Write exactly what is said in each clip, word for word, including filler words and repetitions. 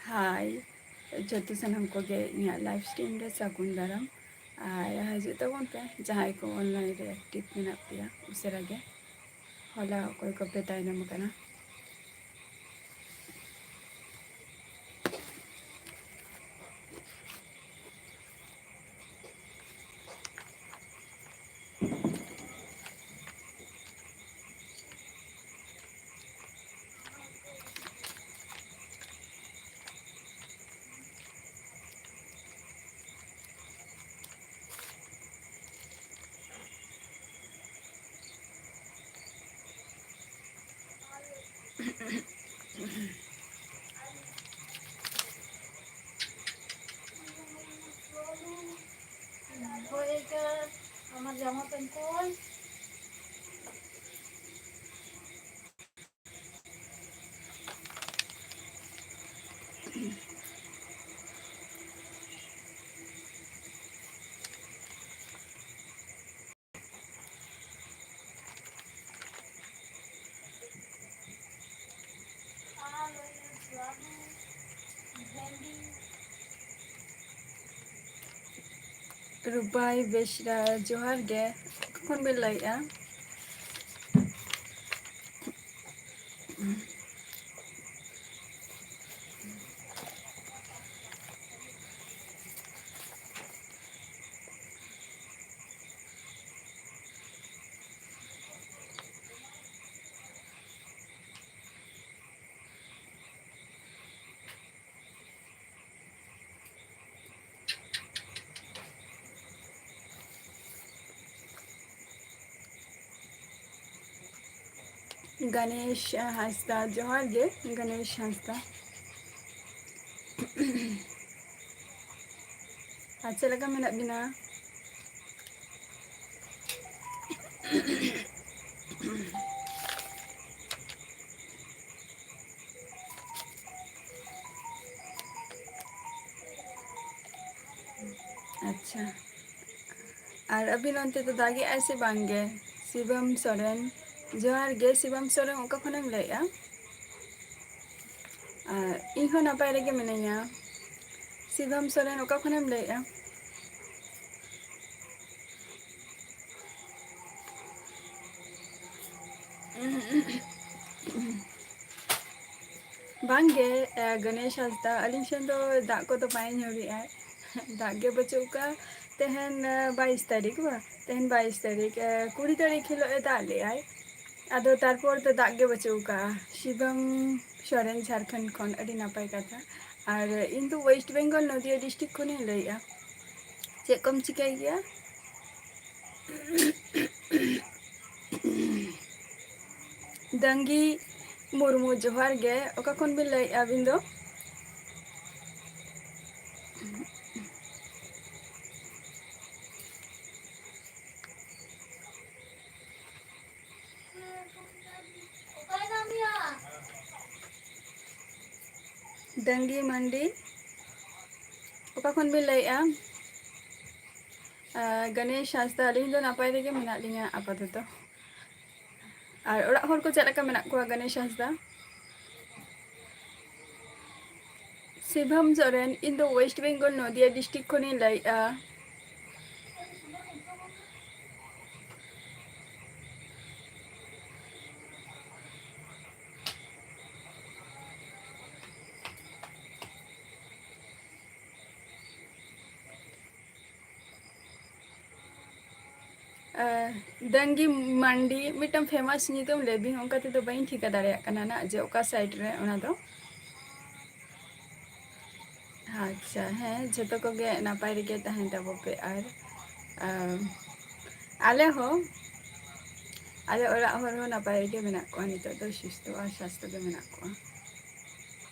ᱦᱟᱭ, ᱡᱚᱛᱚ ᱥᱟᱱᱟᱢ ᱠᱚᱜᱮ ᱤᱧᱟᱹᱜ live stream ᱨᱮ ᱥᱟᱹᱜᱩᱱ ᱫᱟᱨᱟᱢ᱾ ᱟᱨ ᱦᱤᱡᱩᱜ ᱛᱟᱵᱚᱱ ᱯᱮ, ᱡᱟᱦᱟᱸᱭ ᱠᱚ online ᱨᱮ active ᱢᱮᱱᱟᱜ ᱯᱮᱭᱟ, ᱩᱥᱟᱹᱨᱟ ᱜᱮ᱾ ᱦᱚᱞᱟ ᱚᱠᱚᱭ ᱠᱚᱯᱮ ᱛᱟᱭᱱᱚᱢ ᱟᱠᱟᱱᱟ? ᱦᱳᱭ, ᱮᱭᱴᱟ ᱟᱢᱟᱜ ᱡᱟᱢᱟ ᱯᱮᱱᱴ ᱠᱚ᱾ ᱨᱩᱯᱟᱭ ᱵᱮᱥᱨᱟ, ᱡᱚᱦᱟᱨ ᱜᱮ᱾ ᱚᱠᱟ ᱠᱷᱚᱱ ᱵᱮᱱ ᱞᱟᱹᱭᱮᱜᱼᱟ? ᱜᱟᱱᱮᱥ ᱦᱟᱸᱥᱫᱟ, ᱡᱚᱦᱟᱨ ᱜᱮ ᱜᱟᱱᱮᱥ ᱦᱟᱸᱥᱫᱟ᱾ ᱟᱨ ᱪᱮᱫ ᱞᱮᱠᱟ ᱢᱮᱱᱟᱜ ᱵᱤᱱᱟ? ᱟᱪᱪᱷᱟ, ᱟᱨ ᱟᱹᱵᱤᱱ ᱚᱱᱛᱮ ᱫᱚ ᱫᱟᱜᱮᱜᱼᱟᱭ ᱥᱮ ᱵᱟᱝ ᱜᱮ? ᱥᱤᱵᱟᱢ ᱥᱚᱨᱮᱱ, ᱡᱚᱦᱟᱨ ᱜᱮ ᱥᱤᱵᱟᱢ ᱥᱚᱨᱮᱱ, ᱚᱠᱟ ᱠᱷᱚᱱᱮᱢ ᱞᱟᱹᱭᱮᱜᱼᱟ? ᱟᱨ ᱤᱧ ᱦᱚᱸ ᱱᱟᱯᱟᱭ ᱨᱮᱜᱮ ᱢᱤᱱᱟᱹᱧᱟ᱾ ᱥᱤᱵᱷᱟᱢ ᱥᱚᱨᱮᱱ, ᱚᱠᱟ ᱠᱷᱚᱱᱮᱢ ᱞᱟᱹᱭᱮᱜᱼᱟ? ᱵᱟᱝᱜᱮ, ᱮ, ᱜᱚᱱᱮᱥ ᱦᱟᱸᱥᱫᱟ, ᱟᱹᱞᱤᱧ ᱴᱷᱮᱱ ᱫᱚ ᱫᱟᱜ ᱠᱚᱫᱚ ᱵᱟᱭ ᱧᱩᱨᱮᱜᱼᱟ᱾ ᱫᱟᱜ ᱜᱮ ᱵᱟᱹᱪᱩᱜ ᱟᱠᱟᱫᱼᱟ᱾ ᱛᱮᱦᱮᱧ, ᱮ, ᱵᱟᱭᱤᱥ ᱛᱟᱹᱨᱤᱠᱷ ᱵᱟ? ᱛᱮᱦᱮᱧ ᱵᱟᱭᱤᱥ ᱛᱟᱹᱨᱤᱠᱷ, ᱮ, ᱠᱩᱲᱤ ᱛᱟᱹᱨᱤᱠᱷ ᱦᱤᱞᱳᱜ ᱮ ᱫᱟᱜ ᱞᱮᱜᱼᱟᱭ᱾ ᱟᱫᱚ ᱛᱟᱨᱯᱚᱨ ᱫᱚ ᱫᱟᱜ ᱜᱮ ᱵᱟᱹᱪᱩᱜ ᱟᱠᱟᱫᱼᱟ᱾ ᱥᱤᱵᱚᱢ ᱥᱚᱨᱮᱱ, ᱡᱷᱟᱲᱠᱷᱚᱸᱰ ᱠᱷᱚᱱ, ᱟᱹᱰᱤ ᱱᱟᱯᱟᱭ ᱠᱟᱛᱷᱟ᱾ ᱟᱨ ᱤᱧ ᱫᱚ ᱳᱭᱮᱥᱴ ᱵᱮᱝᱜᱚᱞ, ᱱᱚᱫᱤᱭᱟ ᱰᱤᱥᱴᱨᱤᱠᱴ ᱠᱷᱚᱱᱤᱧ ᱞᱟᱹᱭᱮᱜᱼᱟ᱾ ᱪᱮᱫ ᱠᱚᱢ ᱪᱤᱠᱟᱹᱭ ᱜᱮᱭᱟ? ᱫᱟᱝᱜᱤ ᱢᱩᱨᱢᱩ, ᱡᱚᱦᱟᱨ ᱜᱮ᱾ ᱚᱠᱟ ᱠᱷᱚᱱ ᱵᱤᱱ ᱞᱟᱹᱭᱮᱫᱼᱟ ᱟᱹᱵᱤᱱ ᱫᱚ? ᱫᱟᱝᱜᱤ ᱢᱟᱱᱰᱤ, ᱚᱠᱟ ᱠᱷᱚᱱ ᱵᱤᱱ ᱞᱟᱹᱭᱮᱫᱼᱟ? ᱟᱸ, ᱜᱚᱱᱮᱥ ᱦᱟᱸᱥᱫᱟ, ᱟᱹᱞᱤᱧ ᱫᱚ ᱱᱟᱯᱟᱭ ᱨᱮᱜᱮ ᱢᱮᱱᱟᱜ ᱞᱤᱧᱟ ᱟᱯᱟᱛᱚᱛᱚ᱾ ᱟᱨ ᱚᱲᱟᱜ ᱦᱚᱲ ᱠᱚ ᱪᱮᱫ ᱞᱮᱠᱟ ᱢᱮᱱᱟᱜ ᱠᱚᱣᱟ, ᱜᱚᱱᱮᱥ ᱦᱟᱸᱥᱫᱟ? ᱥᱤᱵᱷᱟᱢ ᱥᱚᱨᱮᱱ, ᱤᱧ ᱫᱚ ᱳᱭᱮᱥᱴ ᱵᱮᱝᱜᱚᱞ ᱱᱚᱫᱤᱭᱟ ᱰᱤᱥᱴᱨᱤᱠᱴ ᱠᱷᱚᱱᱤᱧ ᱞᱟᱹᱭᱮᱫᱼᱟ᱾ ᱟᱸ, ᱫᱟᱝᱜᱤ ᱢᱟᱱᱰᱤ, ᱢᱤᱫᱴᱟᱝ famous ᱧᱩᱛᱩᱢ ᱞᱟᱹᱭ ᱵᱤᱱ, ᱚᱱᱠᱟ ᱛᱮᱫᱚ ᱵᱟᱹᱧ ᱴᱷᱤᱠᱟᱹ ᱫᱟᱲᱮᱭᱟᱜ ᱠᱟᱱᱟ ᱱᱟᱜ ᱡᱮ ᱚᱠᱟ side ᱨᱮ ᱚᱱᱟ ᱫᱚ᱾ ᱟᱪᱪᱷᱟ, ᱦᱮᱸ, ᱡᱷᱚᱛᱚ ᱠᱚᱜᱮ ᱱᱟᱯᱟᱭ ᱨᱮᱜᱮ ᱛᱟᱦᱮᱱ ᱛᱟᱵᱚ ᱯᱮ᱾ ᱟᱨ, ᱟᱸ, ᱟᱞᱮ ᱦᱚᱸ, ᱟᱞᱮ ᱚᱲᱟᱜ ᱦᱚᱲ ᱦᱚᱸ ᱱᱟᱯᱟᱭ ᱨᱮᱜᱮ ᱢᱮᱱᱟᱜ ᱠᱚᱣᱟ, ᱱᱤᱛᱚᱜ ᱫᱚ ᱥᱩᱥᱛᱷᱚ ᱟᱨ ᱥᱟᱥᱛᱷᱚ ᱜᱮ ᱢᱮᱱᱟᱜ ᱠᱚᱣᱟ᱾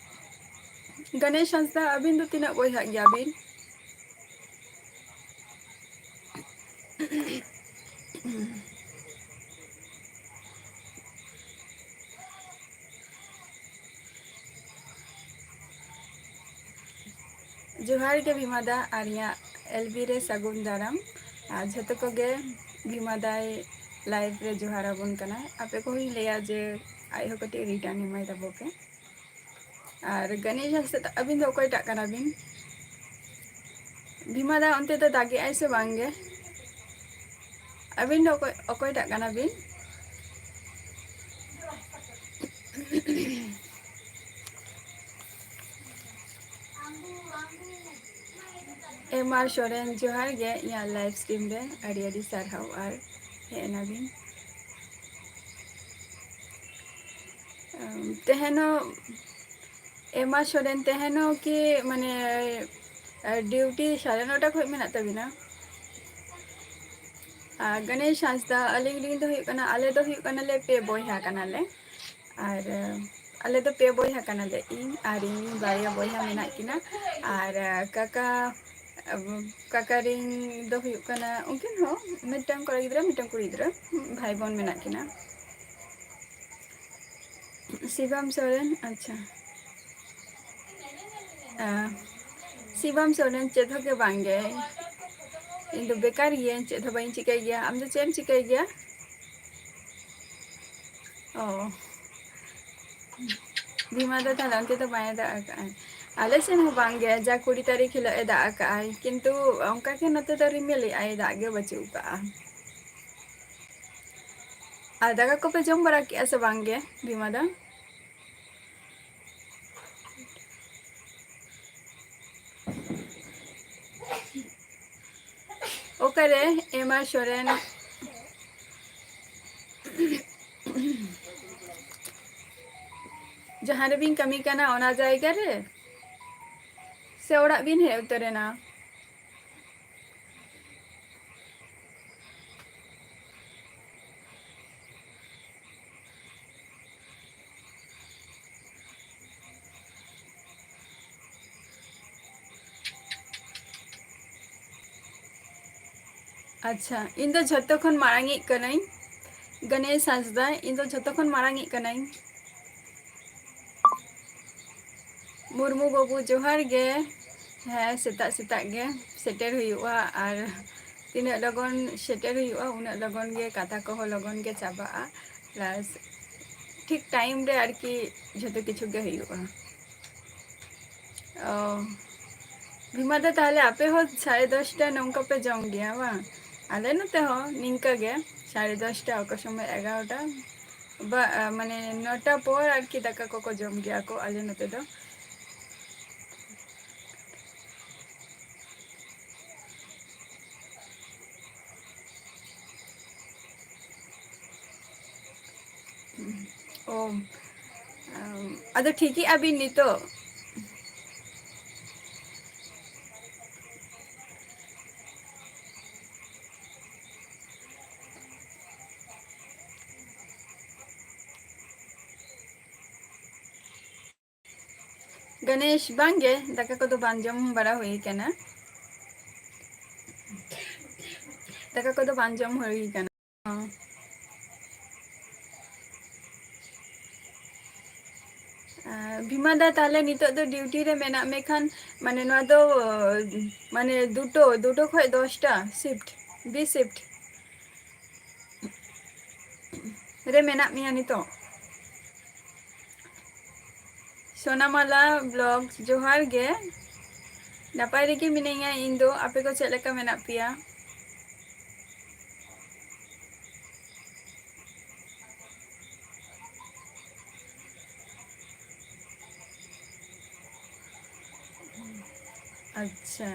ᱜᱚᱱᱮᱥ ᱦᱟᱸᱥᱫᱟ, ᱟᱹᱵᱤᱱ ᱫᱚ ᱛᱤᱱᱟᱹᱜ ᱵᱚᱭᱦᱟᱜ ᱜᱮᱭᱟ ᱵᱤᱱ? ᱡᱚᱦᱟᱨ ᱜᱮ ᱵᱷᱤᱢᱟ ᱫᱟ, ᱟᱨ ᱤᱧᱟᱹᱜ L B ᱨᱮ ᱥᱟᱹᱜᱩᱱ ᱫᱟᱨᱟᱢ᱾ ᱟᱨ ᱡᱷᱚᱛᱚ ᱠᱚᱜᱮ ᱵᱷᱤᱢᱟ ᱫᱟᱭ live ᱨᱮ ᱡᱚᱦᱟᱨ ᱟᱵᱚᱱ ᱠᱟᱱᱟᱭ᱾ ᱟᱯᱮ ᱠᱚᱦᱚᱸᱧ ᱞᱟᱹᱭᱟ ᱡᱮ ᱟᱡ ᱦᱚᱸ ᱠᱟᱹᱴᱤᱡ return ᱮᱢᱟᱭ ᱛᱟᱵᱚ ᱯᱮ᱾ ᱟᱨ ᱜᱟᱱᱮᱥ ᱦᱟᱸᱥᱫᱟ, ᱟᱹᱵᱤᱱ ᱫᱚ ᱚᱠᱚᱭᱴᱟᱜ ᱠᱟᱱᱟ ᱵᱤᱱ? ᱵᱷᱤᱢᱟ ᱫᱟ, ᱚᱱᱛᱮ ᱫᱚ ᱫᱟᱜᱮᱜᱼᱟᱭ ᱥᱮ ᱵᱟᱝ ᱜᱮ? ᱟᱹᱵᱤᱱ ᱫᱚ ᱚᱠᱚᱭ, ᱚᱠᱚᱭᱴᱟᱜ ᱠᱟᱱᱟ ᱵᱤᱱ? ᱮᱢ ᱟᱨ ᱥᱚᱨᱮᱱ, ᱡᱚᱦᱟᱨ ᱜᱮ ᱤᱧᱟᱹᱜ live stream ᱨᱮ, ᱟᱹᱰᱤ ᱟᱹᱰᱤ ᱥᱟᱨᱦᱟᱣ ᱟᱨ ᱦᱮᱡ ᱮᱱᱟᱵᱤᱱ᱾ ᱮᱢ, ᱛᱮᱦᱮᱧ ᱦᱚᱸ ᱮᱢᱟ ᱥᱚᱨᱮᱱ, ᱛᱮᱦᱮᱧ ᱦᱚᱸ ᱠᱤ ᱢᱟᱱᱮ, ᱮ, duty ᱥᱟᱲᱮ ᱱᱚᱴᱟ ᱠᱷᱚᱱ ᱢᱮᱱᱟᱜ ᱛᱟᱵᱤᱱᱟ? ᱟᱨ ᱜᱚᱱᱮᱥ ᱦᱟᱸᱥᱫᱟ, ᱟᱹᱞᱤᱧ, ᱟᱹᱞᱤᱧ ᱫᱚ ᱦᱩᱭᱩᱜ ᱠᱟᱱᱟ, ᱟᱞᱮ ᱫᱚ ᱦᱩᱭᱩᱜ ᱠᱟᱱᱟᱞᱮ ᱯᱮ ᱵᱚᱭᱦᱟ ᱠᱟᱱᱟᱞᱮ᱾ ᱟᱨ, ᱮ, ᱟᱞᱮ ᱫᱚ ᱯᱮ ᱵᱚᱭᱦᱟ ᱠᱟᱱᱟᱞᱮ, ᱤᱧ ᱟᱨ ᱤᱧ ᱵᱟᱨᱭᱟ ᱵᱚᱭᱦᱟ ᱢᱮᱱᱟᱜ ᱠᱤᱱᱟ᱾ ᱟᱨ, ᱮ, ᱠᱟᱠᱟ, ᱮ, ᱠᱟᱠᱟ ᱨᱤᱱ ᱫᱚ ᱦᱩᱭᱩᱜ ᱠᱟᱱᱟ, ᱩᱱᱠᱤᱱ ᱦᱚᱸ ᱢᱤᱫᱴᱟᱝ ᱠᱚᱲᱟ ᱜᱤᱫᱽᱨᱟᱹ, ᱢᱤᱫᱴᱟᱝ ᱠᱩᱲᱤ ᱜᱤᱫᱽᱨᱟᱹ, ᱵᱷᱟᱭ ᱵᱳᱱ ᱢᱮᱱᱟᱜ ᱠᱤᱱᱟ᱾ ᱥᱤᱵᱟᱢ ᱥᱚᱨᱮᱱ, ᱟᱪᱪᱷᱟ᱾ ᱟᱸ, ᱥᱤᱵᱟᱢ ᱥᱚᱨᱮᱱ, ᱪᱮᱫ ᱦᱚᱸ ᱜᱮ ᱵᱟᱝ ᱜᱮ᱾ ᱤᱧ ᱫᱚ ᱵᱮᱠᱟᱨ ᱜᱤᱭᱟᱹᱧ, ᱪᱮᱫ ᱦᱚᱸ ᱵᱟᱹᱧ ᱪᱤᱠᱟᱹᱭ ᱜᱮᱭᱟ᱾ ᱟᱢ ᱫᱚ ᱪᱮᱫ ᱮᱢ ᱪᱤᱠᱟᱹᱭ ᱜᱮᱭᱟ? ᱚ᱾ ᱵᱷᱤᱢᱟ ᱫᱚ ᱛᱟᱦᱞᱮ ᱚᱱᱛᱮ ᱫᱚ ᱵᱟᱭ ᱫᱟᱜ ᱟᱠᱟᱜᱼᱟᱭ? ᱟᱞᱮ ᱥᱮᱱ ᱦᱚᱸ ᱵᱟᱝ ᱜᱮ, ᱡᱟ ᱠᱩᱲᱤ ᱛᱟᱹᱨᱤᱠᱷ ᱦᱤᱞᱳᱜ ᱮ ᱫᱟᱜ ᱟᱠᱟᱜᱼᱟᱭ, ᱠᱤᱱᱛᱩ ᱚᱱᱠᱟ ᱜᱮ ᱱᱚᱛᱮ ᱫᱚ ᱨᱤᱢᱤᱞᱮᱜᱼᱟᱭ, ᱫᱟᱜ ᱜᱮ ᱵᱟᱹᱪᱩᱜ ᱟᱠᱟᱜᱼᱟ᱾ ᱟᱨ ᱫᱟᱠᱟ ᱠᱚᱯᱮ ᱡᱚᱢ ᱵᱟᱲᱟ ᱠᱮᱜᱼᱟ ᱥᱮ ᱵᱟᱝ ᱜᱮ, ᱵᱷᱤᱢᱟ ᱫᱟ? ᱚᱠᱟᱨᱮ ᱮᱢᱟ ᱥᱚᱨᱮᱱ? ᱡᱟᱦᱟᱸ ᱨᱮᱵᱤᱱ ᱠᱟᱹᱢᱤ ᱠᱟᱱᱟ, ᱚᱱᱟ ᱡᱟᱭᱜᱟ ᱨᱮ? ᱥᱮ ᱚᱲᱟᱜ ᱵᱤᱱ ᱦᱮᱡ ᱩᱛᱟᱹᱨ ᱮᱱᱟ? ᱟᱪᱪᱷᱟ, ᱤᱧ ᱫᱚ ᱡᱷᱚᱛᱚ ᱠᱷᱚᱱ ᱢᱟᱲᱟᱝᱤᱡ ᱠᱟᱹᱱᱟᱹᱧ, ᱜᱚᱱᱮᱥ ᱦᱟᱸᱥᱫᱟ, ᱤᱧ ᱫᱚ ᱡᱷᱚᱛᱚ ᱠᱷᱚᱱ ᱢᱟᱲᱟᱝᱤᱡ ᱠᱟᱹᱱᱟᱹᱧ᱾ ᱢᱩᱨᱢᱩ ᱵᱟᱹᱵᱩ, ᱡᱚᱦᱟᱨ ᱜᱮ᱾ ᱦᱮᱸ, ᱥᱮᱛᱟᱜ ᱥᱮᱛᱟᱜ ᱜᱮ ᱥᱮᱴᱮᱨ ᱦᱩᱭᱩᱜᱼᱟ, ᱟᱨ ᱛᱤᱱᱟᱹᱜ ᱞᱚᱜᱚᱱ ᱥᱮᱴᱮᱨ ᱦᱩᱭᱩᱜᱼᱟ, ᱩᱱᱟᱹᱜ ᱞᱚᱜᱚᱱ ᱜᱮ ᱠᱟᱛᱷᱟ ᱠᱚᱦᱚᱸ ᱞᱚᱜᱚᱱ ᱜᱮ ᱪᱟᱵᱟᱜᱼᱟ, plus ᱴᱷᱤᱠ time ᱨᱮ ᱟᱨᱠᱤ ᱡᱷᱚᱛᱚ ᱠᱤᱪᱷᱩ ᱜᱮ ᱦᱩᱭᱩᱜᱼᱟ᱾ ᱚ, ᱵᱷᱤᱢᱟ ᱫᱟ, ᱛᱟᱦᱞᱮ ᱟᱯᱮ ᱦᱚᱸ ᱥᱟᱲᱮ ᱫᱚᱥᱴᱟ ᱱᱚᱝᱠᱟ ᱯᱮ ᱡᱚᱢ ᱜᱮᱭᱟ ᱵᱟᱝ? ᱟᱞᱮ ᱱᱚᱛᱮ ᱦᱚᱸ ᱱᱤᱝᱠᱟ ᱜᱮ, ᱥᱟᱲᱮ ᱫᱚᱥᱴᱟ, ᱚᱠᱟ ᱥᱚᱢᱚᱭ ᱮᱜᱟᱨᱚᱴᱟ᱾ ᱵᱟ, ᱟ, ᱢᱟᱱᱮ ᱱᱚᱴᱟ ᱯᱚᱨ ᱟᱨᱠᱤ ᱫᱟᱠᱟ ᱠᱚᱠᱚ ᱡᱚᱢ ᱜᱮᱭᱟ ᱠᱚ ᱟᱞᱮ ᱱᱚᱛᱮ ᱫᱚ᱾ ᱚ, ᱟᱢ, ᱟᱫᱚ ᱴᱷᱤᱠᱮᱜᱼᱟ ᱵᱤᱱ ᱱᱤᱛᱚᱜ? ᱜᱚᱱᱮᱥ, ᱵᱟᱝᱜᱮ, ᱫᱟᱠᱟ ᱠᱚᱫᱚ ᱵᱟᱝ ᱡᱚᱢ ᱵᱟᱲᱟ ᱦᱩᱭ ᱠᱟᱱᱟ᱾ ᱫᱟᱠᱟ ᱠᱚᱫᱚ ᱵᱟᱝ ᱡᱚᱢ ᱦᱩᱭ ᱠᱟᱱᱟ᱾ ᱟᱨ ᱵᱷᱤᱢᱟ ᱫᱟ, ᱛᱟᱦᱞᱮ ᱱᱤᱛᱚᱜ ᱫᱚ ᱰᱤᱭᱩᱴᱤ ᱨᱮ ᱢᱮᱱᱟᱜ ᱢᱮ ᱠᱷᱟᱱ, ᱢᱟᱱᱮ ᱱᱚᱣᱟ ᱫᱚ, ᱢᱟᱱᱮ ᱫᱩᱴᱳ, ᱫᱩᱴᱳ ᱠᱷᱚᱡ ᱫᱚᱥᱴᱟ ᱥᱤᱯᱴ, ᱵᱤ ᱥᱤᱯᱴ᱾ ᱨᱮ ᱢᱮᱱᱟᱜ ᱢᱮᱭᱟ ᱱᱤᱛᱚᱜ? ᱥᱳᱱᱟᱢᱟᱞᱟ ᱵᱞᱚᱜ, ᱡᱚᱦᱟᱨ ᱜᱮ᱾ ᱱᱟᱯᱟᱭ ᱨᱮᱜᱮ ᱢᱤᱱᱟᱹᱧᱟ ᱤᱧ ᱫᱚ, ᱟᱯᱮ ᱠᱚ ᱪᱮᱫ ᱞᱮᱠᱟ ᱢᱮᱱᱟᱜ ᱯᱮᱭᱟ? ᱟᱪᱪᱷᱟ᱾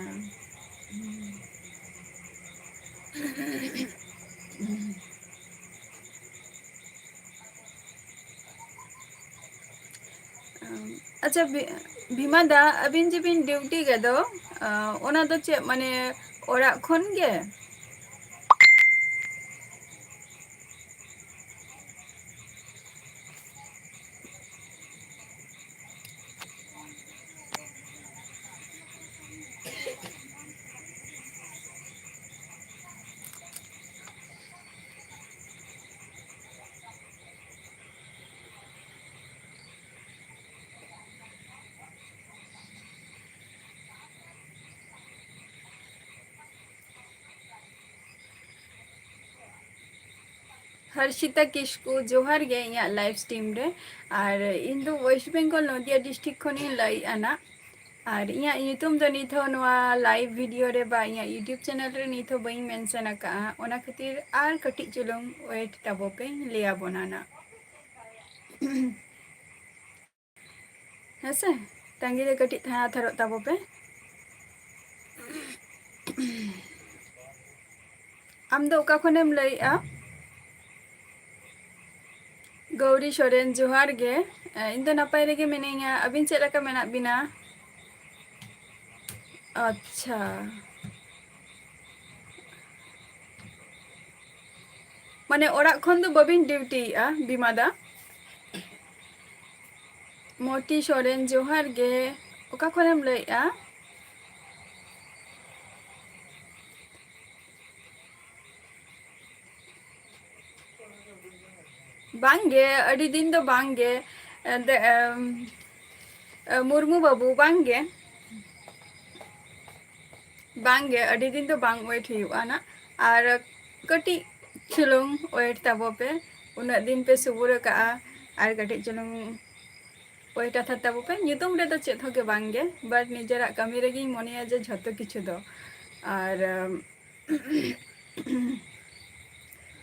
ᱟᱪᱪᱷᱟ, ᱵᱷᱤ-, ᱵᱷᱤᱢᱟ ᱫᱟ, ᱟᱹᱵᱤᱱ ᱡᱮ ᱵᱤᱱ ᱰᱤᱭᱩᱴᱤ ᱜᱮᱫᱚ, ᱟᱸ, ᱚᱱᱟ ᱫᱚ ᱪᱮᱫ, ᱢᱟᱱᱮ, ᱚᱲᱟᱜ ᱠᱷᱚᱱ ᱜᱮ? ᱦᱚᱨᱥᱤᱛᱟ ᱠᱤᱥᱠᱩ, ᱡᱚᱦᱟᱨ ᱜᱮ ᱤᱧᱟᱹᱜ live stream ᱨᱮ᱾ ᱟᱨ ᱤᱧ ᱫᱚ West Bengal, ᱱᱚᱫᱤᱭᱟ district ᱠᱷᱚᱱᱤᱧ ᱞᱟᱹᱭᱮᱫᱼᱟ ᱱᱟᱜ᱾ ᱟᱨ ᱤᱧᱟᱹᱜ ᱧᱩᱛᱩᱢ ᱫᱚ ᱱᱤᱛ ᱦᱚᱸ ᱱᱚᱣᱟ live video ᱨᱮ ᱵᱟ ᱤᱧᱟᱹᱜ YouTube channel ᱨᱮ ᱱᱤᱛ ᱦᱚᱸ ᱵᱟᱹᱧ mention ᱟᱠᱟᱫᱼᱟ, ᱚᱱᱟ ᱠᱷᱟᱹᱛᱤᱨ ᱟᱨ ᱠᱟᱹᱴᱤᱡ ᱪᱩᱞᱩᱝ wait ᱛᱟᱵᱚ ᱯᱮ, ᱞᱟᱹᱭ ᱟᱵᱚᱱᱟ ᱱᱟᱜ᱾ ᱦᱮᱸᱥᱮ, ᱛᱟᱺᱜᱤ ᱨᱮ ᱠᱟᱹᱴᱤᱡ ᱛᱟᱦᱮᱸ ᱦᱟᱛᱟᱲᱚᱜ ᱛᱟᱵᱚ ᱯᱮ᱾ ᱟᱢ ᱫᱚ ᱚᱠᱟ ᱠᱷᱚᱱᱮᱢ ᱞᱟᱹᱭᱮᱜᱼᱟ? ᱜᱳᱣᱨᱤ ᱥᱚᱨᱮᱱ, ᱡᱚᱦᱟᱨ ᱜᱮ᱾ ᱮ, ᱤᱧ ᱫᱚ ᱱᱟᱯᱟᱭ ᱨᱮᱜᱮ ᱢᱤᱱᱟᱹᱧᱟ᱾ ᱟᱹᱵᱤᱱ ᱪᱮᱫ ᱞᱮᱠᱟ ᱢᱮᱱᱟᱜ ᱵᱤᱱᱟ? ᱟᱪᱪᱷᱟ᱾ ᱢᱟᱱᱮ ᱚᱲᱟᱜ ᱠᱷᱚᱱ ᱫᱚ ᱵᱟᱹᱵᱤᱱ duty ᱭᱮᱜᱼᱟ, ᱵᱤᱢᱟ ᱫᱟ? ᱢᱚᱛᱤ ᱥᱚᱨᱮᱱ, ᱡᱚᱦᱟᱨ ᱜᱮ᱾ ᱚᱠᱟ ᱠᱷᱚᱱᱮᱢ ᱞᱟᱹᱭᱮᱜᱼᱟ? ᱵᱟᱝᱜᱮ, ᱟᱹᱰᱤ ᱫᱤᱱ ᱫᱚ ᱵᱟᱝᱜᱮ᱾ ᱮᱱᱛᱮ, ᱮᱢ, ᱮ, ᱢᱩᱨᱢᱩ ᱵᱟᱹᱵᱩ, ᱵᱟᱝᱜᱮ᱾ ᱵᱟᱝᱜᱮ, ᱟᱹᱰᱤ ᱫᱤᱱ ᱫᱚ ᱵᱟᱝ wait ᱦᱩᱭᱩᱜᱼᱟ ᱱᱟᱜ᱾ ᱟᱨ ᱠᱟᱹᱴᱤᱡ ᱪᱩᱞᱩᱝ wait ᱛᱟᱵᱚ ᱯᱮ᱾ ᱩᱱᱟᱹᱜ ᱫᱤᱱ ᱯᱮ ᱥᱩᱵᱩᱨ ᱟᱠᱟᱜᱼᱟ, ᱟᱨ ᱠᱟᱹᱴᱤᱡ ᱪᱩᱞᱩᱝ wait ᱦᱟᱛᱟᱲ ᱛᱟᱵᱚ ᱯᱮ᱾ ᱧᱩᱛᱩᱢ ᱨᱮᱫᱚ ᱪᱮᱫ ᱦᱚᱸ ᱜᱮ ᱵᱟᱝᱜᱮ, but ᱱᱤᱡᱮᱨᱟᱜ ᱠᱟᱹᱢᱤ ᱨᱮᱜᱮᱧ ᱢᱚᱱᱮᱭᱟ ᱡᱮ ᱡᱷᱚᱛᱚ ᱠᱤᱪᱷᱩ ᱫᱚ᱾ ᱟᱨ, ᱮᱢ,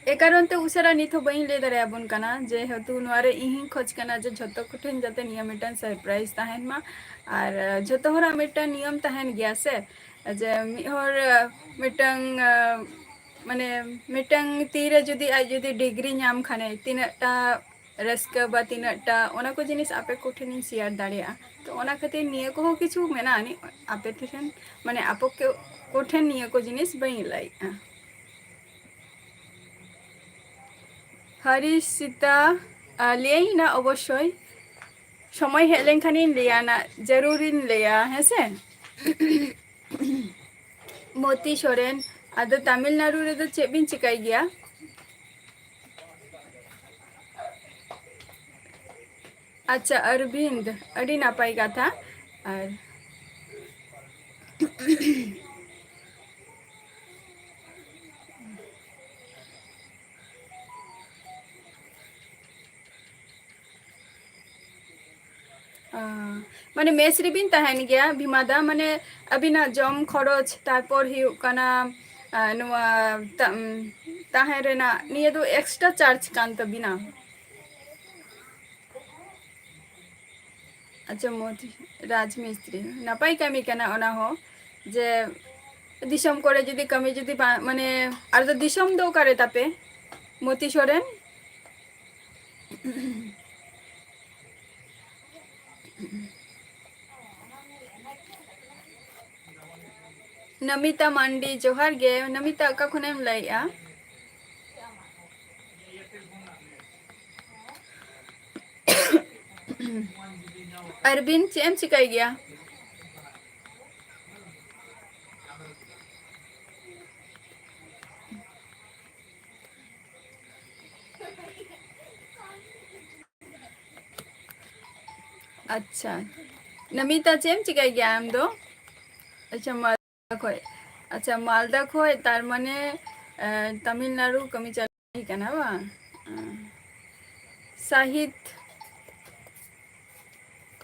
ᱮ ᱠᱟᱨᱚᱱ ᱛᱮ ᱩᱥᱟᱹᱨᱟ ᱱᱤᱛ ᱦᱚᱸ ᱵᱟᱹᱧ ᱞᱟᱹᱭ ᱫᱟᱲᱮᱭᱟᱵᱚᱱ ᱠᱟᱱᱟ, ᱡᱮᱦᱮᱛᱩ ᱱᱚᱣᱟ ᱨᱮ ᱤᱧ ᱦᱚᱸᱧ ᱠᱷᱚᱡᱽ ᱠᱟᱱᱟ ᱡᱮ ᱡᱷᱚᱛᱚ ᱠᱚᱴᱷᱮᱱ ᱡᱟᱛᱮ ᱱᱤᱭᱟᱹ ᱢᱤᱫᱴᱟᱝ surprise ᱛᱟᱦᱮᱱ ᱢᱟ, ᱟᱨ, ᱮ, ᱡᱷᱚᱛᱚ ᱦᱚᱲᱟᱜ ᱢᱤᱫᱴᱟᱝ ᱱᱤᱭᱚᱢ ᱛᱟᱦᱮᱱ ᱜᱮᱭᱟ ᱥᱮ, ᱡᱮ ᱢᱤᱫ ᱦᱚᱲ, ᱮ, ᱢᱤᱫᱴᱟᱝ, ᱮ, ᱢᱟᱱᱮ ᱢᱤᱫᱴᱟᱝ ᱛᱤᱨᱮ ᱡᱩᱫᱤ ᱟᱡ ᱡᱩᱫᱤ degree ᱧᱟᱢ ᱠᱷᱟᱱᱮ ᱛᱤᱱᱟᱹᱜ ᱴᱟ ᱨᱟᱹᱥᱠᱟᱹ ᱵᱟ ᱛᱤᱱᱟᱹᱜ ᱴᱟ, ᱚᱱᱟ ᱠᱚ ᱡᱤᱱᱤᱥ ᱟᱯᱮ ᱠᱚᱴᱷᱮᱱᱤᱧ share ᱫᱟᱲᱮᱭᱟᱜᱼᱟ᱾ ᱛᱚ ᱚᱱᱟ ᱠᱷᱟᱹᱛᱤᱨ ᱱᱤᱭᱟᱹ ᱠᱚᱦᱚᱸ ᱠᱤᱪᱷᱩ ᱢᱮᱱᱟᱜᱼᱟ, ᱟᱯᱮ ᱴᱷᱮᱱ, ᱢᱟᱱᱮ ᱟᱯᱮ ᱠᱚ-, ᱠᱚᱴᱷᱮᱱ ᱱᱤᱭᱟᱹ ᱠᱚ ᱡᱤᱱᱤᱥ ᱵᱟᱹᱧ ᱞᱟᱹᱭᱮᱜᱼᱟ᱾ ᱦᱟᱨᱤᱥᱤᱛᱟ, ᱟ, ᱞᱟᱹᱭᱟᱹᱧ ᱱᱟ ᱚᱵᱚᱥᱥᱳᱭ, ᱥᱚᱢᱚᱭ ᱦᱮᱡ ᱞᱮᱱᱠᱷᱟᱱᱤᱧ ᱞᱟᱹᱭᱟ ᱱᱟ, ᱡᱟᱹᱨᱩᱨᱤᱧ ᱞᱟᱹᱭᱟ, ᱦᱮᱸ ᱥᱮ? ᱢᱚᱛᱤ ᱥᱚᱨᱮᱱ, ᱟᱫᱚ ᱛᱟᱢᱤᱞᱱᱟᱲᱩ ᱨᱮᱫᱚ ᱪᱮᱫ ᱵᱤᱱ ᱪᱤᱠᱟᱹᱭ ᱜᱮᱭᱟ? ᱟᱪᱪᱷᱟ, ᱚᱨᱵᱤᱱᱫ, ᱟᱹᱰᱤ ᱱᱟᱯᱟᱭ ᱠᱟᱛᱷᱟ᱾ ᱟᱨ ᱟᱸ, ᱢᱟᱱᱮ ᱢᱮᱥ ᱨᱮᱵᱤᱱ ᱛᱟᱦᱮᱱ ᱜᱮᱭᱟ ᱵᱷᱤᱢᱟ ᱫᱟ, ᱢᱟᱱᱮ ᱟᱹᱵᱤᱱᱟᱜ ᱡᱚᱢ ᱠᱷᱚᱨᱚᱪ, ᱛᱟᱨᱯᱚᱨ ᱦᱩᱭᱩᱜ ᱠᱟᱱᱟ, ᱟᱸ, ᱱᱚᱣᱟ ᱛᱟ-, ᱩᱢ, ᱛᱟᱦᱮᱸ ᱨᱮᱱᱟᱜ, ᱱᱤᱭᱟᱹ ᱫᱚ extra charge ᱠᱟᱱ ᱛᱟᱹᱵᱤᱱᱟ? ᱟᱪᱪᱷᱟ, ᱢᱚᱡᱽ ᱨᱟᱡᱽ ᱢᱤᱥᱛᱨᱤ, ᱱᱟᱯᱟᱭ ᱠᱟᱹᱢᱤ ᱠᱟᱱᱟ ᱚᱱᱟ ᱦᱚᱸ, ᱡᱮ ᱫᱤᱥᱚᱢ ᱠᱚᱨᱮ ᱡᱩᱫᱤ ᱠᱟᱹᱢᱤ ᱡᱩᱫᱤ ᱵᱟᱝ, ᱢᱟᱱᱮ, ᱟᱨ ᱫᱚ ᱫᱤᱥᱚᱢ ᱫᱚ ᱚᱠᱟᱨᱮ ᱛᱟᱯᱮ, ᱢᱚᱛᱤ ᱥᱚᱨᱮᱱ? ᱱᱚᱢᱤᱛᱟ ᱢᱟᱱᱰᱤ, ᱡᱚᱦᱟᱨ ᱜᱮ᱾ ᱱᱚᱢᱤᱛᱟ, ᱚᱠᱟ ᱠᱷᱚᱱᱮᱢ ᱞᱟᱹᱭᱮᱜᱼᱟ? ᱟᱨᱵᱤᱱ, ᱪᱮᱫ ᱮᱢ ᱪᱤᱠᱟᱹᱭ ᱜᱮᱭᱟ? ᱟᱪᱪᱷᱟ, ᱱᱚᱢᱤᱛᱟ, ᱪᱮᱫ ᱮᱢ ᱪᱤᱠᱟᱹᱭ ᱜᱮᱭᱟ ᱟᱢ ᱫᱚ? ᱟᱪᱪᱷᱟ, ᱢᱟᱞᱫᱟ ᱠᱷᱚᱡ᱾ ᱟᱪᱪᱷᱟ, ᱢᱟᱞᱫᱟ ᱠᱷᱚᱡ, ᱛᱟᱨ ᱢᱟᱱᱮ, ᱮ, ᱛᱟᱢᱤᱞᱱᱟᱲᱩ ᱠᱟᱹᱢᱤ ᱪᱟᱞᱟᱜ ᱠᱟᱱᱟ ᱵᱟᱝ? ᱮ, ᱥᱟᱦᱤᱛ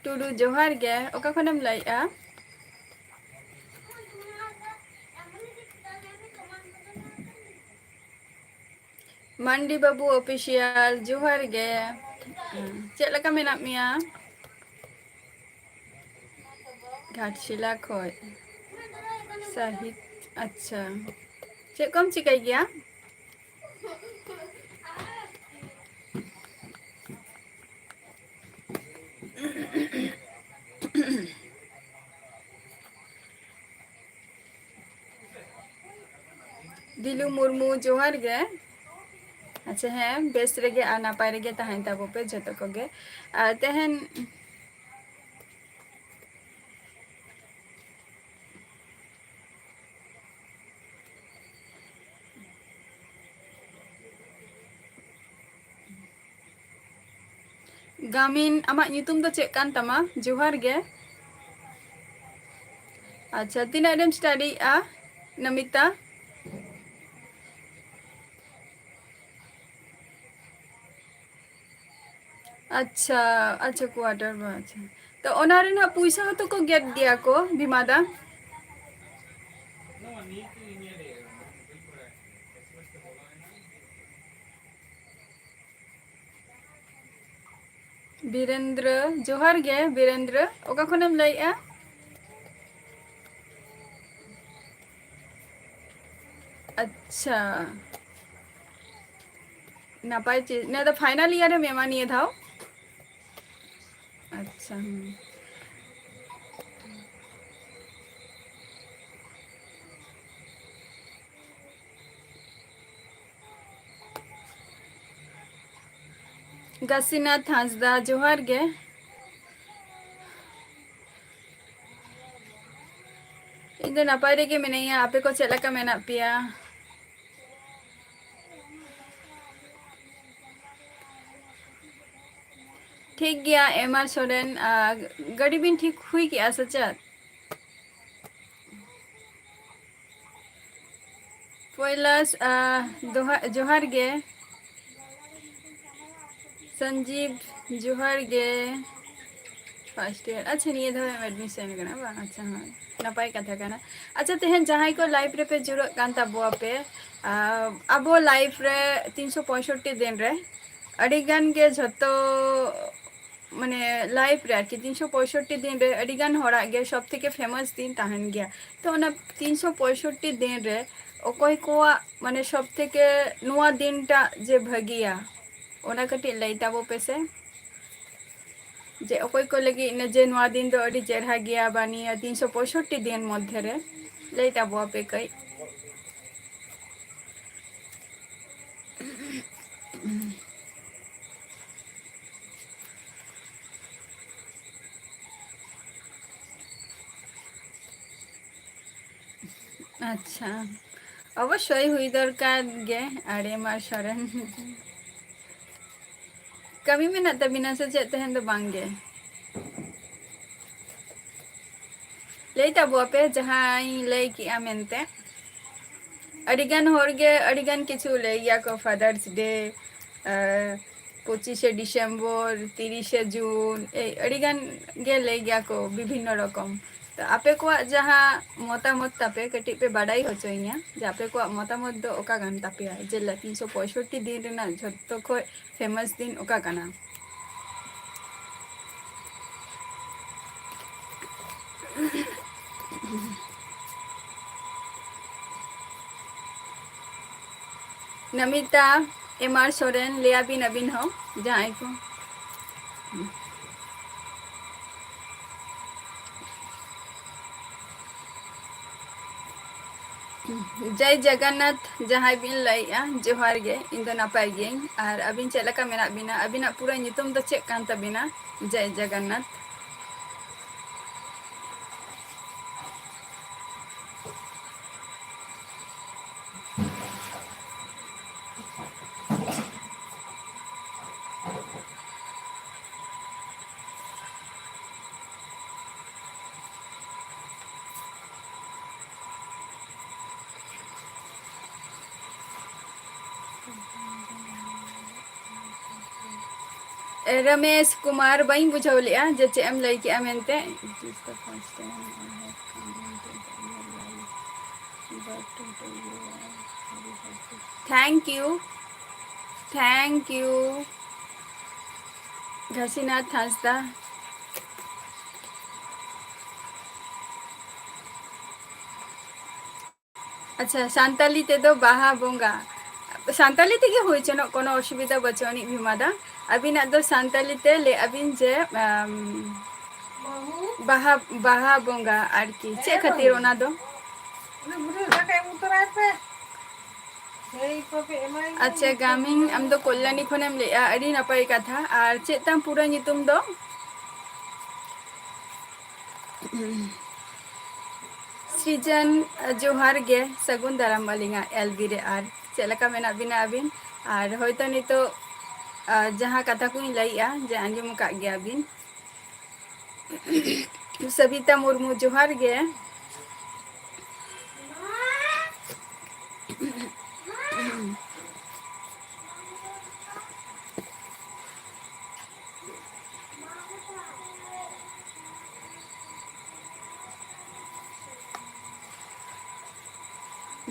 ᱴᱩᱰᱩ, ᱡᱚᱦᱟᱨ ᱜᱮ᱾ ᱚᱠᱟ ᱠᱷᱚᱱᱮᱢ ᱞᱟᱹᱭᱮᱜᱼᱟ? ᱢᱟᱱᱰᱤ ᱵᱟᱹᱵᱩ ᱚᱯᱷᱤᱥᱤᱭᱟᱞ, ᱡᱚᱦᱟᱨ ᱜᱮ᱾ ᱪᱮᱫ ᱞᱮᱠᱟ ᱢᱮᱱᱟᱜ ᱢᱮᱭᱟ? ᱜᱷᱟᱴᱥᱤᱞᱟ ᱠᱷᱚᱡ᱾ ᱥᱟᱦᱤᱛ, ᱟᱪᱪᱷᱟ᱾ ᱪᱮᱫ ᱠᱚᱢ ᱪᱤᱠᱟᱹᱭ ᱜᱮᱭᱟ? ᱫᱤᱞᱩ ᱢᱩᱨᱢᱩ, ᱡᱚᱦᱟᱨ ᱜᱮ᱾ ᱟᱪᱪᱷᱟ, ᱦᱮᱸ, ᱵᱮᱥ ᱨᱮᱜᱮ ᱟᱨ ᱱᱟᱯᱟᱭ ᱨᱮᱜᱮ ᱛᱟᱦᱮᱱ ᱛᱟᱵᱚ ᱯᱮ ᱡᱚᱛᱚ ᱠᱚᱜᱮ᱾ ᱟᱨ ᱛᱮᱦᱮᱧ ᱜᱟᱢᱤᱱ, ᱟᱢᱟᱜ ᱧᱩᱛᱩᱢ ᱫᱚ ᱪᱮᱫ ᱠᱟᱱ ᱛᱟᱢᱟ? ᱡᱚᱦᱟᱨ ᱜᱮ᱾ ᱟᱪᱪᱷᱟ, ᱛᱤᱱᱟᱹᱜ ᱨᱮᱢ ᱥᱴᱟᱰᱤᱭᱮᱜᱼᱟ, ᱱᱚᱢᱤᱛᱟ? ᱟᱪᱪᱷᱟ, ᱟᱪᱪᱷᱟ, quarter ᱵᱟ, ᱟᱪᱪᱷᱟ᱾ ᱛᱚ ᱚᱱᱟ ᱨᱮᱱᱟᱜ ᱯᱩᱭᱥᱟᱹ ᱦᱚᱸᱛᱚ ᱠᱚ ᱜᱮᱫ ᱜᱮᱭᱟ ᱠᱚ, ᱵᱤᱢᱟ ᱫᱟ᱾ ᱵᱤᱨᱮᱱᱫᱨᱚ, ᱡᱚᱦᱟᱨ ᱜᱮ ᱵᱤᱨᱮᱱᱫᱨᱚ, ᱚᱠᱟ ᱠᱷᱚᱱᱮᱢ ᱞᱟᱹᱭᱮᱜᱼᱟ? ᱟᱪᱪᱷᱟ, ᱱᱟᱯᱟᱭ ᱪᱮ-, ᱱᱤᱭᱟᱹ ᱫᱚ final year ᱮᱢ ᱮᱢᱟ ᱱᱤᱭᱟᱹ ᱫᱷᱟᱣ? ᱟᱪᱪᱷᱟ, ᱦᱩᱸ᱾ ᱜᱟᱥᱤᱱᱟᱛᱷ ᱦᱟᱸᱥᱫᱟ, ᱡᱚᱦᱟᱨ ᱜᱮ᱾ ᱤᱧ ᱫᱚ ᱱᱟᱯᱟᱭ ᱨᱮᱜᱮ ᱢᱤᱱᱟᱹᱧᱟ, ᱟᱯᱮ ᱠᱚ ᱪᱮᱫ ᱞᱮᱠᱟ ᱢᱮᱱᱟᱜ ᱯᱮᱭᱟ? ᱴᱷᱤᱠ ᱜᱮᱭᱟ, ᱮᱢ ᱟᱨ ᱥᱚᱨᱮᱱ, ᱟᱨ ᱜᱟᱹᱰᱤ ᱵᱤᱱ ᱴᱷᱤᱠ ᱦᱩᱭ ᱠᱮᱜᱼᱟ ᱥᱮ ᱪᱮᱫ? ᱯᱚᱭᱞᱟᱥ, ᱟᱨ ᱫᱚᱦᱟ-, ᱡᱚᱦᱟᱨ ᱜᱮ᱾ ᱥᱚᱧᱡᱤᱵ, ᱡᱚᱦᱟᱨ ᱜᱮ᱾ First year, ᱟᱪᱪᱷᱟ, ᱱᱤᱭᱟᱹ ᱫᱷᱟᱣ ᱮᱢ admission ᱠᱟᱱᱟ ᱵᱟᱝ? ᱟᱪᱪᱷᱟ, ᱦᱳᱭ, ᱱᱟᱯᱟᱭ ᱠᱟᱛᱷᱟ ᱠᱟᱱᱟ᱾ ᱟᱪᱪᱷᱟ, ᱛᱮᱦᱮᱧ ᱡᱟᱦᱟᱸᱭ ᱠᱚ live ᱨᱮᱯᱮ ᱡᱩᱲᱟᱹᱜ ᱠᱟᱱ ᱛᱟᱵᱚᱣᱟ ᱯᱮ, ᱟᱵᱚ live ᱨᱮ ᱛᱤᱱᱥᱚ ᱯᱚᱸᱭᱥᱚᱴᱴᱤ ᱫᱤᱱ ᱨᱮ ᱟᱹᱰᱤ ᱜᱟᱱ ᱜᱮ ᱡᱷᱚᱛᱚ, ᱢᱟᱱᱮ, live ᱨᱮ ᱟᱨᱠᱤ ᱛᱤᱱᱥᱚ ᱯᱚᱸᱭᱥᱚᱴᱴᱤ ᱫᱤᱱ ᱨᱮ ᱟᱹᱰᱤ ᱜᱟᱱ ᱦᱚᱲᱟᱜ ᱜᱮ ᱥᱚᱵ ᱛᱷᱮᱠᱮ famous ᱫᱤᱱ ᱛᱟᱦᱮᱱ ᱜᱮᱭᱟ᱾ ᱛᱚ ᱚᱱᱟ ᱛᱤᱱᱥᱚ ᱯᱚᱸᱭᱥᱚᱴᱴᱤ ᱫᱤᱱ ᱨᱮ ᱚᱠᱚᱭ ᱠᱚᱣᱟᱜ, ᱢᱟᱱᱮ, ᱥᱚᱵ ᱛᱷᱮᱠᱮ ᱱᱚᱣᱟ ᱫᱤᱱᱴᱟᱜ ᱡᱮ ᱵᱷᱟᱹᱜᱤᱭᱟ, ᱚᱱᱟ ᱠᱟᱹᱴᱤᱡ ᱞᱟᱹᱭ ᱛᱟᱵᱚ ᱯᱮᱥᱮ, ᱡᱮ ᱚᱠᱚᱭ ᱠᱚ ᱞᱟᱹᱜᱤᱫ ᱱᱮ-, ᱡᱮ ᱱᱚᱣᱟ ᱫᱤᱱ ᱫᱚ ᱟᱹᱰᱤ ᱪᱮᱨᱦᱟ ᱜᱮᱭᱟ, ᱵᱟ ᱱᱤᱭᱟᱹ ᱛᱤᱱᱥᱚ ᱯᱚᱸᱭᱥᱚᱴᱴᱤ ᱫᱤᱱ ᱢᱚᱫᱽᱫᱷᱮ ᱨᱮ ᱞᱟᱹᱭ ᱛᱟᱵᱚ ᱟᱯᱮ ᱠᱟᱹᱡ᱾ ᱟᱪᱪᱷᱟ, ᱚᱵᱚᱥᱥᱳᱭ ᱦᱩᱭ ᱫᱚᱨᱠᱟᱨ ᱜᱮ, ᱟᱹᱰᱤ ᱢᱟ ᱥᱚᱨᱮᱱ᱾ ᱠᱟᱹᱢᱤ ᱢᱮᱱᱟᱜ ᱛᱟᱵᱤᱱᱟ ᱥᱮ ᱪᱮᱫ ᱛᱮᱦᱮᱧ ᱫᱚ? ᱵᱟᱝ ᱜᱮ᱾ ᱞᱟᱹᱭ ᱛᱟᱵᱚ ᱟᱯᱮ ᱡᱟᱦᱟᱸᱧ ᱞᱟᱹᱭ ᱠᱮᱜᱼᱟ ᱢᱮᱱᱛᱮ᱾ ᱟᱹᱰᱤ ᱜᱟᱱ ᱦᱚᱲ ᱜᱮ ᱟᱹᱰᱤ ᱜᱟᱱ ᱠᱤᱪᱷᱩ ᱞᱟᱹᱭ ᱜᱮᱭᱟ ᱠᱚ, Father's Day, ᱟᱨ ᱯᱚᱸᱪᱤᱥᱮ ᱰᱤᱥᱮᱢᱵᱚᱨ, ᱛᱤᱨᱤᱥᱮ ᱡᱩᱱ, ᱮᱭ ᱟᱹᱰᱤᱜᱟᱱ ᱜᱮ ᱞᱟᱹᱭ ᱜᱮᱭᱟ ᱠᱚ ᱵᱤᱵᱷᱤᱱᱱᱚ ᱨᱚᱠᱚᱢ᱾ ᱛᱚ ᱟᱯᱮ ᱠᱚᱣᱟᱜ ᱡᱟᱦᱟᱸ ᱢᱚᱛᱟᱢᱚᱛ ᱛᱟᱯᱮ, ᱠᱟᱹᱴᱤᱡ ᱯᱮ ᱵᱟᱰᱟᱭ ᱦᱚᱪᱚᱭᱤᱧᱟ ᱡᱮ ᱟᱯᱮ ᱠᱚᱣᱟᱜ ᱢᱚᱛᱟᱢᱚᱛ ᱫᱚ ᱚᱠᱟ ᱠᱟᱱ ᱛᱟᱯᱮᱭᱟ, ᱡᱮ ᱛᱤᱱᱥᱚ ᱯᱚᱸᱭᱥᱚᱴᱴᱤ ᱫᱤᱱ ᱨᱮᱱᱟᱜ ᱡᱷᱚᱛᱚ ᱠᱷᱚᱡ ᱯᱷᱮᱢᱟᱥ ᱫᱤᱱ ᱚᱠᱟ ᱠᱟᱱᱟ? ᱱᱟᱢᱤᱛᱟ ᱮᱢ ᱟᱨ ᱥᱚᱨᱮᱱ, ᱞᱟᱹᱭᱟᱵᱤᱱ ᱟᱹᱵᱤᱱ ᱦᱚᱸ ᱡᱟᱦᱟᱸᱭ ᱠᱚ᱾ ᱡᱟᱭ ᱡᱚᱜᱚᱱᱱᱟᱛᱷ, ᱡᱟᱦᱟᱸᱭ ᱵᱤᱱ ᱞᱟᱹᱭᱮᱜᱼᱟ, ᱡᱚᱦᱟᱨ ᱜᱮ, ᱤᱧ ᱫᱚ ᱱᱟᱯᱟᱭ ᱜᱤᱭᱟᱹᱧ᱾ ᱟᱨ ᱟᱹᱵᱤᱱ ᱪᱮᱫ ᱞᱮᱠᱟ ᱢᱮᱱᱟᱜ ᱵᱤᱱᱟ? ᱟᱹᱵᱤᱱᱟᱜ ᱯᱩᱨᱟᱹ ᱧᱩᱛᱩᱢ ᱫᱚ ᱪᱮᱫ ᱠᱟᱱ ᱛᱟᱹᱵᱤᱱᱟ? ᱡᱟᱭ ᱡᱚᱜᱚᱱᱱᱟᱛᱷ᱾ ᱨᱚᱢᱮᱥ ᱠᱩᱢᱟᱨ, ᱵᱟᱹᱧ ᱵᱩᱡᱷᱟᱹᱣ ᱞᱮᱜᱼᱟ ᱡᱮ ᱪᱮᱫ ᱮᱢ ᱞᱟᱹᱭ ᱠᱮᱜᱼᱟ ᱢᱮᱱᱛᱮ᱾ It is the first time I have commented your live, but today you are very happy. Thank you, thank you, ᱜᱷᱟᱥᱤᱱᱟᱛᱷ ᱦᱟᱸᱥᱫᱟ᱾ ᱟᱪᱪᱷᱟ, ᱥᱟᱱᱛᱟᱞᱤ ᱛᱮᱫᱚ ᱵᱟᱦᱟ ᱵᱚᱸᱜᱟ᱾ ᱥᱟᱱᱛᱟᱞᱤ ᱛᱮᱜᱮ ᱦᱩᱭ ᱦᱚᱪᱚᱱᱚᱜ, ᱠᱳᱱᱳ ᱚᱥᱩᱵᱤᱫᱷᱟ ᱵᱟᱹᱪᱩᱜ ᱟᱹᱱᱤᱡ ᱵᱷᱤᱢᱟ ᱫᱟ᱾ ᱟᱹᱵᱤᱱᱟᱜ ᱫᱚ ᱥᱟᱱᱛᱟᱞᱤ ᱛᱮ ᱞᱟᱹᱭ ᱟᱹᱵᱤᱱ ᱡᱮ, ᱟᱢ, ᱵᱟᱦᱟ, ᱵᱟᱦᱟ ᱵᱚᱸᱜᱟ ᱟᱨᱠᱤ᱾ ᱪᱮᱫ ᱠᱷᱟᱹᱛᱤᱨ ᱚᱱᱟ ᱫᱚ? ᱩᱱᱤ ᱵᱩᱰᱷᱤ ᱫᱟᱠᱟ ᱮᱢ ᱩᱛᱟᱹᱨᱟᱭ ᱯᱮ᱾ ᱟᱪᱪᱷᱟ, ᱜᱟᱢᱤᱱ, ᱟᱢ ᱫᱚ ᱠᱚᱞᱭᱟᱱᱤ ᱠᱷᱚᱱᱮᱢ ᱞᱟᱹᱭᱮᱜᱼᱟ, ᱟᱹᱰᱤ ᱱᱟᱯᱟᱭ ᱠᱟᱛᱷᱟ᱾ ᱟᱨ ᱪᱮᱫ ᱛᱟᱢ ᱯᱩᱨᱟᱹ ᱧᱩᱛᱩᱢ ᱫᱚ? ᱥᱨᱤᱡᱚᱱ, ᱡᱚᱦᱟᱨ ᱜᱮ, ᱥᱟᱹᱜᱩᱱ ᱫᱟᱨᱟᱢ ᱟᱹᱞᱤᱧᱟᱜ ᱮᱞ ᱵᱤ ᱨᱮ᱾ ᱟᱨ ᱪᱮᱫ ᱞᱮᱠᱟ ᱢᱮᱱᱟᱜ ᱵᱤᱱᱟ ᱟᱹᱵᱤᱱ? ᱟᱨ ᱦᱚᱭᱛᱚ ᱱᱤᱛᱚᱜ, ᱟ, ᱡᱟᱦᱟᱸ ᱠᱟᱛᱷᱟ ᱠᱚᱧ ᱞᱟᱹᱭᱮᱜᱼᱟ, ᱡᱮ ᱟᱸᱡᱚᱢ ᱟᱠᱟᱫ ᱜᱮᱭᱟ ᱵᱤᱱ᱾ ᱥᱟᱵᱤᱛᱟ ᱢᱩᱨᱢᱩ, ᱡᱚᱦᱟᱨ ᱜᱮ᱾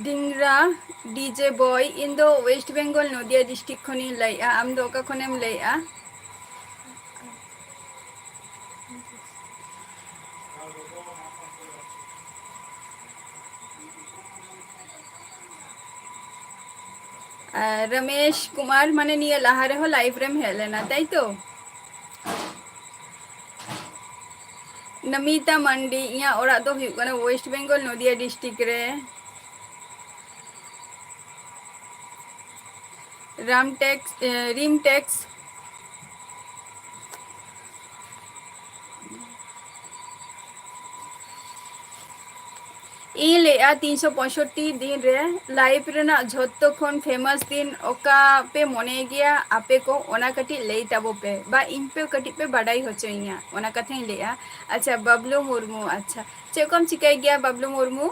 ᱰᱤᱝᱨᱟ ᱰᱤᱡᱮ ᱵᱚᱭ, ᱤᱧ ᱫᱚ ᱳᱭᱮᱥᱴ ᱵᱮᱝᱜᱚᱞ ᱱᱚᱫᱤᱭᱟ ᱰᱤᱥᱴᱨᱤᱠᱴ ᱠᱷᱚᱱᱤᱧ ᱞᱟᱹᱭᱮᱜᱼᱟ᱾ ᱟᱢ ᱫᱚ ᱚᱠᱟ ᱠᱷᱚᱱᱮᱢ ᱞᱟᱹᱭᱮᱜᱼᱟ? ᱟᱨ ᱨᱚᱢᱮᱥ ᱠᱩᱢᱟᱨ, ᱢᱟᱱᱮ ᱱᱤᱭᱟᱹ ᱞᱟᱦᱟ ᱨᱮᱦᱚᱸ ᱞᱟᱭᱤᱵᱷ ᱨᱮᱢ ᱦᱮᱡ ᱞᱮᱱᱟ, ᱛᱟᱭ ᱛᱚ? ᱱᱟᱢᱤᱛᱟ ᱢᱟᱱᱰᱤ, ᱤᱧᱟᱹᱜ ᱚᱲᱟᱜ ᱫᱚ ᱦᱩᱭᱩᱜ ᱠᱟᱱᱟ ᱳᱭᱮᱥᱴ ᱵᱮᱝᱜᱚᱞ ᱱᱚᱫᱤᱭᱟ ᱰᱤᱥᱴᱨᱤᱠᱴ ᱨᱮ᱾ ᱨᱟᱢ ᱴᱮᱠᱥ, ᱮ, ᱨᱤᱢ ᱴᱮᱠᱥ᱾ ᱤᱧ ᱞᱟᱹᱭᱮᱜᱼᱟ, ᱛᱤᱱᱥᱚ ᱯᱚᱸᱭᱥᱚᱴᱴᱤ ᱫᱤᱱ ᱨᱮ ᱞᱟᱭᱤᱯᱷ ᱨᱮᱱᱟᱜ ᱡᱷᱚᱛᱚ ᱠᱷᱚᱱ ᱯᱷᱮᱢᱟᱥ ᱫᱤᱱ ᱚᱠᱟ ᱯᱮ ᱢᱚᱱᱮᱭ ᱜᱮᱭᱟ ᱟᱯᱮ ᱠᱚ? ᱚᱱᱟ ᱠᱟᱹᱴᱤᱡ ᱞᱟᱹᱭ ᱛᱟᱵᱚ ᱯᱮ, ᱵᱟ ᱤᱧ ᱯᱮ ᱠᱟᱹᱴᱤᱡ ᱯᱮ ᱵᱟᱰᱟᱭ ᱦᱚᱪᱚᱧᱟ, ᱚᱱᱟ ᱠᱟᱛᱷᱟᱧ ᱞᱟᱹᱭᱮᱜᱼᱟ᱾ ᱟᱪᱪᱷᱟ, ᱵᱟᱵᱞᱩ ᱢᱩᱨᱢᱩ, ᱟᱪᱪᱷᱟ, ᱪᱮᱫ ᱠᱚᱢ ᱪᱤᱠᱟᱹᱭ ᱜᱮᱭᱟ ᱵᱟᱵᱞᱩ ᱢᱩᱨᱢᱩ?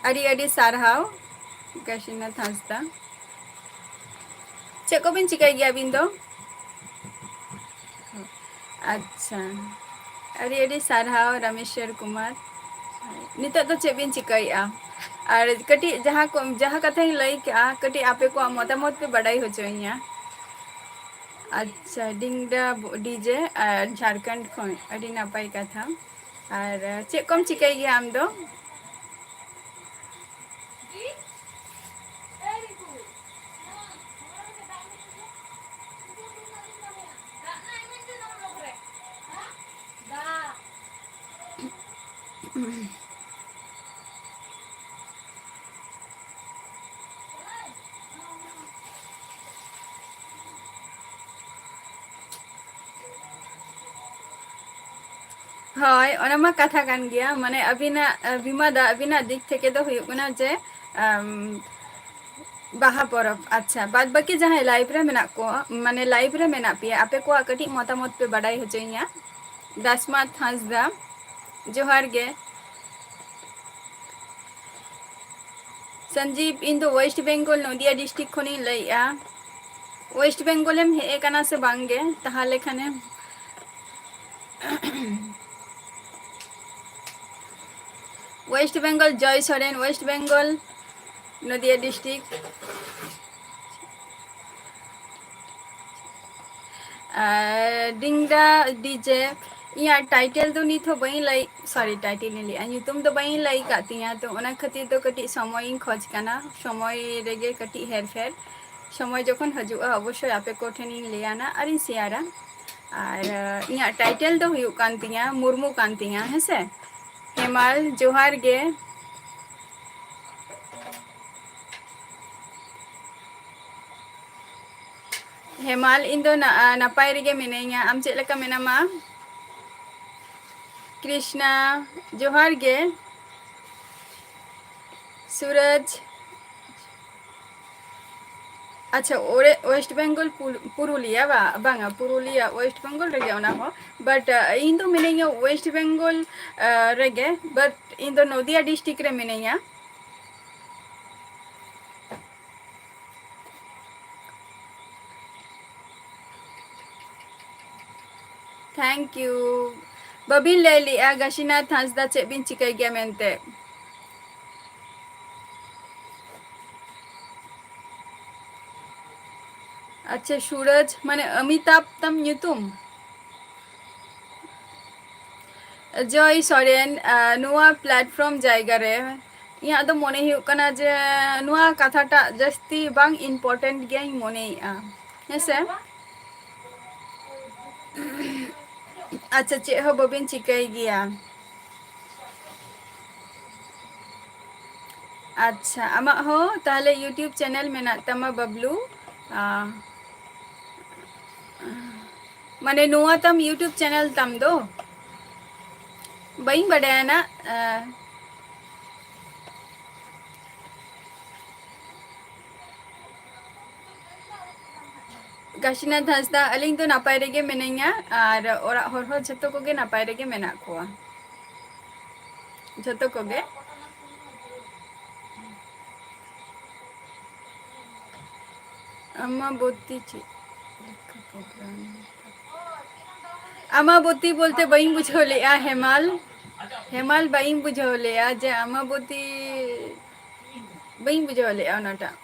ᱟᱹᱰᱤ ᱟᱹᱰᱤ ᱥᱟᱨᱦᱟᱣ ᱠᱟᱥᱤᱱᱟᱛᱷ ᱦᱟᱸᱥᱫᱟ᱾ ᱪᱮᱫ ᱠᱚᱵᱤᱱ ᱪᱤᱠᱟᱹᱭ ᱜᱮᱭᱟ ᱟᱹᱵᱤᱱ ᱫᱚ? ᱟᱪᱪᱷᱟ, ᱟᱹᱰᱤ ᱟᱹᱰᱤ ᱥᱟᱨᱦᱟᱣ ᱨᱟᱢᱮᱥᱣᱚᱨ ᱠᱩᱢᱟᱨ᱾ ᱱᱤᱛᱚᱜ ᱫᱚ ᱪᱮᱫ ᱵᱤᱱ ᱪᱤᱠᱟᱹᱭᱮᱫᱼᱟ? ᱟᱨ ᱠᱟᱹᱴᱤᱡ ᱡᱟᱦᱟᱸ ᱠᱚ, ᱡᱟᱦᱟᱸ ᱠᱟᱛᱷᱟᱧ ᱞᱟᱹᱭ ᱠᱮᱜᱼᱟ, ᱠᱟᱹᱴᱤᱡ ᱟᱯᱮ ᱠᱚᱣᱟᱜ ᱢᱚᱛᱟᱢᱚᱛ ᱯᱮ ᱵᱟᱰᱟᱭ ᱦᱚᱪᱚᱧᱟ᱾ ᱟᱪᱪᱷᱟ, ᱰᱤᱝᱰᱟ ᱰᱤᱡᱮ ᱟᱨ ᱡᱷᱟᱲᱠᱷᱚᱸᱰ ᱠᱷᱚᱱ, ᱟᱹᱰᱤ ᱱᱟᱯᱟᱭ ᱠᱟᱛᱷᱟ᱾ ᱟᱨ ᱪᱮᱫ ᱠᱚᱢ ᱪᱤᱠᱟᱹᱭ ᱜᱮᱭᱟ ᱟᱢ ᱫᱚ? ᱦᱳᱭ, ᱚᱱᱟ ᱢᱟ ᱠᱟᱛᱷᱟ ᱠᱟᱱ ᱜᱮᱭᱟ᱾ ᱢᱟᱱᱮ ᱟᱹᱵᱤᱱᱟᱜ, ᱟᱹ, ᱵᱤᱢᱟ ᱫᱟ, ᱟᱹᱵᱤᱱᱟᱜ ᱫᱤᱠ ᱛᱷᱮᱠᱮ ᱫᱚ ᱦᱩᱭᱩᱜ ᱠᱟᱱᱟ ᱡᱮ, ᱟᱢ, ᱵᱟᱦᱟ ᱯᱚᱨᱚᱵᱽ᱾ ᱟᱪᱪᱷᱟ, ᱵᱟᱫ ᱵᱟᱹᱠᱤ ᱡᱟᱦᱟᱸᱭ ᱞᱟᱭᱤᱵᱷ ᱨᱮ ᱢᱮᱱᱟᱜ ᱠᱚᱣᱟ, ᱢᱟᱱᱮ ᱞᱟᱭᱤᱵᱷ ᱨᱮ ᱢᱮᱱᱟᱜ ᱯᱮᱭᱟ, ᱟᱯᱮ ᱠᱚᱣᱟᱜ ᱠᱟᱹᱴᱤᱡ ᱢᱚᱛᱟᱢᱚᱛ ᱯᱮ ᱵᱟᱰᱟᱭ ᱦᱚᱪᱚᱭᱤᱧᱟ᱾ ᱫᱟᱥᱢᱟᱛ ᱦᱟᱸᱥᱫᱟ, ᱡᱚᱦᱟᱨ ᱜᱮ᱾ ᱥᱚᱧᱡᱤᱵᱽ, ᱤᱧ ᱫᱚ ᱳᱭᱮᱥᱴ ᱵᱮᱝᱜᱚᱞ ᱱᱚᱫᱤᱭᱟ ᱰᱤᱥᱴᱨᱤᱠᱴ ᱠᱷᱚᱱᱤᱧ ᱞᱟᱹᱭᱮᱜᱼᱟ᱾ ᱳᱭᱮᱥᱴ ᱵᱮᱝᱜᱚᱞᱮᱢ ᱦᱮᱡ ᱟᱠᱟᱱᱟ ᱥᱮ ᱵᱟᱝ ᱜᱮ? ᱛᱟᱦᱚᱞᱮ ᱠᱷᱟᱱᱮᱢ West Bengal, ᱡᱚᱭ ᱥᱚᱨᱮᱱ, West Bengal, ᱱᱚᱫᱤᱭᱟ district᱾ ᱟᱨ ᱰᱤᱝᱜᱟ ᱰᱤᱡᱮ, ᱤᱧᱟᱹᱜ title ᱫᱚ ᱱᱤᱛ ᱦᱚᱸ ᱵᱟᱹᱧ ᱞᱟᱹᱭ, sorry, title ᱤᱧ ᱞᱟᱹᱭᱮᱜᱼᱟ, ᱧᱩᱛᱩᱢ ᱫᱚ ᱵᱟᱹᱧ ᱞᱟᱹᱭ ᱠᱟᱜ ᱛᱤᱧᱟᱹ, ᱛᱚ ᱚᱱᱟ ᱠᱷᱟᱹᱛᱤᱨ ᱫᱚ ᱠᱟᱹᱴᱤᱡ ᱥᱚᱢᱚᱭᱤᱧ ᱠᱷᱚᱡᱽ ᱠᱟᱱᱟ, ᱥᱚᱢᱚᱭ ᱨᱮᱜᱮ ᱠᱟᱹᱴᱤᱡ ᱦᱮᱨᱯᱷᱮᱨ᱾ ᱥᱚᱢᱚᱭ ᱡᱚᱠᱷᱚᱱ ᱦᱤᱡᱩᱜᱼᱟ, ᱚᱵᱚᱥᱥᱳᱭ ᱟᱯᱮ ᱠᱚ ᱴᱷᱮᱱᱤᱧ ᱞᱟᱹᱭᱟ ᱱᱟ ᱟᱨᱤᱧ ᱥᱮᱭᱟᱨᱟ᱾ ᱟᱨ, ᱟᱸ, ᱤᱧᱟᱹᱜ title ᱫᱚ ᱦᱩᱭᱩᱜ ᱠᱟᱱ ᱛᱤᱧᱟᱹ, ᱢᱩᱨᱢᱩ ᱠᱟᱱ ᱛᱤᱧᱟᱹ, ᱦᱮᱸᱥᱮ? ᱦᱮᱢᱟᱞ, ᱡᱚᱦᱟᱨ ᱜᱮ᱾ ᱦᱮᱢᱟᱞ, ᱤᱧ ᱫᱚ ᱱᱟ-, ᱱᱟᱯᱟᱭ ᱨᱮᱜᱮ ᱢᱤᱱᱟᱹᱧᱟ᱾ ᱟᱢ ᱪᱮᱫ ᱞᱮᱠᱟ ᱢᱮᱱᱟᱢᱟ? ᱠᱨᱤᱥᱱᱟ, ᱡᱚᱦᱟᱨ ᱜᱮ᱾ ᱥᱩᱨᱚᱡᱽ, ᱟᱪᱪᱷᱟ, ᱳᱨᱮ-, West Bengal ᱯᱩᱞ-, ᱯᱩᱨᱩᱞᱤᱭᱟ ᱵᱟ-, ᱵᱟᱝᱟ, ᱯᱩᱨᱩᱞᱤᱭᱟ West Bengal ᱨᱮᱜᱮ ᱚᱱᱟ ᱦᱚᱸ᱾ But, ᱟᱸ, ᱤᱧ ᱫᱚ ᱢᱤᱱᱟᱹᱧᱟ West Bengal, ᱟᱸ, ᱨᱮᱜᱮ, but ᱤᱧ ᱫᱚ ᱱᱚᱫᱤᱭᱟ district ᱨᱮ ᱢᱤᱱᱟᱹᱧᱟ᱾ Thank you. ᱵᱟᱹᱵᱤᱱ ᱞᱟᱹᱭ ᱞᱮᱜᱼᱟ ᱜᱟᱥᱤᱱᱟᱛᱷ ᱦᱟᱸᱥᱫᱟ ᱪᱮᱫ ᱵᱤᱱ ᱪᱤᱠᱟᱹᱭ ᱜᱮᱭᱟ ᱢᱮᱱᱛᱮ᱾ ᱟᱪᱪᱷᱟ, ᱥᱩᱨᱚᱡᱽ, ᱢᱟᱱᱮ ᱚᱢᱤᱛᱟᱵᱷ ᱛᱟᱢ ᱧᱩᱛᱩᱢ? ᱡᱚᱭ ᱥᱚᱨᱮᱱ, ᱟᱸ, ᱱᱚᱣᱟ platform ᱡᱟᱭᱜᱟ ᱨᱮ ᱤᱧᱟᱹᱜ ᱫᱚ ᱢᱚᱱᱮ ᱦᱩᱭᱩᱜ ᱠᱟᱱᱟ ᱡᱮ ᱱᱚᱣᱟ ᱠᱟᱛᱷᱟᱴᱟᱜ ᱡᱟᱹᱥᱛᱤ ᱵᱟᱝ important ᱜᱮᱭᱟᱧ ᱢᱚᱱᱮᱭᱮᱜᱼᱟ, ᱦᱮᱸᱥᱮ? ᱟᱪᱪᱷᱟ, ᱪᱮᱫ ᱦᱚᱸ ᱵᱟᱹᱵᱤᱱ ᱪᱤᱠᱟᱹᱭ ᱜᱮᱭᱟ᱾ ᱟᱪᱪᱷᱟ, ᱟᱢᱟᱜ ᱦᱚᱸ ᱛᱟᱦᱞᱮ YouTube channel ᱢᱮᱱᱟᱜ ᱛᱟᱢᱟ, ᱵᱟᱵᱞᱩ? ᱟᱸ, ᱢᱟᱱᱮ, ᱱᱚᱣᱟ ᱛᱟᱢ YouTube channel ᱛᱟᱢ ᱫᱚ? ᱵᱟᱹᱧ ᱵᱟᱰᱟᱭᱟ ᱱᱟᱜ᱾ ᱟᱸ, ᱠᱟᱥᱤᱱᱟᱛᱷ ᱦᱟᱸᱥᱫᱟ, ᱟᱹᱞᱤᱧ ᱫᱚ ᱱᱟᱯᱟᱭ ᱨᱮᱜᱮ ᱢᱤᱱᱟᱹᱧᱟ ᱟᱨ ᱚᱲᱟᱜ ᱦᱚᱲ ᱦᱚᱸ ᱡᱷᱚᱛᱚ ᱠᱚᱜᱮ ᱱᱟᱯᱟᱭ ᱨᱮᱜᱮ ᱢᱮᱱᱟᱜ ᱠᱚᱣᱟ, ᱡᱷᱚᱛᱚ ᱠᱚᱜᱮ᱾ ᱟᱢᱟᱵᱚᱛᱤ ᱪᱮᱫ ᱞᱮᱠᱟ program? ᱟᱢᱟᱵᱚᱛᱤ ᱵᱚᱞᱛᱮ ᱵᱟᱹᱧ ᱵᱩᱡᱷᱟᱹᱣ ᱞᱮᱜᱼᱟ ᱦᱮᱢᱟᱞ᱾ ᱦᱮᱢᱟᱞ ᱵᱟᱹᱧ ᱵᱩᱡᱷᱟᱹᱣ ᱞᱮᱜᱼᱟ ᱡᱮ ᱟᱢᱟᱵᱚᱛᱤ, ᱵᱟᱹᱧ ᱵᱩᱡᱷᱟᱹᱣ ᱞᱮᱜᱼᱟ ᱚᱱᱟᱴᱟᱜ᱾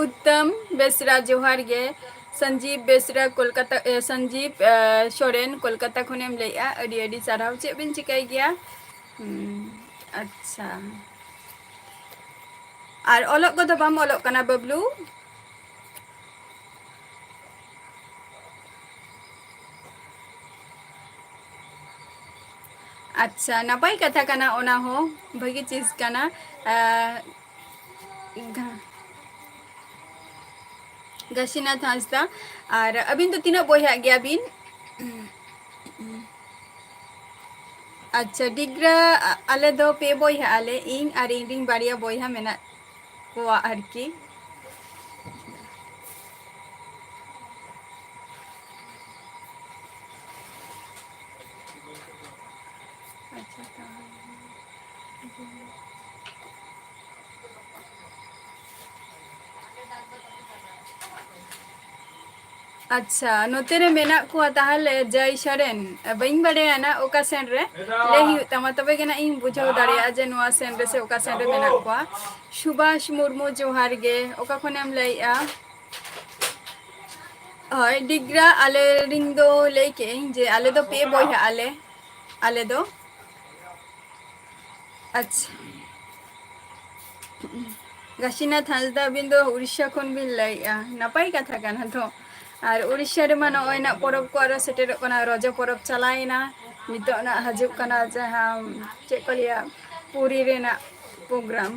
ᱩᱛᱛᱚᱢ ᱵᱮᱥᱨᱟ, ᱡᱚᱦᱟᱨ ᱜᱮ᱾ ᱥᱚᱧᱡᱤᱵ ᱵᱮᱥᱨᱟ, ᱠᱳᱞᱠᱟᱛᱟ, ᱮ, ᱥᱚᱧᱡᱤᱵ, ᱮ, ᱥᱚᱨᱮᱱ, ᱠᱳᱞᱠᱟᱛᱟ ᱠᱷᱚᱱᱮᱢ ᱞᱟᱹᱭᱮᱜᱼᱟ, ᱟᱹᱰᱤ ᱟᱹᱰᱤ ᱥᱟᱨᱦᱟᱣ᱾ ᱪᱮᱫ ᱵᱤᱱ ᱪᱤᱠᱟᱹᱭ ᱜᱮᱭᱟ? ᱦᱩᱸ, ᱟᱪᱪᱷᱟ᱾ ᱟᱨ ᱚᱞᱚᱜ ᱠᱚᱫᱚ ᱵᱟᱢ ᱚᱞᱚᱜ ᱠᱟᱱᱟ, ᱵᱟᱹᱵᱞᱩ? ᱟᱪᱪᱷᱟ, ᱱᱟᱯᱟᱭ ᱠᱟᱛᱷᱟ ᱠᱟᱱᱟ, ᱚᱱᱟ ᱦᱚᱸ ᱵᱷᱟᱹᱜᱤ ᱪᱤᱡᱽ ᱠᱟᱱᱟ᱾ ᱟᱸ, ᱜᱷᱟ-, ᱜᱟᱥᱤᱱᱟᱛᱷ ᱦᱟᱸᱥᱫᱟ, ᱟᱨ ᱟᱹᱵᱤᱱ ᱫᱚ ᱛᱤᱱᱟᱹᱜ ᱵᱚᱭᱦᱟᱜ ᱜᱮᱭᱟ ᱵᱤᱱ? ᱟᱪᱪᱷᱟ, ᱰᱤᱜᱽᱨᱟ, ᱟ-, ᱟᱞᱮ ᱫᱚ ᱯᱮ ᱵᱚᱭᱦᱟᱜ ᱟᱞᱮ, ᱤᱧ ᱟᱨ ᱤᱧ ᱨᱤᱱ ᱵᱟᱨᱭᱟ ᱵᱚᱭᱦᱟ ᱢᱮᱱᱟᱜ ᱠᱚᱣᱟ ᱟᱨᱠᱤ᱾ ᱟᱪᱪᱷᱟ, ᱛᱟᱦᱚᱞᱮ᱾ ᱟᱪᱪᱷᱟ, ᱱᱚᱛᱮ ᱨᱮ ᱢᱮᱱᱟᱜ ᱠᱚᱣᱟ ᱛᱟᱦᱚᱞᱮ ᱡᱟᱭ ᱥᱚᱨᱮᱱ᱾ ᱵᱟᱹᱧ ᱵᱟᱲᱟᱭᱟ ᱱᱟ ᱚᱠᱟ ᱥᱮᱱ ᱨᱮ᱾ ᱞᱟᱹᱭ ᱦᱩᱭᱩᱜ ᱛᱟᱢᱟ, ᱛᱚᱵᱮ ᱜᱮ ᱱᱟᱜ ᱤᱧ ᱵᱩᱡᱷᱟᱹᱣ ᱫᱟᱲᱮᱭᱟᱜᱼᱟ ᱡᱮ ᱱᱚᱣᱟ ᱥᱮᱱ ᱨᱮ ᱥᱮ ᱚᱠᱟ ᱥᱮᱱ ᱨᱮ ᱢᱮᱱᱟᱜ ᱠᱚᱣᱟ᱾ ᱥᱩᱵᱷᱟᱥ ᱢᱩᱨᱢᱩ, ᱡᱚᱦᱟᱨ ᱜᱮ᱾ ᱚᱠᱟ ᱠᱷᱚᱱᱮᱢ ᱞᱟᱹᱭᱮᱜᱼᱟ? ᱦᱳᱭ, ᱰᱤᱜᱽᱨᱟ ᱟᱞᱮ ᱨᱤᱱ ᱫᱚ ᱞᱟᱹᱭ ᱠᱮᱜ ᱟᱹᱧ ᱡᱮ ᱟᱞᱮ ᱫᱚ ᱯᱮ ᱵᱚᱭᱦᱟᱜ ᱟᱞᱮ, ᱟᱞᱮ ᱫᱚ᱾ ᱟᱪᱪᱷᱟ᱾ ᱜᱟᱥᱤᱱᱟᱛᱷ ᱦᱟᱸᱥᱫᱟ, ᱟᱹᱵᱤᱱ ᱫᱚ ᱩᱲᱤᱥᱥᱟ ᱠᱷᱚᱱ ᱵᱤᱱ ᱞᱟᱹᱭᱮᱜᱼᱟ, ᱱᱟᱯᱟᱭ ᱠᱟᱛᱷᱟ ᱠᱟᱱᱟ ᱛᱚ᱾ ᱟᱨ ᱩᱲᱤᱥᱥᱟ ᱨᱮᱢᱟ ᱱᱚᱜᱼᱚᱭ ᱱᱟᱜ ᱯᱚᱨᱚᱵᱽ ᱠᱚ ᱟᱨᱚ ᱥᱮᱴᱮᱨᱚᱜ ᱠᱟᱱᱟ, ᱨᱚᱡᱚ ᱯᱚᱨᱚᱵᱽ ᱪᱟᱞᱟᱣᱮᱱᱟ, ᱱᱤᱛᱚᱜ ᱱᱟᱜ ᱦᱤᱡᱩᱜ ᱠᱟᱱᱟ ᱡᱟᱦᱟᱸ, ᱪᱮᱫ ᱠᱚ ᱞᱟᱹᱭᱟ, ᱯᱩᱨᱤ ᱨᱮᱱᱟᱜ program᱾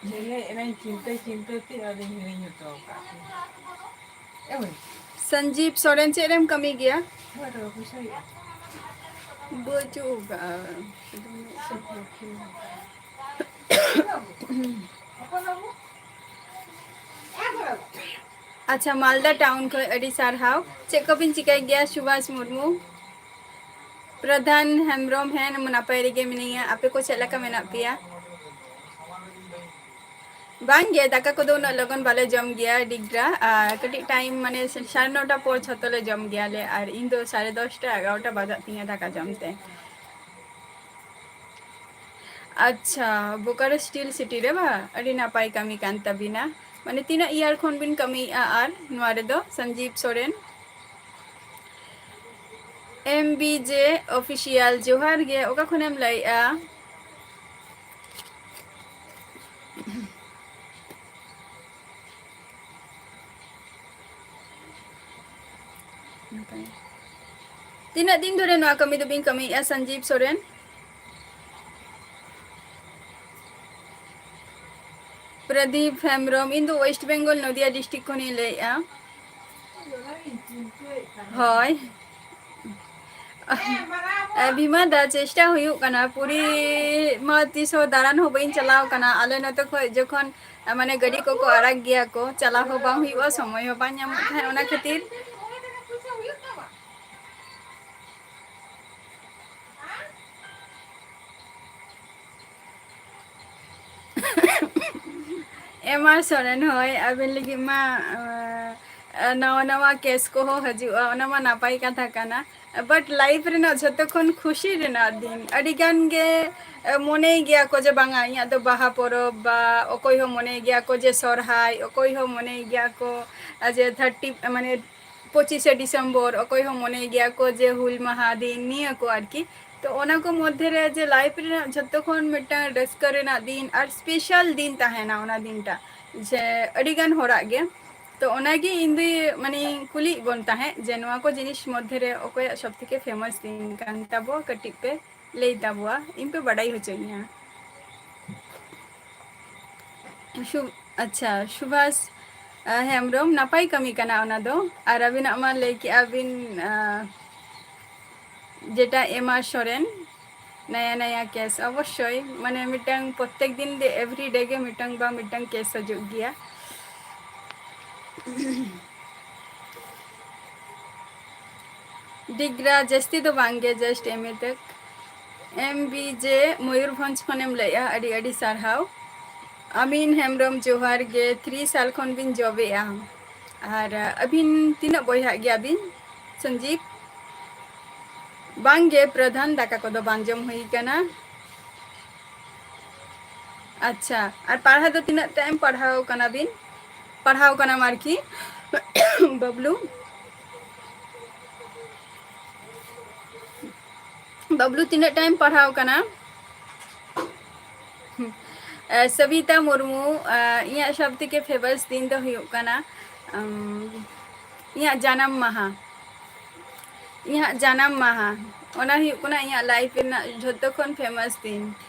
ᱧᱮᱞᱮ ᱮᱱᱟᱧ ᱪᱤᱱᱛᱟᱹ ᱪᱤᱱᱛᱟᱹ ᱛᱮ ᱟᱫᱚᱧ ᱦᱤᱲᱤᱧ ᱦᱚᱴᱚ ᱠᱟᱜ ᱠᱚᱣᱟ᱾ ᱮ ᱢᱟᱹᱭ᱾ ᱥᱚᱧᱡᱤᱵ ᱥᱚᱨᱮᱱ, ᱪᱮᱫ ᱨᱮᱢ ᱠᱟᱹᱢᱤ ᱜᱮᱭᱟ? ᱦᱳᱭ, ᱴᱟᱠᱟ ᱯᱚᱭᱥᱟ ᱦᱩᱭᱩᱜᱼᱟ᱾ ᱵᱟᱹᱪᱩᱜ ᱠᱟᱜᱼᱟ᱾ ᱟᱪᱪᱷᱟ, ᱢᱟᱞᱫᱟ town ᱠᱷᱚᱱ ᱟᱹᱰᱤ ᱥᱟᱨᱦᱟᱣ᱾ ᱪᱮᱫ ᱠᱚᱵᱤᱱ ᱪᱤᱠᱟᱹᱭ ᱜᱮᱭᱟ, ᱥᱩᱵᱷᱟᱥ ᱢᱩᱨᱢᱩ? ᱯᱨᱚᱫᱷᱟᱱ ᱦᱮᱢᱵᱨᱚᱢ, ᱦᱮᱸ, ᱱᱟᱯᱟᱭ ᱨᱮᱜᱮ ᱢᱤᱱᱟᱹᱧᱟ᱾ ᱟᱯᱮ ᱠᱚ ᱪᱮᱫ ᱞᱮᱠᱟ ᱢᱮᱱᱟᱜ ᱯᱮᱭᱟ? ᱵᱟᱝ ᱜᱮ, ᱫᱟᱠᱟ ᱠᱚᱫᱚ ᱩᱱᱟᱹᱜ ᱞᱚᱜᱚᱱ ᱵᱟᱞᱮ ᱡᱚᱢ ᱜᱮᱭᱟ ᱰᱤᱜᱽᱨᱟ᱾ ᱟᱨ ᱠᱟᱹᱴᱤᱡ time, ᱢᱟᱱᱮ, ᱥᱟᱲᱮ ᱱᱚᱴᱟ ᱯᱚᱨ ᱡᱷᱚᱛᱚ ᱞᱮ ᱡᱚᱢ ᱜᱮᱭᱟᱞᱮ᱾ ᱟᱨ ᱤᱧ ᱫᱚ ᱥᱟᱲᱮ ᱫᱚᱥᱴᱟ, ᱮᱜᱟᱨᱚᱴᱟ ᱵᱟᱡᱟᱜ ᱛᱤᱧᱟᱹ ᱫᱟᱠᱟ ᱡᱚᱢ ᱛᱮ᱾ ᱟᱪᱪᱷᱟ, ᱵᱳᱠᱟᱨᱳ Steel City ᱨᱮ ᱵᱟ? ᱟᱹᱰᱤ ᱱᱟᱯᱟᱭ ᱠᱟᱹᱢᱤ ᱠᱟᱱ ᱛᱟᱵᱤᱱᱟ᱾ ᱢᱟᱱᱮ, ᱛᱤᱱᱟᱹᱜ year ᱠᱷᱚᱱ ᱵᱤᱱ ᱠᱟᱹᱢᱤᱭᱮᱫᱼᱟ ᱟᱨ ᱱᱚᱣᱟ ᱨᱮᱫᱚ, Sanjib Soren? M B J Official, ᱡᱚᱦᱟᱨ ᱜᱮ᱾ ᱚᱠᱟ ᱠᱷᱚᱱᱮᱢ ᱞᱟᱹᱭᱮᱫᱼᱟ? ᱛᱤᱱᱟᱹᱜ ᱫᱤᱱ ᱫᱷᱚᱨᱮ ᱱᱚᱣᱟ ᱠᱟᱹᱢᱤ ᱫᱚᱵᱤᱱ ᱠᱟᱹᱢᱤᱭᱮᱫᱼᱟ, ᱥᱚᱧᱡᱤᱵᱽ ᱥᱚᱨᱮᱱ? ᱯᱨᱚᱫᱤᱯ ᱦᱮᱢᱵᱨᱚᱢ, ᱤᱧ ᱫᱚ West Bengal, ᱱᱚᱫᱤᱭᱟ district ᱠᱷᱚᱱᱤᱧ ᱞᱟᱹᱭᱮᱫᱼᱟ᱾ ᱦᱳᱭ᱾ ᱮ, ᱵᱷᱤᱢᱟ ᱫᱟ, ᱪᱮᱥᱴᱟ ᱦᱩᱭᱩᱜ ᱠᱟᱱᱟ᱾ ᱯᱩᱨᱤ ᱢᱟ ᱛᱤᱥ ᱦᱚᱸ ᱫᱟᱬᱟᱱ ᱦᱚᱸ ᱵᱟᱹᱧ ᱪᱟᱞᱟᱣ ᱠᱟᱱᱟ᱾ ᱟᱞᱮ ᱱᱚᱛᱮ ᱠᱷᱚᱡ ᱡᱚᱠᱷᱚᱱ, ᱮ, ᱢᱟᱱᱮ, ᱜᱟᱹᱰᱤ ᱠᱚᱠᱚ ᱟᱲᱟᱜ ᱜᱮᱭᱟ ᱠᱚ, ᱪᱟᱞᱟᱣ ᱦᱚᱸ ᱵᱟᱝ ᱦᱩᱭᱩᱜᱼᱟ, ᱥᱚᱢᱚᱭ ᱦᱚᱸ ᱵᱟᱝ ᱧᱟᱢᱚᱜ ᱛᱟᱦᱮᱸᱫ, ᱚᱱᱟ ᱠᱷᱟᱹᱛᱤᱨ᱾ ᱮᱢ ᱟᱨ ᱥᱚᱨᱮᱱ, ᱦᱳᱭ, ᱟᱵᱮᱱ ᱞᱟᱹᱜᱤᱫ ᱢᱟ, ᱟᱸ, ᱱᱟᱣᱟ ᱱᱟᱣᱟ case ᱠᱚᱦᱚᱸ ᱦᱤᱡᱩᱜᱼᱟ, ᱚᱱᱟ ᱢᱟ ᱱᱟᱯᱟᱭ ᱠᱟᱛᱷᱟ ᱠᱟᱱᱟ᱾ But life ᱨᱮᱱᱟᱜ ᱡᱷᱚᱛᱚ ᱠᱷᱚᱱ ᱠᱷᱩᱥᱤ ᱨᱮᱱᱟᱜ ᱫᱤᱱ, ᱟᱹᱰᱤ ᱜᱟᱱ ᱜᱮ, ᱮ, ᱢᱚᱱᱮᱭ ᱜᱮᱭᱟ ᱠᱚ ᱡᱮ ᱵᱟᱝᱟ, ᱤᱧᱟᱹᱜ ᱫᱚ ᱵᱟᱦᱟ ᱯᱚᱨᱚᱵᱽ, ᱵᱟ ᱚᱠᱚᱭ ᱦᱚᱸ ᱢᱚᱱᱮᱭ ᱜᱮᱭᱟ ᱠᱚ ᱡᱮ ᱥᱚᱨᱦᱟᱭ, ᱚᱠᱚᱭ ᱦᱚᱸ ᱢᱚᱱᱮᱭ ᱜᱮᱭᱟ ᱠᱚ, ᱟ, ᱡᱮ thirty, ᱢᱟᱱᱮ, ᱯᱚᱸᱪᱤᱥᱮ ᱰᱤᱥᱮᱢᱵᱚᱨ, ᱚᱠᱚᱭ ᱦᱚᱸ ᱢᱚᱱᱮᱭ ᱜᱮᱭᱟ ᱠᱚ ᱡᱮ ᱦᱩᱞ ᱢᱟᱦᱟ ᱫᱤᱱ, ᱱᱤᱭᱟᱹ ᱠᱚ ᱟᱨᱠᱤ᱾ ᱛᱚ, ᱚᱱᱟ ᱠᱚ ᱢᱚᱫᱽᱫᱷᱮ ᱨᱮ ᱡᱮ life ᱨᱮᱱᱟᱜ ᱡᱷᱚᱛᱚ ᱠᱷᱚᱱ ᱢᱤᱫᱴᱟᱝ ᱨᱟᱹᱥᱠᱟᱹ ᱨᱮᱱᱟᱜ ᱫᱤᱱ ᱟᱨ special ᱫᱤᱱ ᱛᱟᱦᱮᱱᱟ ᱚᱱᱟ ᱫᱤᱱᱴᱟ, ᱡᱮ ᱟᱹᱰᱤ ᱜᱟᱱ ᱦᱚᱲᱟᱜ ᱜᱮ᱾ ᱛᱚ, ᱚᱱᱟᱜᱮ ᱤᱧ ᱫᱚ, ᱢᱟᱱᱮ, ᱠᱩᱞᱤᱭᱮᱫ ᱵᱚᱱ ᱛᱟᱦᱮᱸᱫ ᱡᱮ ᱱᱚᱣᱟ ᱠᱚ ᱡᱤᱱᱤᱥ ᱢᱚᱫᱽᱫᱷᱮ ᱨᱮ ᱚᱠᱚᱭᱟᱜ ᱥᱚᱵ ᱛᱷᱮᱠᱮ famous ᱫᱤᱱ ᱠᱟᱱ ᱛᱟᱵᱚᱣᱟ, ᱠᱟᱹᱴᱤᱡ ᱯᱮ ᱞᱟᱹᱭ ᱛᱟᱵᱚᱣᱟ, ᱤᱧ ᱯᱮ ᱵᱟᱰᱟᱭ ᱦᱚᱪᱚᱧᱟ᱾ ᱥᱩ-, ᱟᱪᱪᱷᱟ, ᱥᱩᱵᱷᱟᱥ, ᱟ, ᱦᱮᱢᱵᱨᱚᱢ, ᱱᱟᱯᱟᱭ ᱠᱟᱹᱢᱤ ᱠᱟᱱᱟ ᱚᱱᱟ ᱫᱚ᱾ ᱟᱨ ᱟᱹᱵᱤᱱᱟᱜ ᱢᱟ ᱞᱟᱹᱭ ᱠᱮᱜᱼᱟ ᱵᱤᱱ, ᱟ, ᱡᱮᱴᱟ ᱮᱢ ᱟᱨ ᱥᱚᱨᱮᱱ, ᱱᱟᱭᱟ ᱱᱟᱭᱟ case, ᱚᱵᱚᱥᱥᱳᱭ, ᱢᱟᱱᱮ, ᱢᱤᱫᱴᱟᱝ ᱯᱨᱚᱛᱛᱮᱠ ᱫᱤᱱ ᱜᱮ, every day ᱜᱮ ᱢᱤᱫᱴᱟᱝ ᱵᱟ ᱢᱤᱫᱴᱟᱝ case ᱦᱤᱡᱩᱜ ᱜᱮᱭᱟ᱾ ᱰᱤᱜᱽᱨᱟ ᱡᱟᱹᱥᱛᱤ ᱫᱚ ᱵᱟᱝ ᱜᱮ, just M A ᱛᱮᱠ᱾ M B J Mayurbhanj ᱠᱷᱚᱱᱮᱢ ᱞᱟᱹᱭᱮᱜᱼᱟ, ᱟᱹᱰᱤ ᱟᱹᱰᱤ ᱥᱟᱨᱦᱟᱣ᱾ ᱟᱢᱤᱱ ᱦᱮᱢᱵᱨᱚᱢ, ᱡᱚᱦᱟᱨ ᱜᱮ᱾ ᱛᱷᱨᱤ ᱥᱟᱞ ᱠᱷᱚᱱ ᱵᱤᱱ ᱡᱚᱵᱮᱜᱼᱟ᱾ ᱟᱨ, ᱟ, ᱟᱹᱵᱤᱱ ᱛᱤᱱᱟᱹᱜ ᱵᱚᱭᱦᱟᱜ ᱜᱮᱭᱟ ᱵᱤᱱ, ᱥᱚᱧᱡᱤᱵᱽ? ᱵᱟᱝ ᱜᱮ ᱯᱨᱚᱫᱷᱟᱱ, ᱫᱟᱠᱟ ᱠᱚᱫᱚ ᱵᱟᱝ ᱡᱚᱢ ᱦᱩᱭ ᱠᱟᱱᱟ᱾ ᱟᱪᱪᱷᱟ, ᱟᱨ ᱯᱟᱲᱦᱟᱣ ᱫᱚ ᱛᱤᱱᱟᱹᱜ ᱴᱟᱭᱤᱢ ᱯᱟᱲᱦᱟᱣ ᱠᱟᱱᱟ ᱵᱤᱱ? ᱯᱟᱲᱦᱟᱣ ᱠᱟᱱᱟᱢ ᱟᱨᱠᱤ, ᱵᱟᱵᱞᱩ? ᱵᱟᱵᱞᱩ, ᱛᱤᱱᱟᱹᱜ ᱴᱟᱭᱤᱢ ᱯᱟᱲᱦᱟᱣ ᱠᱟᱱᱟ? ᱮ, ᱥᱚᱵᱤᱛᱟ ᱢᱩᱨᱢᱩ, ᱮ, ᱤᱧᱟᱹᱜ ᱥᱚᱵ ᱛᱷᱮᱠᱮ famous ᱫᱤᱱ ᱫᱚ ᱦᱩᱭᱩᱜ ᱠᱟᱱᱟ, ᱩᱢ, ᱤᱧᱟᱹᱜ ᱡᱟᱱᱟᱢ ᱢᱟᱦᱟ᱾ ᱤᱧᱟᱹᱜ ᱡᱟᱱᱟᱢ ᱢᱟᱦᱟ, ᱚᱱᱟ ᱦᱩᱭᱩᱜ ᱠᱟᱱᱟ ᱤᱧᱟᱹᱜ life ᱨᱮᱱᱟᱜ ᱡᱷᱚᱛᱚ ᱠᱷᱚᱱ famous ᱫᱤᱱ᱾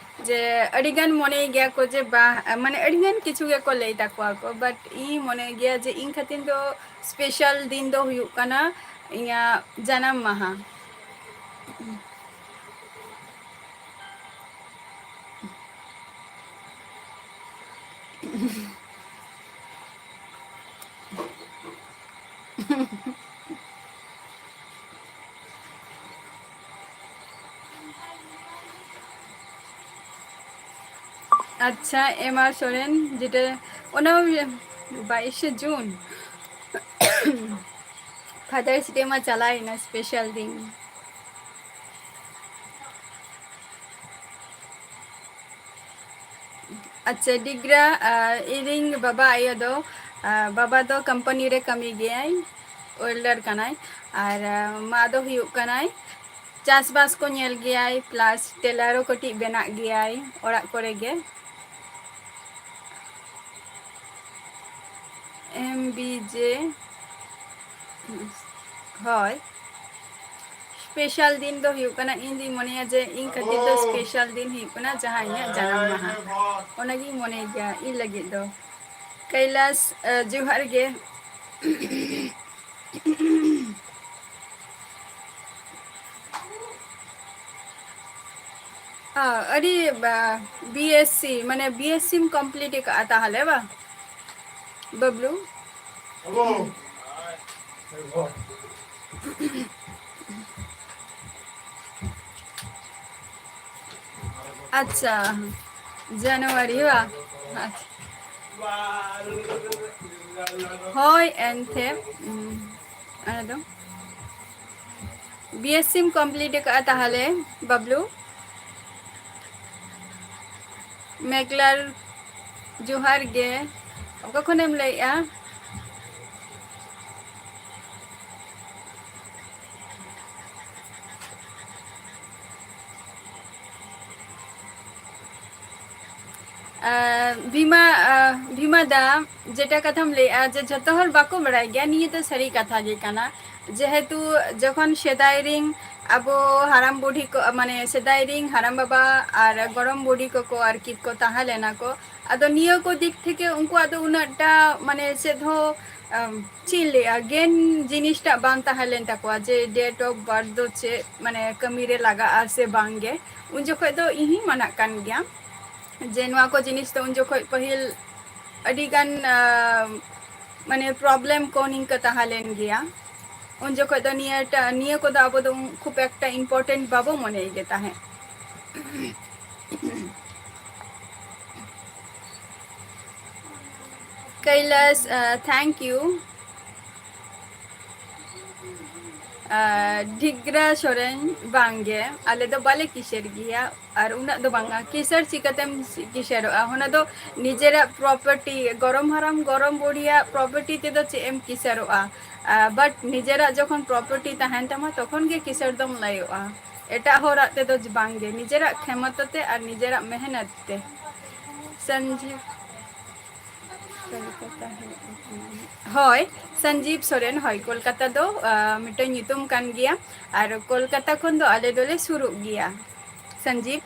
ᱡᱮ ᱟᱹᱰᱤᱜᱟᱱ ᱢᱚᱱᱮᱭ ᱜᱮᱭᱟ ᱠᱚ ᱡᱮ ᱵᱟ, ᱢᱟᱱᱮ ᱟᱹᱰᱤᱜᱟᱱ ᱠᱤᱪᱷᱩ ᱜᱮᱠᱚ ᱞᱟᱹᱭ ᱛᱟᱠᱚᱣᱟ ᱠᱚ, but ᱤᱧ ᱢᱚᱱᱮᱭ ᱜᱮᱭᱟ ᱡᱮ ᱤᱧ ᱠᱷᱟᱹᱛᱤᱨ ᱫᱚ special ᱫᱤᱱ ᱫᱚ ᱦᱩᱭᱩᱜ ᱠᱟᱱᱟ ᱤᱧᱟᱹᱜ ᱡᱟᱱᱟᱢ ᱢᱟᱦᱟ᱾ ᱟᱪᱪᱷᱟ, ᱮᱢᱟ ᱥᱚᱨᱮᱱ, ᱡᱮᱴᱟ ᱚᱱᱟ ᱵᱟᱭᱤᱥᱮ ᱡᱩᱱ, Father's Day ᱢᱟ ᱪᱟᱞᱟᱣᱮᱱᱟ, special ᱫᱤᱱ᱾ ᱟᱪᱪᱷᱟ, ᱰᱤᱜᱽᱨᱟ, ᱟᱨ ᱤᱧᱨᱮᱱ ᱵᱟᱵᱟ ᱟᱭᱳ ᱫᱚ, ᱟᱨ ᱵᱟᱵᱟ ᱫᱚ company ᱨᱮ ᱠᱟᱹᱢᱤ ᱜᱮᱭᱟᱭ, welder ᱠᱟᱱᱟᱭ, ᱟᱨ, ᱟᱨ ᱢᱟ ᱫᱚ ᱦᱩᱭᱩᱜ ᱠᱟᱱᱟᱭ ᱪᱟᱥᱵᱟᱥ ᱠᱚ ᱧᱮᱞ ᱜᱮᱭᱟᱭ, plus tailor ᱦᱚᱸ ᱠᱟᱹᱴᱤᱡ ᱵᱮᱱᱟᱜ ᱜᱮᱭᱟᱭ ᱚᱲᱟᱜ ᱠᱚᱨᱮ ᱜᱮ᱾ ᱮᱢ ᱵᱤ ᱡᱮ, ᱦᱳᱭ, special ᱫᱤᱱ ᱫᱚ ᱦᱩᱭᱩᱜ ᱠᱟᱱᱟ, ᱤᱧ ᱫᱩᱧ ᱢᱚᱱᱮᱭᱟ ᱡᱮ ᱤᱧ ᱠᱷᱟᱹᱛᱤᱨ ᱫᱚ special ᱫᱤᱱ ᱦᱩᱭᱩᱜ ᱠᱟᱱᱟ ᱡᱟᱦᱟᱸ ᱤᱧᱟᱹᱜ ᱡᱟᱱᱟᱢ ᱢᱟᱦᱟ, ᱚᱱᱟᱜᱤᱧ ᱢᱚᱱᱮᱭ ᱜᱮᱭᱟ ᱤᱧ ᱞᱟᱹᱜᱤᱫ ᱫᱚ᱾ ᱠᱟᱭᱞᱟᱥ, ᱟᱹ, ᱡᱚᱦᱟᱨ ᱜᱮ᱾ ᱚ, ᱟᱹᱰᱤ, ᱵᱟ, B S C, ᱢᱟᱱᱮ B S C ᱢ complete ᱟᱠᱟᱫᱼᱟ ᱛᱟᱦᱚᱞᱮ ᱵᱟ, ᱵᱟᱵᱞᱩ? ᱟᱪᱪᱷᱟ, ᱡᱟᱱᱩᱣᱟᱨᱤ ᱵᱟ? ᱟᱪᱪᱷᱟ᱾ ᱦᱳᱭ, ᱮᱱᱛᱮ, ᱩᱸ, ᱚᱱᱟ ᱫᱚ ᱵᱤ ᱮᱥ ᱥᱤᱢ complete ᱟᱠᱟᱫᱼᱟ ᱛᱟᱦᱚᱞᱮ, ᱵᱟᱵᱞᱩ? ᱢᱮᱜᱽᱞᱟᱨ, ᱡᱚᱦᱟᱨ ᱜᱮ᱾ ᱚᱠᱟ ᱠᱷᱚᱱᱮᱢ ᱞᱟᱹᱭᱮᱫᱼᱟ? ᱟᱸ, ᱵᱷᱤᱢᱟ, ᱟᱸ, ᱵᱷᱤᱢᱟ ᱫᱟ, ᱡᱮᱴᱟ ᱠᱟᱛᱷᱟᱢ ᱞᱟᱹᱭᱮᱜᱼᱟ ᱡᱮ ᱡᱷᱚᱛᱚ ᱦᱚᱲ ᱵᱟᱠᱚ ᱵᱟᱲᱟᱭ ᱜᱮᱭᱟ, ᱱᱤᱭᱟᱹ ᱫᱚ ᱥᱟᱹᱨᱤ ᱠᱟᱛᱷᱟ ᱜᱮ ᱠᱟᱱᱟ᱾ ᱡᱮᱦᱮᱛᱩ ᱡᱚᱠᱷᱚᱱ ᱥᱮᱫᱟᱭ ᱨᱤᱱ ᱟᱵᱚ ᱦᱟᱲᱟᱢ ᱵᱩᱰᱷᱤ ᱠᱚ, ᱢᱟᱱᱮ ᱥᱮᱫᱟᱭ ᱨᱤᱱ ᱦᱟᱲᱟᱢ ᱵᱟᱵᱟ ᱟᱨ ᱜᱚᱲᱚᱢ ᱵᱩᱰᱷᱤ ᱠᱚᱠᱚ ᱟᱨᱠᱤ ᱠᱚ ᱛᱟᱦᱮᱸ ᱞᱮᱱᱟ ᱠᱚ, ᱟᱫᱚ ᱱᱤᱭᱟᱹ ᱠᱚ ᱫᱤᱠ ᱛᱷᱮᱠᱮ ᱩᱱᱠᱩᱣᱟᱜ ᱫᱚ ᱩᱱᱟᱹᱜ ᱴᱟ, ᱢᱟᱱᱮ ᱪᱮᱫ ᱦᱚᱸ, ᱟᱢ, ᱪᱮᱫ ᱤᱧ ᱞᱟᱹᱭᱟ, ᱜᱮᱱ ᱡᱤᱱᱤᱥᱴᱟᱜ ᱵᱟᱝ ᱛᱟᱦᱮᱸ ᱞᱮᱱ ᱛᱟᱠᱚᱣᱟ ᱡᱮ date of birth ᱫᱚ ᱪᱮᱫ, ᱢᱟᱱᱮ ᱠᱟᱹᱢᱤ ᱨᱮ ᱞᱟᱜᱟᱜᱼᱟ ᱥᱮ ᱵᱟᱝ ᱜᱮ᱾ ᱩᱱ ᱡᱚᱠᱷᱚᱡ ᱫᱚ ᱤᱧ ᱦᱚᱸᱧ ᱢᱟᱱᱟᱜ ᱠᱟᱱ ᱜᱮᱭᱟ ᱡᱮ ᱱᱚᱣᱟ ᱠᱚ ᱡᱤᱱᱤᱥ ᱫᱚ ᱩᱱ ᱡᱚᱠᱷᱚᱡ ᱯᱟᱹᱦᱤᱞ ᱟᱹᱰᱤ ᱜᱟᱱ, ᱟᱢ, ᱢᱟᱱᱮ problem ᱠᱚ ᱱᱤᱝᱠᱟᱹ ᱛᱟᱦᱮᱸ ᱞᱮᱱ ᱜᱮᱭᱟ᱾ ᱩᱱ ᱡᱚᱠᱷᱚᱡ ᱫᱚ ᱱᱤᱭᱟᱹᱴᱟ-, ᱱᱤᱭᱟᱹ ᱠᱚᱫᱚ ᱟᱵᱚ ᱫᱚ ᱠᱷᱩᱵ ᱮᱠᱴᱟ important ᱵᱟᱵᱚ ᱢᱚᱱᱮᱭ ᱜᱮ ᱛᱟᱦᱮᱸᱫ᱾ ᱠᱟᱹᱭᱞᱟᱥ, ᱟᱸ, thank you᱾ ᱟᱸ, ᱰᱷᱤᱜᱽᱨᱟ ᱥᱚᱨᱮᱱ, ᱵᱟᱝᱜᱮ, ᱟᱞᱮ ᱫᱚ ᱵᱟᱞᱮ ᱠᱤᱥᱟᱹᱲ ᱜᱮᱭᱟ᱾ ᱟᱨ ᱩᱱᱟᱹᱜ ᱫᱚ ᱵᱟᱝᱟ, ᱠᱤᱥᱟᱹᱲ ᱪᱤᱠᱟᱹᱛᱮᱢ ᱠᱤᱥᱟᱹᱲᱚᱜᱼᱟ? ᱚᱱᱟ ᱫᱚ ᱱᱤᱡᱮᱨᱟᱜ property, ᱜᱚᱨᱚᱢ ᱦᱟᱨᱟᱢ ᱜᱚᱨᱚᱢ ᱵᱩᱲᱦᱤᱭᱟᱜ property ᱛᱮᱫᱚ ᱪᱮᱫ ᱮᱢ ᱠᱤᱥᱟᱹᱲᱚᱜᱼᱟ? ᱟᱸ, but ᱱᱤᱡᱮᱨᱟᱜ ᱡᱚᱠᱷᱚᱱ property ᱛᱟᱦᱮᱱ ᱛᱟᱢᱟ, ᱛᱚᱠᱷᱚᱱ ᱜᱮ ᱠᱤᱥᱟᱹᱲ ᱫᱚᱢ ᱞᱟᱹᱭᱚᱜᱼᱟ᱾ ᱮᱴᱟᱜ ᱦᱚᱲᱟᱜ ᱛᱮᱫᱚ ᱵᱟᱝᱜᱮ, ᱱᱤᱡᱮᱨᱟᱜ ᱠᱷᱮᱢᱚᱛᱟ ᱛᱮ ᱟᱨ ᱱᱤᱡᱮᱨᱟᱜ ᱢᱮᱦᱱᱚᱛ ᱛᱮ᱾ ᱥᱚᱧᱡᱤᱵᱽ, ᱦᱳᱭ, ᱥᱚᱧᱡᱤᱵᱽ ᱥᱚᱨᱮᱱ, ᱦᱳᱭ, ᱠᱳᱞᱠᱟᱛᱟ ᱫᱚ, ᱟ, ᱢᱤᱫᱴᱟᱝ ᱧᱩᱛᱩᱢ ᱠᱟᱱ ᱜᱮᱭᱟ, ᱟᱨ ᱠᱳᱞᱠᱟᱛᱟ ᱠᱷᱚᱱ ᱫᱚ ᱟᱞᱮ ᱫᱚᱞᱮ ᱥᱩᱨᱩᱜ ᱜᱮᱭᱟ᱾ ᱥᱚᱧᱡᱤᱵᱽ,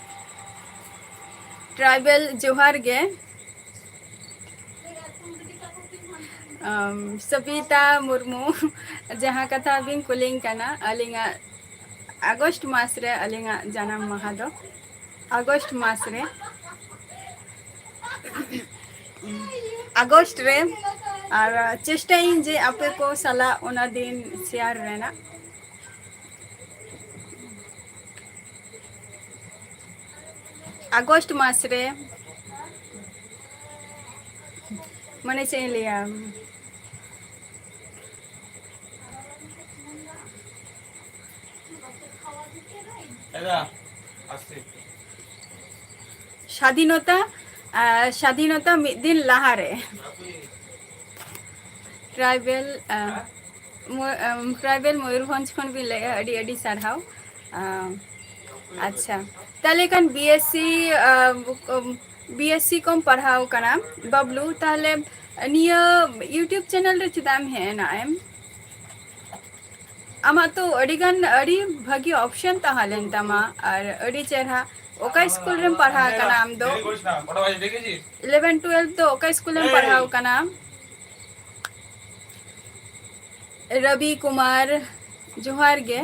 tribal ᱡᱚᱦᱟᱨ ᱜᱮ᱾ ᱟᱢ, ᱥᱚᱵᱤᱛᱟ ᱢᱩᱨᱢᱩ, ᱡᱟᱦᱟᱸ ᱠᱟᱛᱷᱟ ᱵᱤᱱ ᱠᱩᱞᱤᱧ ᱠᱟᱱᱟ, ᱟᱹᱞᱤᱧᱟᱜ ᱟᱜᱚᱥᱴ ᱢᱟᱥ ᱨᱮ ᱟᱹᱞᱤᱧᱟᱜ ᱡᱟᱱᱟᱢ ᱢᱟᱦᱟ ᱫᱚ, ᱟᱜᱚᱥᱴ ᱢᱟᱥ ᱨᱮ, ᱟᱜᱚᱥᱴ ᱨᱮ, ᱟᱨ ᱪᱮᱥᱴᱟᱭᱟᱹᱧ ᱡᱮ ᱟᱯᱮ ᱠᱚ ᱥᱟᱞᱟᱜ ᱚᱱᱟ ᱫᱤᱱ share ᱨᱮᱱᱟᱜ᱾ ᱟᱜᱚᱥᱴ ᱢᱟᱥ ᱨᱮ᱾ ᱢᱟᱱᱮ ᱪᱮᱫ ᱤᱧ ᱞᱟᱹᱭᱟ, ᱥᱟᱫᱷᱤᱱᱚᱛᱟ, ᱟᱨ ᱥᱟᱫᱷᱤᱱᱚᱛᱟ ᱢᱤᱫ ᱫᱤᱱ ᱞᱟᱦᱟᱨᱮ ᱴᱨᱟᱭᱵᱮᱞ, ᱟᱨ, ᱢᱚ-, ᱟᱢ, ᱴᱨᱟᱭᱵᱮᱞ ᱢᱚᱭᱩᱨᱵᱷᱚᱸᱡᱽ ᱠᱷᱚᱱ ᱵᱤᱱ ᱞᱟᱹᱭᱮᱜᱼᱟ, ᱟᱹᱰᱤ ᱟᱹᱰᱤ ᱥᱟᱨᱦᱟᱣ᱾ ᱟᱢ, ᱟᱪᱪᱷᱟ, ᱛᱟᱦᱚᱞᱮ ᱠᱷᱟᱱ ᱵᱤ ᱮᱥ ᱥᱤ, ᱟᱢ, ᱵᱤ ᱮᱥ ᱥᱤ ᱠᱚᱢ ᱯᱟᱲᱦᱟᱣ ᱠᱟᱱᱟ ᱵᱟᱵᱞᱩ, ᱛᱟᱦᱚᱞᱮ ᱱᱤᱭᱟᱹ YouTube ᱪᱮᱱᱮᱞ ᱨᱮ ᱪᱮᱫᱟᱜ ᱮᱢ ᱦᱮᱡ ᱮᱱᱟ ᱮᱢ? ᱟᱢᱟᱜ ᱛᱚ ᱟᱹᱰᱤ ᱜᱟᱱ, ᱟᱹᱰᱤ ᱵᱷᱟᱹᱜᱤ ᱚᱯᱥᱮᱱ ᱛᱟᱦᱮᱸ ᱞᱮᱱ ᱛᱟᱢᱟ ᱟᱨ ᱟᱹᱰᱤ ᱪᱮᱦᱨᱟ᱾ ᱚᱠᱟ ᱥᱠᱩᱞ ᱨᱮᱢ ᱯᱟᱲᱦᱟᱣ ᱠᱟᱱᱟ ᱟᱢ ᱫᱚ? ᱤᱞᱮᱵᱷᱮᱱ ᱴᱩᱭᱮᱞᱵᱷ ᱫᱚ ᱚᱠᱟ ᱥᱠᱩᱞ ᱨᱮᱢ ᱯᱟᱲᱦᱟᱣ ᱠᱟᱱᱟ? ᱨᱚᱵᱤ ᱠᱩᱢᱟᱨ, ᱡᱚᱦᱟᱨ ᱜᱮ᱾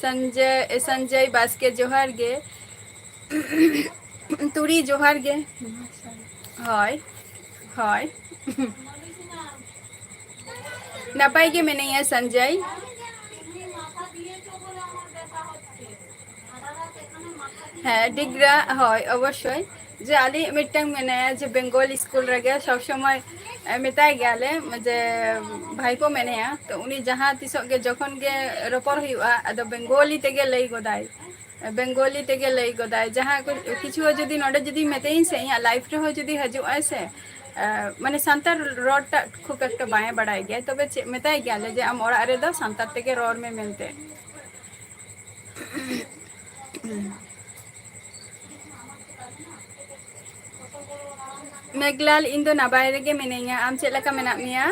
ᱥᱚᱧᱡᱚᱭ, ᱥᱚᱧᱡᱚᱭ ᱵᱟᱥᱠᱮ, ᱡᱚᱦᱟᱨ ᱜᱮ᱾ ᱛᱩᱲᱤ, ᱡᱚᱦᱟᱨ ᱜᱮ᱾ ᱦᱳᱭ, ᱦᱳᱭ᱾ ᱱᱟᱯᱟᱭ ᱜᱮ ᱢᱮᱱᱟᱧᱟ, ᱥᱚᱧᱡᱚᱭ᱾ ᱦᱮᱸ, ᱰᱤᱜᱽᱨᱟ, ᱦᱳᱭ, ᱚᱵᱚᱥᱥᱳᱭ᱾ ᱡᱮ ᱟᱞᱮᱭᱤᱡ ᱢᱤᱫᱴᱟᱝ ᱢᱮᱱᱟᱭᱟ, ᱡᱮ ᱵᱮᱝᱜᱚᱞ ᱥᱠᱩᱞ ᱨᱮᱜᱮ ᱥᱚᱵ ᱥᱚᱢᱚᱭ, ᱮ, ᱢᱮᱛᱟᱭ ᱜᱮᱭᱟᱞᱮ, ᱡᱮ ᱵᱷᱟᱭᱯᱳ ᱢᱮᱱᱟᱭᱟ, ᱛᱚ ᱩᱱᱤ ᱡᱟᱦᱟᱸ ᱛᱤᱥᱚᱜ ᱜᱮ, ᱡᱚᱠᱷᱚᱱ ᱜᱮ ᱨᱚᱯᱚᱲ ᱦᱩᱭᱩᱜᱼᱟ, ᱟᱫᱚ ᱵᱮᱝᱜᱚᱞᱤ ᱛᱮᱜᱮ ᱞᱟᱹᱭ ᱜᱚᱫᱟᱭ, ᱵᱮᱝᱜᱚᱞᱤ ᱛᱮᱜᱮ ᱞᱟᱹᱭ ᱜᱚᱫᱟᱭ᱾ ᱡᱟᱦᱟᱸ ᱠᱚ, ᱠᱤᱪᱷᱩ ᱡᱩᱫᱤ ᱱᱚᱰᱮ ᱡᱩᱫᱤ ᱢᱮᱛᱟᱭᱟᱹᱧ ᱥᱮ, ᱤᱧᱟᱹᱜ ᱞᱟᱭᱤᱯᱷ ᱨᱮᱦᱚᱸ ᱡᱩᱫᱤ ᱦᱤᱡᱩᱜ ᱟᱭ ᱥᱮ, ᱮ, ᱢᱟᱱᱮ ᱥᱟᱱᱛᱟᱲ ᱨᱚᱲ ᱴᱟᱜ ᱠᱷᱩᱵ ᱮᱠᱴᱟ ᱵᱟᱭ ᱵᱟᱲᱟᱭ ᱜᱮᱭᱟ, ᱛᱚᱵᱮ ᱪᱮᱫ ᱢᱮᱛᱟᱭ ᱜᱮᱭᱟᱞᱮ ᱡᱮ ᱟᱢ ᱚᱲᱟᱜ ᱨᱮᱫᱚ ᱥᱟᱱᱛᱟᱲ ᱛᱮᱜᱮ ᱨᱚᱲ ᱢᱮ ᱢᱮᱱᱛᱮ᱾ ᱢᱮᱜᱽᱞᱟᱞ, ᱤᱧ ᱫᱚ ᱱᱟᱯᱟᱭ ᱨᱮᱜᱮ ᱢᱤᱱᱟᱹᱧᱟ, ᱟᱢ ᱪᱮᱫ ᱞᱮᱠᱟ ᱢᱮᱱᱟᱜ ᱢᱮᱭᱟ?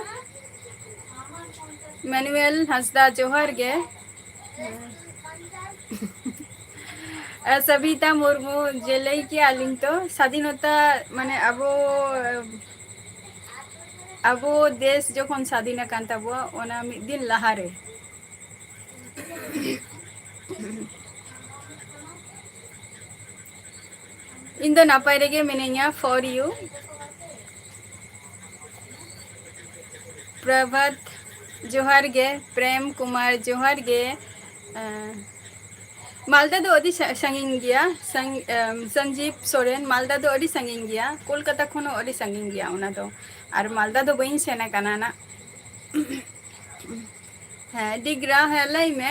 ᱢᱮᱱᱩᱭᱮᱞ ᱦᱟᱸᱥᱫᱟ, ᱡᱚᱦᱟᱨ ᱜᱮ᱾ ᱟᱨ ᱥᱟᱵᱤᱛᱟ ᱢᱩᱨᱢᱩ, ᱡᱮ ᱞᱟᱹᱭ ᱠᱮᱜᱼᱟ ᱞᱤᱧ ᱛᱚ, ᱥᱟᱫᱷᱤᱱᱚᱛᱟ ᱢᱟᱱᱮ ᱟᱵᱚ, ᱟᱵᱚ ᱫᱮᱥ ᱡᱚᱠᱷᱚᱱ ᱥᱟᱫᱷᱤᱱ ᱟᱠᱟᱱ ᱛᱟᱵᱚᱣᱟ, ᱚᱱᱟ ᱢᱤᱫ ᱫᱤᱱ ᱞᱟᱦᱟᱨᱮ᱾ ᱤᱧ ᱫᱚ ᱱᱟᱯᱟᱭ ᱨᱮᱜᱮ ᱢᱤᱱᱟᱹᱧᱟ, for you᱾ ᱯᱨᱚᱵᱷᱟᱛ, ᱡᱚᱦᱟᱨ ᱜᱮ᱾ ᱯᱨᱮᱢ ᱠᱩᱢᱟᱨ, ᱡᱚᱦᱟᱨ ᱜᱮ᱾ ᱮᱸ, ᱢᱟᱞᱫᱟ ᱫᱚ ᱟᱹᱰᱤ ᱥᱟ-, ᱥᱟᱺᱜᱤᱧ ᱜᱮᱭᱟ᱾ ᱥᱟᱝ-, ᱮᱢ, ᱥᱚᱧᱡᱤᱵ ᱥᱚᱨᱮᱱ, ᱢᱟᱞᱫᱟ ᱫᱚ ᱟᱹᱰᱤ ᱥᱟᱺᱜᱤᱧ ᱜᱮᱭᱟ, ᱠᱳᱞᱠᱟᱛᱟ ᱠᱷᱚᱱ ᱦᱚᱸ ᱟᱹᱰᱤ ᱥᱟᱺᱜᱤᱧ ᱜᱮᱭᱟ ᱚᱱᱟ ᱫᱚ᱾ ᱟᱨ ᱢᱟᱞᱫᱟ ᱫᱚ ᱵᱟᱹᱧ ᱥᱮᱱ ᱟᱠᱟᱱᱟ ᱱᱟᱜ᱾ ᱦᱮᱸ, ᱰᱤᱜᱽᱨᱟ, ᱦᱮᱸ, ᱞᱟᱹᱭ ᱢᱮ᱾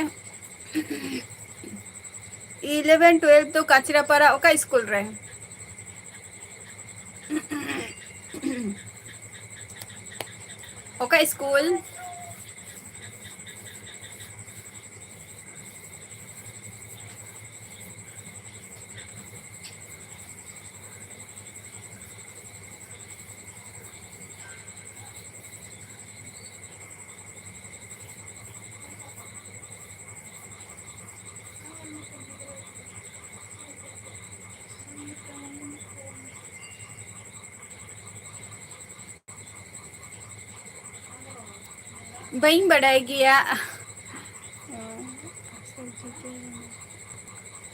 eleven twelve ᱫᱚ ᱠᱟᱪᱨᱟᱯᱟᱲᱟ ᱚᱠᱟ ᱥᱠᱩᱞ ᱨᱮ? ᱚᱠᱟ ᱥᱠᱩᱞ? ᱵᱟᱹᱧ ᱵᱟᱰᱟᱭ ᱜᱮᱭᱟ᱾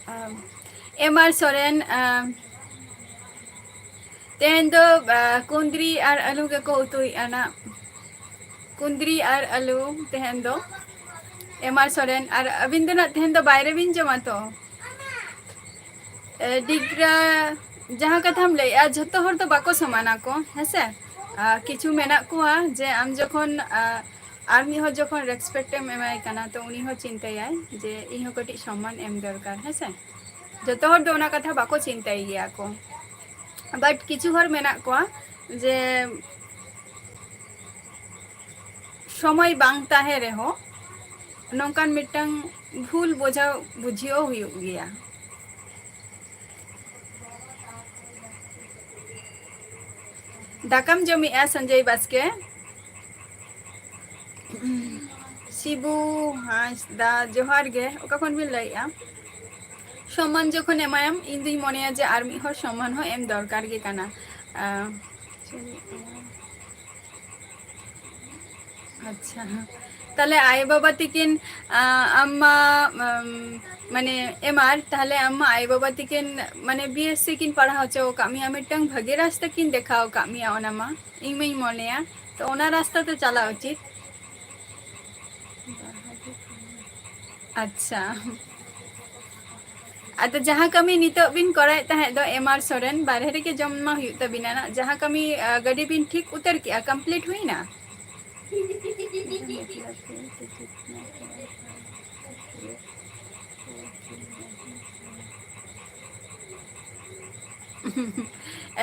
ᱟᱢ, ᱮᱢ ᱟᱨ ᱥᱚᱨᱮᱱ, ᱟᱢ, ᱛᱮᱦᱮᱧ ᱫᱚ, ᱟ, ᱠᱩᱸᱫᱽᱨᱤ ᱟᱨ ᱟᱹᱞᱩ ᱜᱮᱠᱚ ᱩᱛᱩᱭᱮᱫᱼᱟ ᱱᱟᱜ᱾ ᱠᱩᱸᱫᱽᱨᱤ ᱟᱨ ᱟᱹᱞᱩ ᱛᱮᱦᱮᱧ ᱫᱚ᱾ ᱮᱢ ᱟᱨ ᱥᱚᱨᱮᱱ, ᱟᱨ ᱟᱹᱵᱤᱱ ᱫᱚ ᱱᱟᱜ ᱛᱮᱦᱮᱧ ᱫᱚ ᱵᱟᱭᱨᱮ ᱵᱤᱱ ᱡᱚᱢᱟ ᱛᱚ? ᱮ, ᱰᱤᱜᱽᱨᱟ, ᱡᱟᱦᱟᱸ ᱠᱟᱛᱷᱟᱢ ᱞᱟᱹᱭᱮᱜᱼᱟ, ᱡᱷᱚᱛᱚ ᱦᱚᱲ ᱫᱚ ᱵᱟᱠᱚ ᱥᱚᱢᱟᱱᱟ ᱠᱚ, ᱦᱮᱸᱥᱮ? ᱟ, ᱠᱤᱪᱷᱩ ᱢᱮᱱᱟᱜ ᱠᱚᱣᱟ ᱡᱮ ᱟᱢ ᱡᱚᱠᱷᱚᱱ, ᱟ, ᱟᱨ ᱢᱤᱫ ᱦᱚᱲ ᱡᱚᱠᱷᱚᱱ respect ᱮᱢ ᱮᱢᱟᱭ ᱠᱟᱱᱟ, ᱛᱚ ᱩᱱᱤ ᱦᱚᱸ ᱪᱤᱱᱛᱟᱹᱭᱟᱭ ᱡᱮ ᱤᱧ ᱦᱚᱸ ᱠᱟᱹᱴᱤᱡ ᱥᱚᱢᱢᱟᱱ ᱮᱢ ᱫᱚᱨᱠᱟᱨ, ᱦᱮᱸᱥᱮ? ᱡᱚᱛᱚ ᱦᱚᱲ ᱫᱚ ᱚᱱᱟ ᱠᱟᱛᱷᱟ ᱵᱟᱠᱚ ᱪᱤᱱᱛᱟᱹᱭ ᱜᱮᱭᱟ ᱠᱚ, but ᱠᱤᱪᱷᱩ ᱦᱚᱲ ᱢᱮᱱᱟᱜ ᱠᱚᱣᱟ ᱡᱮ ᱥᱚᱢᱚᱭ ᱵᱟᱝ ᱛᱟᱦᱮᱸ ᱨᱮᱦᱚᱸ ᱱᱚᱝᱠᱟᱱ ᱢᱤᱫᱴᱟᱝ ᱵᱷᱩᱞ ᱵᱩᱡᱷᱟᱹᱣ, ᱵᱩᱡᱷᱟᱹᱣ ᱦᱩᱭᱩᱜ ᱜᱮᱭᱟ᱾ ᱫᱟᱠᱟᱢ ᱡᱚᱢᱮᱜᱼᱟ, ᱥᱚᱧᱡᱚᱭ ᱵᱟᱥᱠᱮ? ᱥᱤᱵᱩ ᱦᱟᱸᱥᱫᱟ, ᱡᱚᱦᱟᱨ ᱜᱮ᱾ ᱚᱠᱟ ᱠᱷᱚᱱ ᱵᱤᱱ ᱞᱟᱹᱭᱮᱜᱼᱟ? ᱥᱚᱢᱢᱟᱱ ᱡᱚᱠᱷᱚᱱ ᱮᱢᱟᱭᱟᱢ, ᱤᱧ ᱫᱩᱧ ᱢᱚᱱᱮᱭᱟ ᱡᱮ ᱟᱨ ᱢᱤᱫ ᱦᱚᱲ ᱥᱚᱢᱢᱟᱱ ᱦᱚᱸ ᱮᱢ ᱫᱚᱨᱠᱟᱨ ᱜᱮ ᱠᱟᱱᱟ᱾ ᱟᱸ, ᱟᱪᱪᱷᱟ, ᱛᱟᱦᱞᱮ ᱟᱭᱳ ᱵᱟᱵᱟ ᱛᱤᱠᱤᱱ, ᱟᱸ, ᱟᱢ ᱢᱟ, ᱟᱢ, ᱢᱟᱱᱮ, ᱮᱢᱟᱨ, ᱛᱟᱦᱞᱮ ᱟᱢ ᱢᱟ ᱟᱭᱳ ᱵᱟᱵᱟ ᱛᱤᱠᱤᱱ, ᱢᱟᱱᱮ, BSc ᱠᱤᱱ ᱯᱟᱲᱦᱟᱣ ᱦᱚᱪᱚ ᱟᱠᱟᱫ ᱢᱮᱭᱟ, ᱢᱤᱫᱴᱟᱝ ᱵᱷᱟᱜᱮ ᱨᱟᱥᱛᱟ ᱠᱤᱱ ᱫᱮᱠᱷᱟᱣ ᱟᱠᱟᱫ ᱢᱮᱭᱟ, ᱚᱱᱟ ᱢᱟ ᱤᱧ ᱢᱟᱧ ᱢᱚᱱᱮᱭᱟ᱾ ᱛᱚ, ᱚᱱᱟ ᱨᱟᱥᱛᱟ ᱛᱮ ᱪᱟᱞᱟᱣ ᱩᱪᱤᱛ᱾ ᱟᱪᱪᱷᱟ, ᱟᱫᱚ ᱡᱟᱦᱟᱸ ᱠᱟᱹᱢᱤ ᱱᱤᱛᱚᱜ ᱵᱤᱱ ᱠᱚᱨᱟᱣᱮᱫ ᱛᱟᱦᱮᱸᱫ ᱫᱚ, ᱮᱢ ᱟᱨ ᱥᱚᱨᱮᱱ, ᱵᱟᱨᱦᱮ ᱨᱮᱜᱮ ᱡᱚᱢ ᱢᱟ ᱦᱩᱭᱩᱜ ᱛᱟᱵᱤᱱᱟ ᱱᱟᱜ᱾ ᱡᱟᱦᱟᱸ ᱠᱟᱹᱢᱤ, ᱟ, ᱜᱟᱹᱰᱤ ᱵᱤᱱ ᱴᱷᱤᱠ ᱩᱛᱟᱹᱨ ᱠᱮᱜᱼᱟ, complete ᱦᱩᱭᱱᱟ?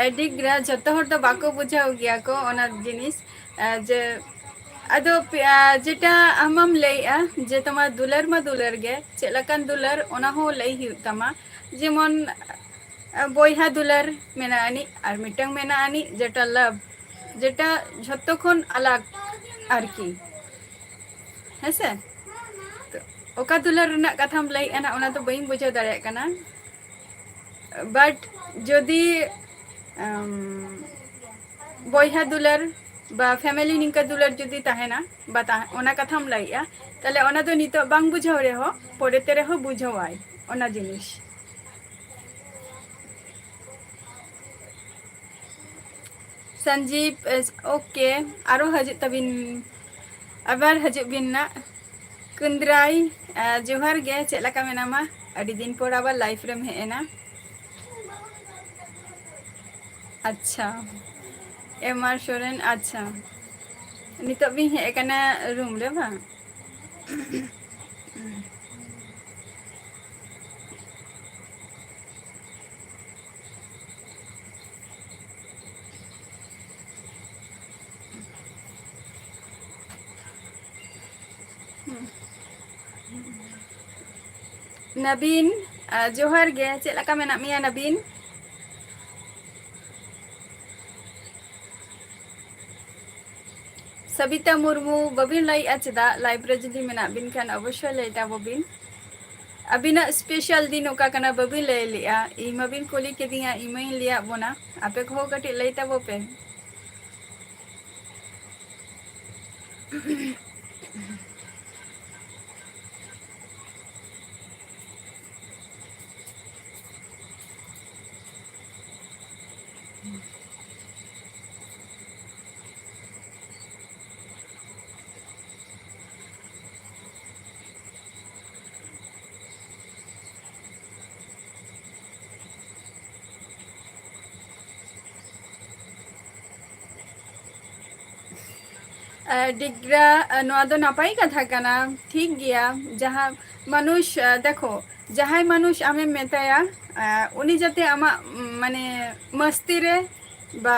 ᱟᱹᱰᱤ ᱜᱨᱟ-, ᱡᱚᱛᱚ ᱦᱚᱲ ᱫᱚ ᱵᱟᱠᱚ ᱵᱩᱡᱷᱟᱹᱣ ᱜᱮᱭᱟ ᱠᱚ ᱚᱱᱟ ᱡᱤᱱᱤᱥ, ᱟ, ᱡᱮ ᱟᱫᱚ ᱯᱮ-, ᱟ, ᱡᱮᱴᱟ ᱟᱢᱮᱢ ᱞᱟᱹᱭᱮᱜᱼᱟ ᱡᱮ ᱛᱳᱢᱟᱨ ᱫᱩᱞᱟᱹᱲ ᱢᱟ ᱫᱩᱞᱟᱹᱲ ᱜᱮ, ᱪᱮᱫ ᱞᱮᱠᱟᱱ ᱫᱩᱞᱟᱹᱲ, ᱚᱱᱟ ᱦᱚᱸ ᱞᱟᱹᱭ ᱦᱩᱭᱩᱜ ᱛᱟᱢᱟ᱾ ᱡᱮᱢᱚᱱ, ᱟ, ᱵᱚᱭᱦᱟ ᱫᱩᱞᱟᱹᱲ ᱢᱮᱱᱟᱜ ᱟᱹᱱᱤᱡ, ᱟᱨ ᱢᱤᱫᱴᱟᱝ ᱢᱮᱱᱟᱜ ᱟᱹᱱᱤᱡ ᱡᱮᱴᱟ love, ᱡᱮᱴᱟ ᱡᱷᱚᱛᱚ ᱠᱷᱚᱱ ᱟᱞᱟᱜᱽ ᱟᱨᱠᱤ, ᱦᱮᱸᱥᱮ? ᱛᱚ, ᱚᱠᱟ ᱫᱩᱞᱟᱹᱲ ᱨᱮᱱᱟᱜ ᱠᱟᱛᱷᱟᱢ ᱞᱟᱹᱭᱮᱜᱼᱟ ᱱᱟ, ᱚᱱᱟ ᱫᱚ ᱵᱟᱹᱧ ᱵᱩᱡᱷᱟᱹᱣ ᱫᱟᱲᱮᱭᱟᱜ ᱠᱟᱱᱟ᱾ But ᱡᱩᱫᱤ, ᱟᱢ, ᱵᱚᱭᱦᱟ ᱫᱩᱞᱟᱹᱲ ᱵᱟ family ᱱᱤᱝᱠᱟᱹ ᱫᱩᱞᱟᱹᱲ ᱡᱩᱫᱤ ᱛᱟᱦᱮᱱᱟ, ᱵᱟ ᱛᱟ-, ᱚᱱᱟ ᱠᱟᱛᱷᱟᱢ ᱞᱟᱹᱭᱮᱜᱼᱟ, ᱛᱟᱦᱞᱮ ᱚᱱᱟ ᱫᱚ ᱱᱤᱛᱚᱜ ᱵᱟᱝ ᱵᱩᱡᱷᱟᱹᱣ ᱨᱮᱦᱚᱸ ᱯᱚᱨᱮ ᱛᱮ ᱨᱮᱦᱚᱸ ᱵᱩᱡᱷᱟᱹᱣᱟᱭ ᱚᱱᱟ ᱡᱤᱱᱤᱥ᱾ ᱥᱚᱧᱡᱤᱵ, ᱮᱥ-, OK, ᱟᱨᱚ ᱦᱤᱡᱩᱜ ᱛᱟᱵᱤᱱ, ᱟᱵᱟᱨ ᱦᱤᱡᱩᱜ ᱵᱤᱱ ᱱᱟᱜ᱾ ᱠᱩᱱᱫᱽᱨᱟᱭ, ᱟ, ᱡᱚᱦᱟᱨ ᱜᱮ, ᱪᱮᱫ ᱞᱮᱠᱟ ᱢᱮᱱᱟᱢᱟ? ᱟᱹᱰᱤ ᱫᱤᱱ ᱯᱚᱨ ᱟᱵᱟᱨ live ᱨᱮᱢ ᱦᱮᱡ ᱮᱱᱟ᱾ ᱟᱪᱪᱷᱟ, ᱮᱢ ᱟᱨ ᱥᱚᱨᱮᱱ, ᱟᱪᱪᱷᱟ, ᱱᱤᱛᱚᱜ ᱵᱤᱱ ᱦᱮᱡ ᱟᱠᱟᱱᱟ room ᱨᱮ ᱵᱟᱝ? ᱱᱟᱵᱤᱱ, ᱟ, ᱡᱚᱦᱟᱨ ᱜᱮ, ᱪᱮᱫ ᱞᱮᱠᱟ ᱢᱮᱱᱟᱜ ᱢᱮᱭᱟ ᱱᱟᱵᱤᱱ? ᱥᱟᱵᱤᱛᱟ ᱢᱩᱨᱢᱩ, ᱵᱟᱹᱵᱤᱱ ᱞᱟᱹᱭᱮᱜᱼᱟ ᱪᱮᱫᱟᱜ? Live ᱨᱮ ᱡᱩᱫᱤ ᱢᱮᱱᱟᱜ ᱵᱤᱱ ᱠᱷᱟᱱ ᱚᱵᱚᱥᱥᱳᱭ ᱞᱟᱹᱭ ᱛᱟᱵᱚ ᱵᱤᱱ᱾ ᱟᱹᱵᱤᱱᱟᱜ special ᱫᱤᱱ ᱚᱠᱟ ᱠᱟᱱᱟ ᱵᱟᱹᱵᱤᱱ ᱞᱟᱹᱭ ᱞᱮᱜᱼᱟ? ᱤᱧ ᱢᱟᱵᱤᱱ ᱠᱩᱞᱤ ᱠᱤᱫᱤᱧᱟ, ᱤᱧ ᱢᱟᱧ ᱞᱟᱹᱭᱟᱫ ᱵᱚᱱᱟ, ᱟᱯᱮ ᱠᱚᱦᱚᱸ ᱠᱟᱹᱴᱤᱡ ᱞᱟᱹᱭ ᱛᱟᱵᱚ ᱯᱮ᱾ ᱟᱨ ᱰᱤᱜᱽᱨᱟ, ᱟᱨ ᱱᱚᱣᱟ ᱫᱚ ᱱᱟᱯᱟᱭ ᱠᱟᱛᱷᱟ ᱠᱟᱱᱟ, ᱴᱷᱤᱠ ᱜᱮᱭᱟ᱾ ᱡᱟᱦᱟᱸ ᱢᱟᱱᱩᱥ, ᱟᱨ ᱫᱮᱠᱷᱚ, ᱡᱟᱦᱟᱸᱭ ᱢᱟᱱᱩᱥ ᱟᱢᱮᱢ ᱢᱮᱛᱟᱭᱟ, ᱟᱨ ᱩᱱᱤ ᱡᱟᱛᱮ ᱟᱢᱟᱜ, ᱩᱢ, ᱢᱟᱱᱮ, ᱢᱟᱥᱛᱤ ᱨᱮ ᱵᱟ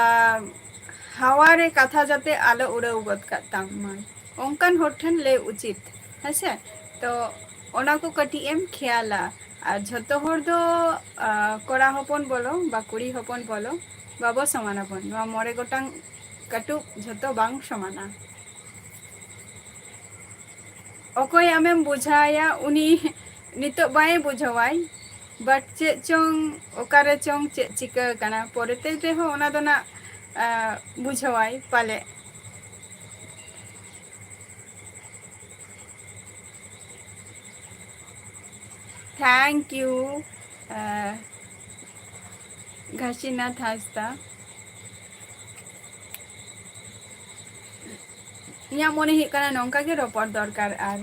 ᱦᱟᱣᱟ ᱨᱮ ᱠᱟᱛᱷᱟ ᱡᱟᱛᱮ ᱟᱞᱚ ᱩᱲᱟᱹᱣ ᱜᱚᱫ ᱠᱟᱜ ᱛᱟᱢ ᱢᱟᱭ, ᱚᱱᱠᱟᱱ ᱦᱚᱲ ᱴᱷᱮᱱ ᱞᱟᱹᱭ ᱩᱪᱤᱛ, ᱦᱮᱸᱥᱮ? ᱛᱚ ᱚᱱᱟ ᱠᱚ ᱠᱟᱹᱴᱤᱡ ᱮᱢ ᱠᱷᱮᱭᱟᱞᱟ᱾ ᱟᱨ ᱡᱷᱚᱛᱚ ᱦᱚᱲ ᱫᱚ, ᱟᱨ ᱠᱚᱲᱟ ᱦᱚᱯᱚᱱ ᱵᱚᱞᱚ ᱵᱟ ᱠᱩᱲᱤ ᱦᱚᱯᱚᱱ ᱵᱚᱞᱚ, ᱵᱟᱵᱚ ᱥᱚᱢᱟᱱᱟᱵᱚᱱ᱾ ᱱᱚᱣᱟ ᱢᱚᱬᱮ ᱜᱚᱴᱟᱝ ᱠᱟᱹᱴᱩᱵ ᱡᱷᱚᱛᱚ ᱵᱟᱝ ᱥᱚᱢᱟᱱᱟ᱾ ᱚᱠᱚᱭ ᱟᱢᱮᱢ ᱵᱩᱡᱷᱟᱹᱣᱟᱭᱟ, ᱩᱱᱤ ᱱᱤᱛᱚᱜ ᱵᱟᱭ ᱵᱩᱡᱷᱟᱹᱣᱟᱭ, but ᱪᱮᱫ ᱪᱚᱝ, ᱚᱠᱟᱨᱮ ᱪᱚᱝ ᱪᱮᱫ ᱪᱤᱠᱟᱹ ᱠᱟᱱᱟ, ᱯᱚᱨᱮᱛᱮ ᱨᱮᱦᱚᱸ ᱚᱱᱟ ᱫᱚ ᱱᱟᱜ, ᱟᱸ, ᱵᱩᱡᱷᱟᱹᱣᱟᱭ ᱯᱟᱞᱮ᱾ Thank you, ᱟᱸ, ᱜᱷᱟᱥᱤᱱᱟᱛᱷ ᱦᱟᱸᱥᱫᱟ᱾ ᱤᱧᱟᱹᱜ ᱢᱚᱱᱮ ᱦᱩᱭᱩᱜ ᱠᱟᱱᱟ ᱱᱚᱝᱠᱟ ᱜᱮ ᱨᱚᱯᱚᱲ ᱫᱚᱨᱠᱟᱨ᱾ ᱟᱨ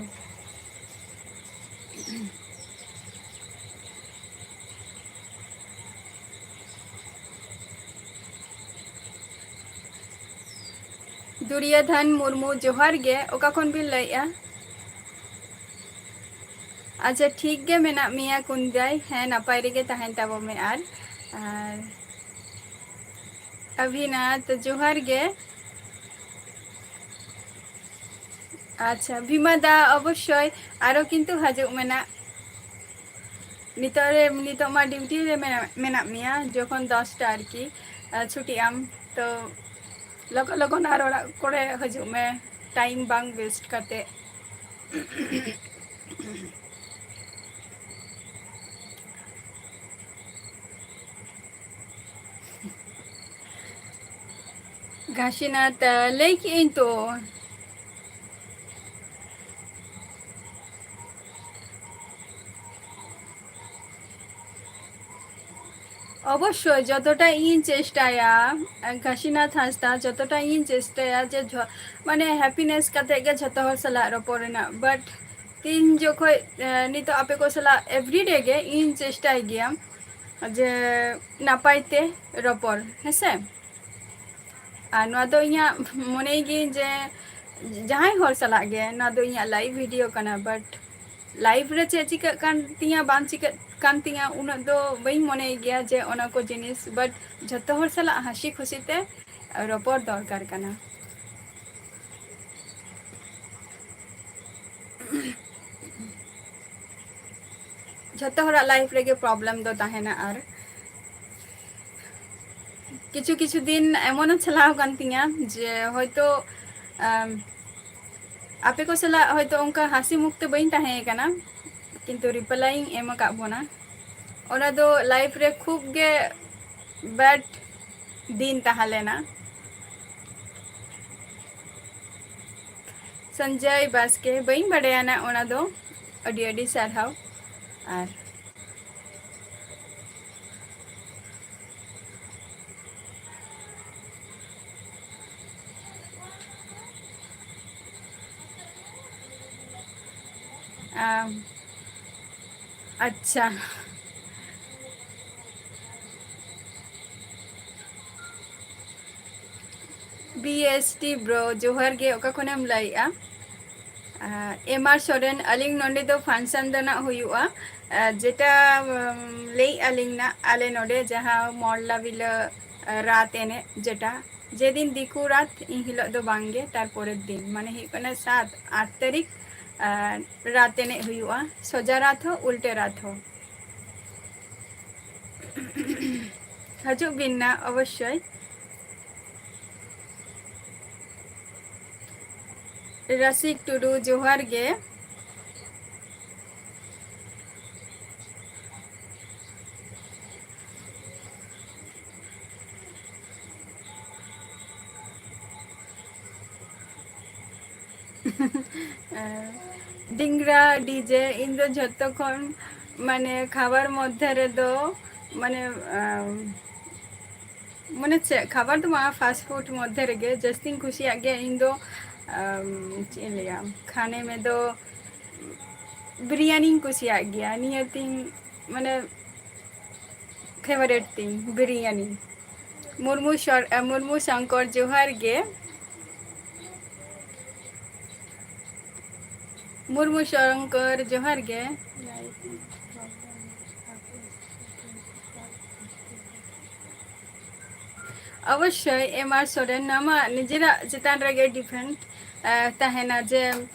ᱫᱩᱨᱭᱳᱫᱷᱚᱱ ᱢᱩᱨᱢᱩ, ᱡᱚᱦᱟᱨ ᱜᱮ᱾ ᱚᱠᱟ ᱠᱷᱚᱱ ᱵᱤᱱ ᱞᱟᱹᱭᱮᱜᱼᱟ? ᱟᱪᱪᱷᱟ, ᱴᱷᱤᱠ ᱜᱮ ᱢᱮᱱᱟᱜ ᱢᱮᱭᱟ ᱠᱩᱱᱫᱟᱭ᱾ ᱦᱮᱸ, ᱱᱟᱯᱟᱭ ᱨᱮᱜᱮ ᱛᱟᱦᱮᱱ ᱛᱟᱵᱚ ᱢᱮ᱾ ᱟᱨ, ᱟᱨ ᱚᱵᱷᱤᱱᱟᱛᱷ, ᱡᱚᱦᱟᱨ ᱜᱮ᱾ ᱟᱪᱪᱷᱟ, ᱵᱷᱤᱢᱟ ᱫᱟ, ᱚᱵᱚᱥᱥᱳᱭ ᱟᱨᱚ ᱠᱤᱱᱛᱩ ᱦᱤᱡᱩᱜ ᱢᱮ ᱱᱟᱜ᱾ ᱱᱤᱛᱚᱜ ᱨᱮ, ᱱᱤᱛᱚᱜ ᱢᱟ ᱰᱤᱭᱩᱴᱤ ᱨᱮ ᱢᱮᱱᱟᱜ, ᱢᱮᱱᱟᱜ ᱢᱮᱭᱟ, ᱡᱚᱠᱷᱚᱱ ᱫᱚᱥᱴᱟ ᱟᱨᱠᱤ, ᱟᱨ ᱪᱷᱩᱴᱤᱜ ᱟᱢ, ᱛᱚ ᱞᱚᱜᱚᱱ ᱞᱚᱜᱚᱱ ᱟᱨ ᱚᱲᱟᱜ ᱠᱚᱨᱮ ᱦᱤᱡᱩᱜ ᱢᱮ, ᱴᱟᱭᱤᱢ ᱵᱟᱝ ᱣᱮᱥᱴ ᱠᱟᱛᱮ᱾ ᱜᱷᱟᱥᱤᱱᱟᱛᱷ, ᱞᱟᱹᱭ ᱠᱮᱜ ᱟᱹᱧ ᱛᱚ᱾ ᱚᱵᱚᱥᱥᱳᱭ, ᱡᱚᱛᱚᱴᱟ ᱤᱧ ᱪᱮᱥᱴᱟᱭᱟ, ᱜᱷᱟᱥᱤᱱᱟᱛᱷ ᱦᱟᱸᱥᱫᱟ, ᱡᱚᱛᱚᱴᱟ ᱤᱧ ᱪᱮᱥᱴᱟᱭᱟ ᱡᱮ ᱡᱷᱚ-, ᱢᱟᱱᱮ, ᱦᱮᱯᱤᱱᱮᱥ ᱠᱟᱛᱮ ᱜᱮ ᱡᱷᱚᱛᱚ ᱦᱚᱲ ᱥᱟᱞᱟᱜ ᱨᱚᱯᱚᱲ ᱨᱮᱱᱟᱜ, but ᱛᱤᱱ ᱡᱚᱠᱷᱚᱡ, ᱮ, ᱱᱤᱛᱚᱜ ᱟᱯᱮ ᱠᱚ ᱥᱟᱞᱟᱜ everyday ᱜᱮ ᱤᱧ ᱪᱮᱥᱴᱟᱭ ᱜᱮᱭᱟ ᱡᱮ ᱱᱟᱯᱟᱭ ᱛᱮ ᱨᱚᱯᱚᱲ, ᱦᱮᱸᱥᱮ? ᱟᱨ ᱱᱚᱣᱟ ᱫᱚ ᱤᱧᱟᱹᱜ ᱢᱚᱱᱮᱭ ᱜᱮ ᱡᱮ, ᱡᱟᱦᱟᱸᱭ ᱦᱚᱲ ᱥᱟᱞᱟᱜ ᱜᱮ, ᱱᱚᱣᱟ ᱫᱚ ᱤᱧᱟᱹᱜ live video ᱠᱟᱱᱟ, but live ᱨᱮ ᱪᱮᱫ ᱪᱤᱠᱟᱹᱜ ᱠᱟᱱ ᱛᱤᱧᱟ ᱵᱟᱝ ᱪᱤᱠᱟᱹᱜ ᱠᱟᱱ ᱛᱤᱧᱟ ᱩᱱᱟᱹᱜ ᱫᱚ ᱵᱟᱹᱧ ᱢᱚᱱᱮᱭ ᱜᱮᱭᱟ ᱡᱮ ᱚᱱᱟ ᱠᱚ ᱡᱤᱱᱤᱥ, but ᱡᱷᱚᱛᱚ ᱦᱚᱲ ᱥᱟᱞᱟᱜ ᱦᱟᱹᱥᱤ ᱠᱷᱩᱥᱤ ᱛᱮ ᱨᱚᱯᱚᱲ ᱫᱚᱨᱠᱟᱨ ᱠᱟᱱᱟ᱾ ᱡᱷᱚᱛᱚ ᱦᱚᱲᱟᱜ life ᱨᱮᱜᱮ problem ᱫᱚ ᱛᱟᱦᱮᱱᱟ᱾ ᱟᱨ ᱠᱤᱪᱷᱩ ᱠᱤᱪᱷᱩ ᱫᱤᱱ ᱮᱢᱚᱱ ᱦᱚᱸ ᱪᱟᱞᱟᱣ ᱟᱠᱟᱱ ᱛᱤᱧᱟ ᱡᱮ ᱦᱚᱭᱛᱳ, ᱟᱢ, ᱟᱯᱮ ᱠᱚ ᱥᱟᱞᱟᱜ ᱦᱚᱭᱛᱳ ᱚᱱᱠᱟ ᱦᱟᱹᱥᱤ ᱢᱩᱠ ᱛᱮ ᱵᱟᱹᱧ ᱛᱟᱦᱮᱸ ᱠᱟᱱᱟ, ᱠᱤᱱᱛᱩ reply ᱤᱧ ᱮᱢ ᱟᱠᱟᱫ ᱵᱚᱱᱟ᱾ ᱚᱱᱟ ᱫᱚ life ᱨᱮ ᱠᱷᱩᱵ ᱜᱮ bad ᱫᱤᱱ ᱛᱟᱦᱮᱸ ᱞᱮᱱᱟ᱾ ᱥᱚᱧᱡᱚᱭ ᱵᱟᱥᱠᱮ, ᱵᱟᱹᱧ ᱵᱟᱰᱟᱭᱟ ᱱᱟ ᱚᱱᱟ ᱫᱚ᱾ ᱟᱹᱰᱤ ᱟᱹᱰᱤ ᱥᱟᱨᱦᱟᱣ᱾ ᱟᱨ ᱟᱢ, ᱟᱪᱪᱷᱟ᱾ B S T bro, ᱡᱚᱦᱟᱨ ᱜᱮ, ᱚᱠᱟ ᱠᱷᱚᱱᱮᱢ ᱞᱟᱹᱭᱮᱜᱼᱟ? ᱟᱨ M R ᱥᱚᱨᱮᱱ, ᱟᱹᱞᱤᱧ ᱱᱚᱰᱮ ᱫᱚ function ᱫᱚ ᱱᱟᱜ ᱦᱩᱭᱩᱜᱼᱟ, ᱟᱨ ᱡᱮᱴᱟ, ᱩᱢ, ᱞᱟᱹᱭᱮᱜᱼᱟ ᱞᱤᱧ ᱱᱟᱜ, ᱟᱞᱮ ᱱᱚᱰᱮ ᱡᱟᱦᱟᱸ ᱢᱚᱨᱞᱟ ᱵᱤᱞᱟᱹ, ᱟᱨ ᱨᱟᱛ ᱮᱱᱮᱡ ᱡᱮᱴᱟ, ᱡᱮᱫᱤᱱ ᱫᱤᱠᱩ ᱨᱟᱛ, ᱤᱱ ᱦᱤᱞᱳᱜ ᱫᱚ ᱵᱟᱝᱜᱮ, ᱛᱟᱨ ᱯᱚᱨᱮᱨ ᱫᱤᱱ, ᱢᱟᱱᱮ ᱦᱩᱭᱩᱜ ᱠᱟᱱᱟ ᱥᱟᱛ, ᱟᱴ ᱛᱟᱹᱨᱤᱠᱷ, ᱟᱨ ᱨᱟᱛ ᱮᱱᱮᱡ ᱦᱩᱭᱩᱜᱼᱟ, ᱥᱚᱡᱟ ᱨᱟᱛ ᱦᱚᱸ, ᱩᱞᱴᱟᱹ ᱨᱟᱛ ᱦᱚᱸ᱾ ᱦᱤᱡᱩᱜ ᱵᱤᱱ ᱱᱟ ᱚᱵᱚᱥᱥᱳᱭ᱾ ᱨᱟᱥᱤᱠ ᱴᱩᱰᱩ, ᱡᱚᱦᱟᱨ ᱜᱮ᱾ ᱰᱤᱝᱨᱟ D J, ᱤᱧ ᱫᱚ ᱡᱷᱚᱛᱚ ᱠᱷᱚᱱ, ᱢᱟᱱᱮ, ᱠᱷᱟᱵᱟᱨ ᱢᱚᱫᱽᱫᱷᱮ ᱨᱮᱫᱚ, ᱢᱟᱱᱮ, ᱟᱢ, ᱢᱟᱱᱮ ᱪᱮᱫ, ᱠᱷᱟᱵᱟᱨ ᱫᱚ ᱵᱟᱝ, fast food ᱢᱚᱫᱽᱫᱷᱮ ᱨᱮᱜᱮ ᱡᱟᱹᱥᱛᱤᱧ ᱠᱩᱥᱤᱭᱟᱜ ᱜᱮᱭᱟ ᱤᱧ ᱫᱚ, ᱟᱢ, ᱪᱮᱫ ᱤᱧ ᱞᱟᱹᱭᱟ, ᱠᱷᱟᱱᱮ ᱢᱮ ᱫᱚ ᱵᱤᱨᱭᱟᱱᱤᱧ ᱠᱩᱥᱤᱭᱟᱜ ᱜᱮᱭᱟ, ᱱᱤᱭᱟᱹ ᱛᱤᱧ, ᱢᱟᱱᱮ, favourite ᱛᱤᱧ ᱵᱤᱨᱭᱟᱱᱤ᱾ ᱢᱩᱨᱢᱩ ᱥᱚᱨ-, ᱮ, ᱢᱩᱨᱢᱩ ᱥᱚᱝᱠᱚᱨ, ᱡᱚᱦᱟᱨ ᱜᱮ᱾ ᱢᱩᱨᱢᱩ ᱥᱚᱝᱠᱚᱨ, ᱡᱚᱦᱟᱨ ᱜᱮ᱾ ᱚᱵᱚᱥᱥᱳᱭ, ᱮᱢ ᱟᱨ ᱥᱚᱨᱮᱱ, ᱱᱚᱣᱟ ᱢᱟ ᱱᱤᱡᱮᱨᱟᱜ ᱪᱮᱛᱟᱱ ᱨᱮᱜᱮ depend, ᱟᱸ, ᱛᱟᱦᱮᱱᱟ ᱡᱮ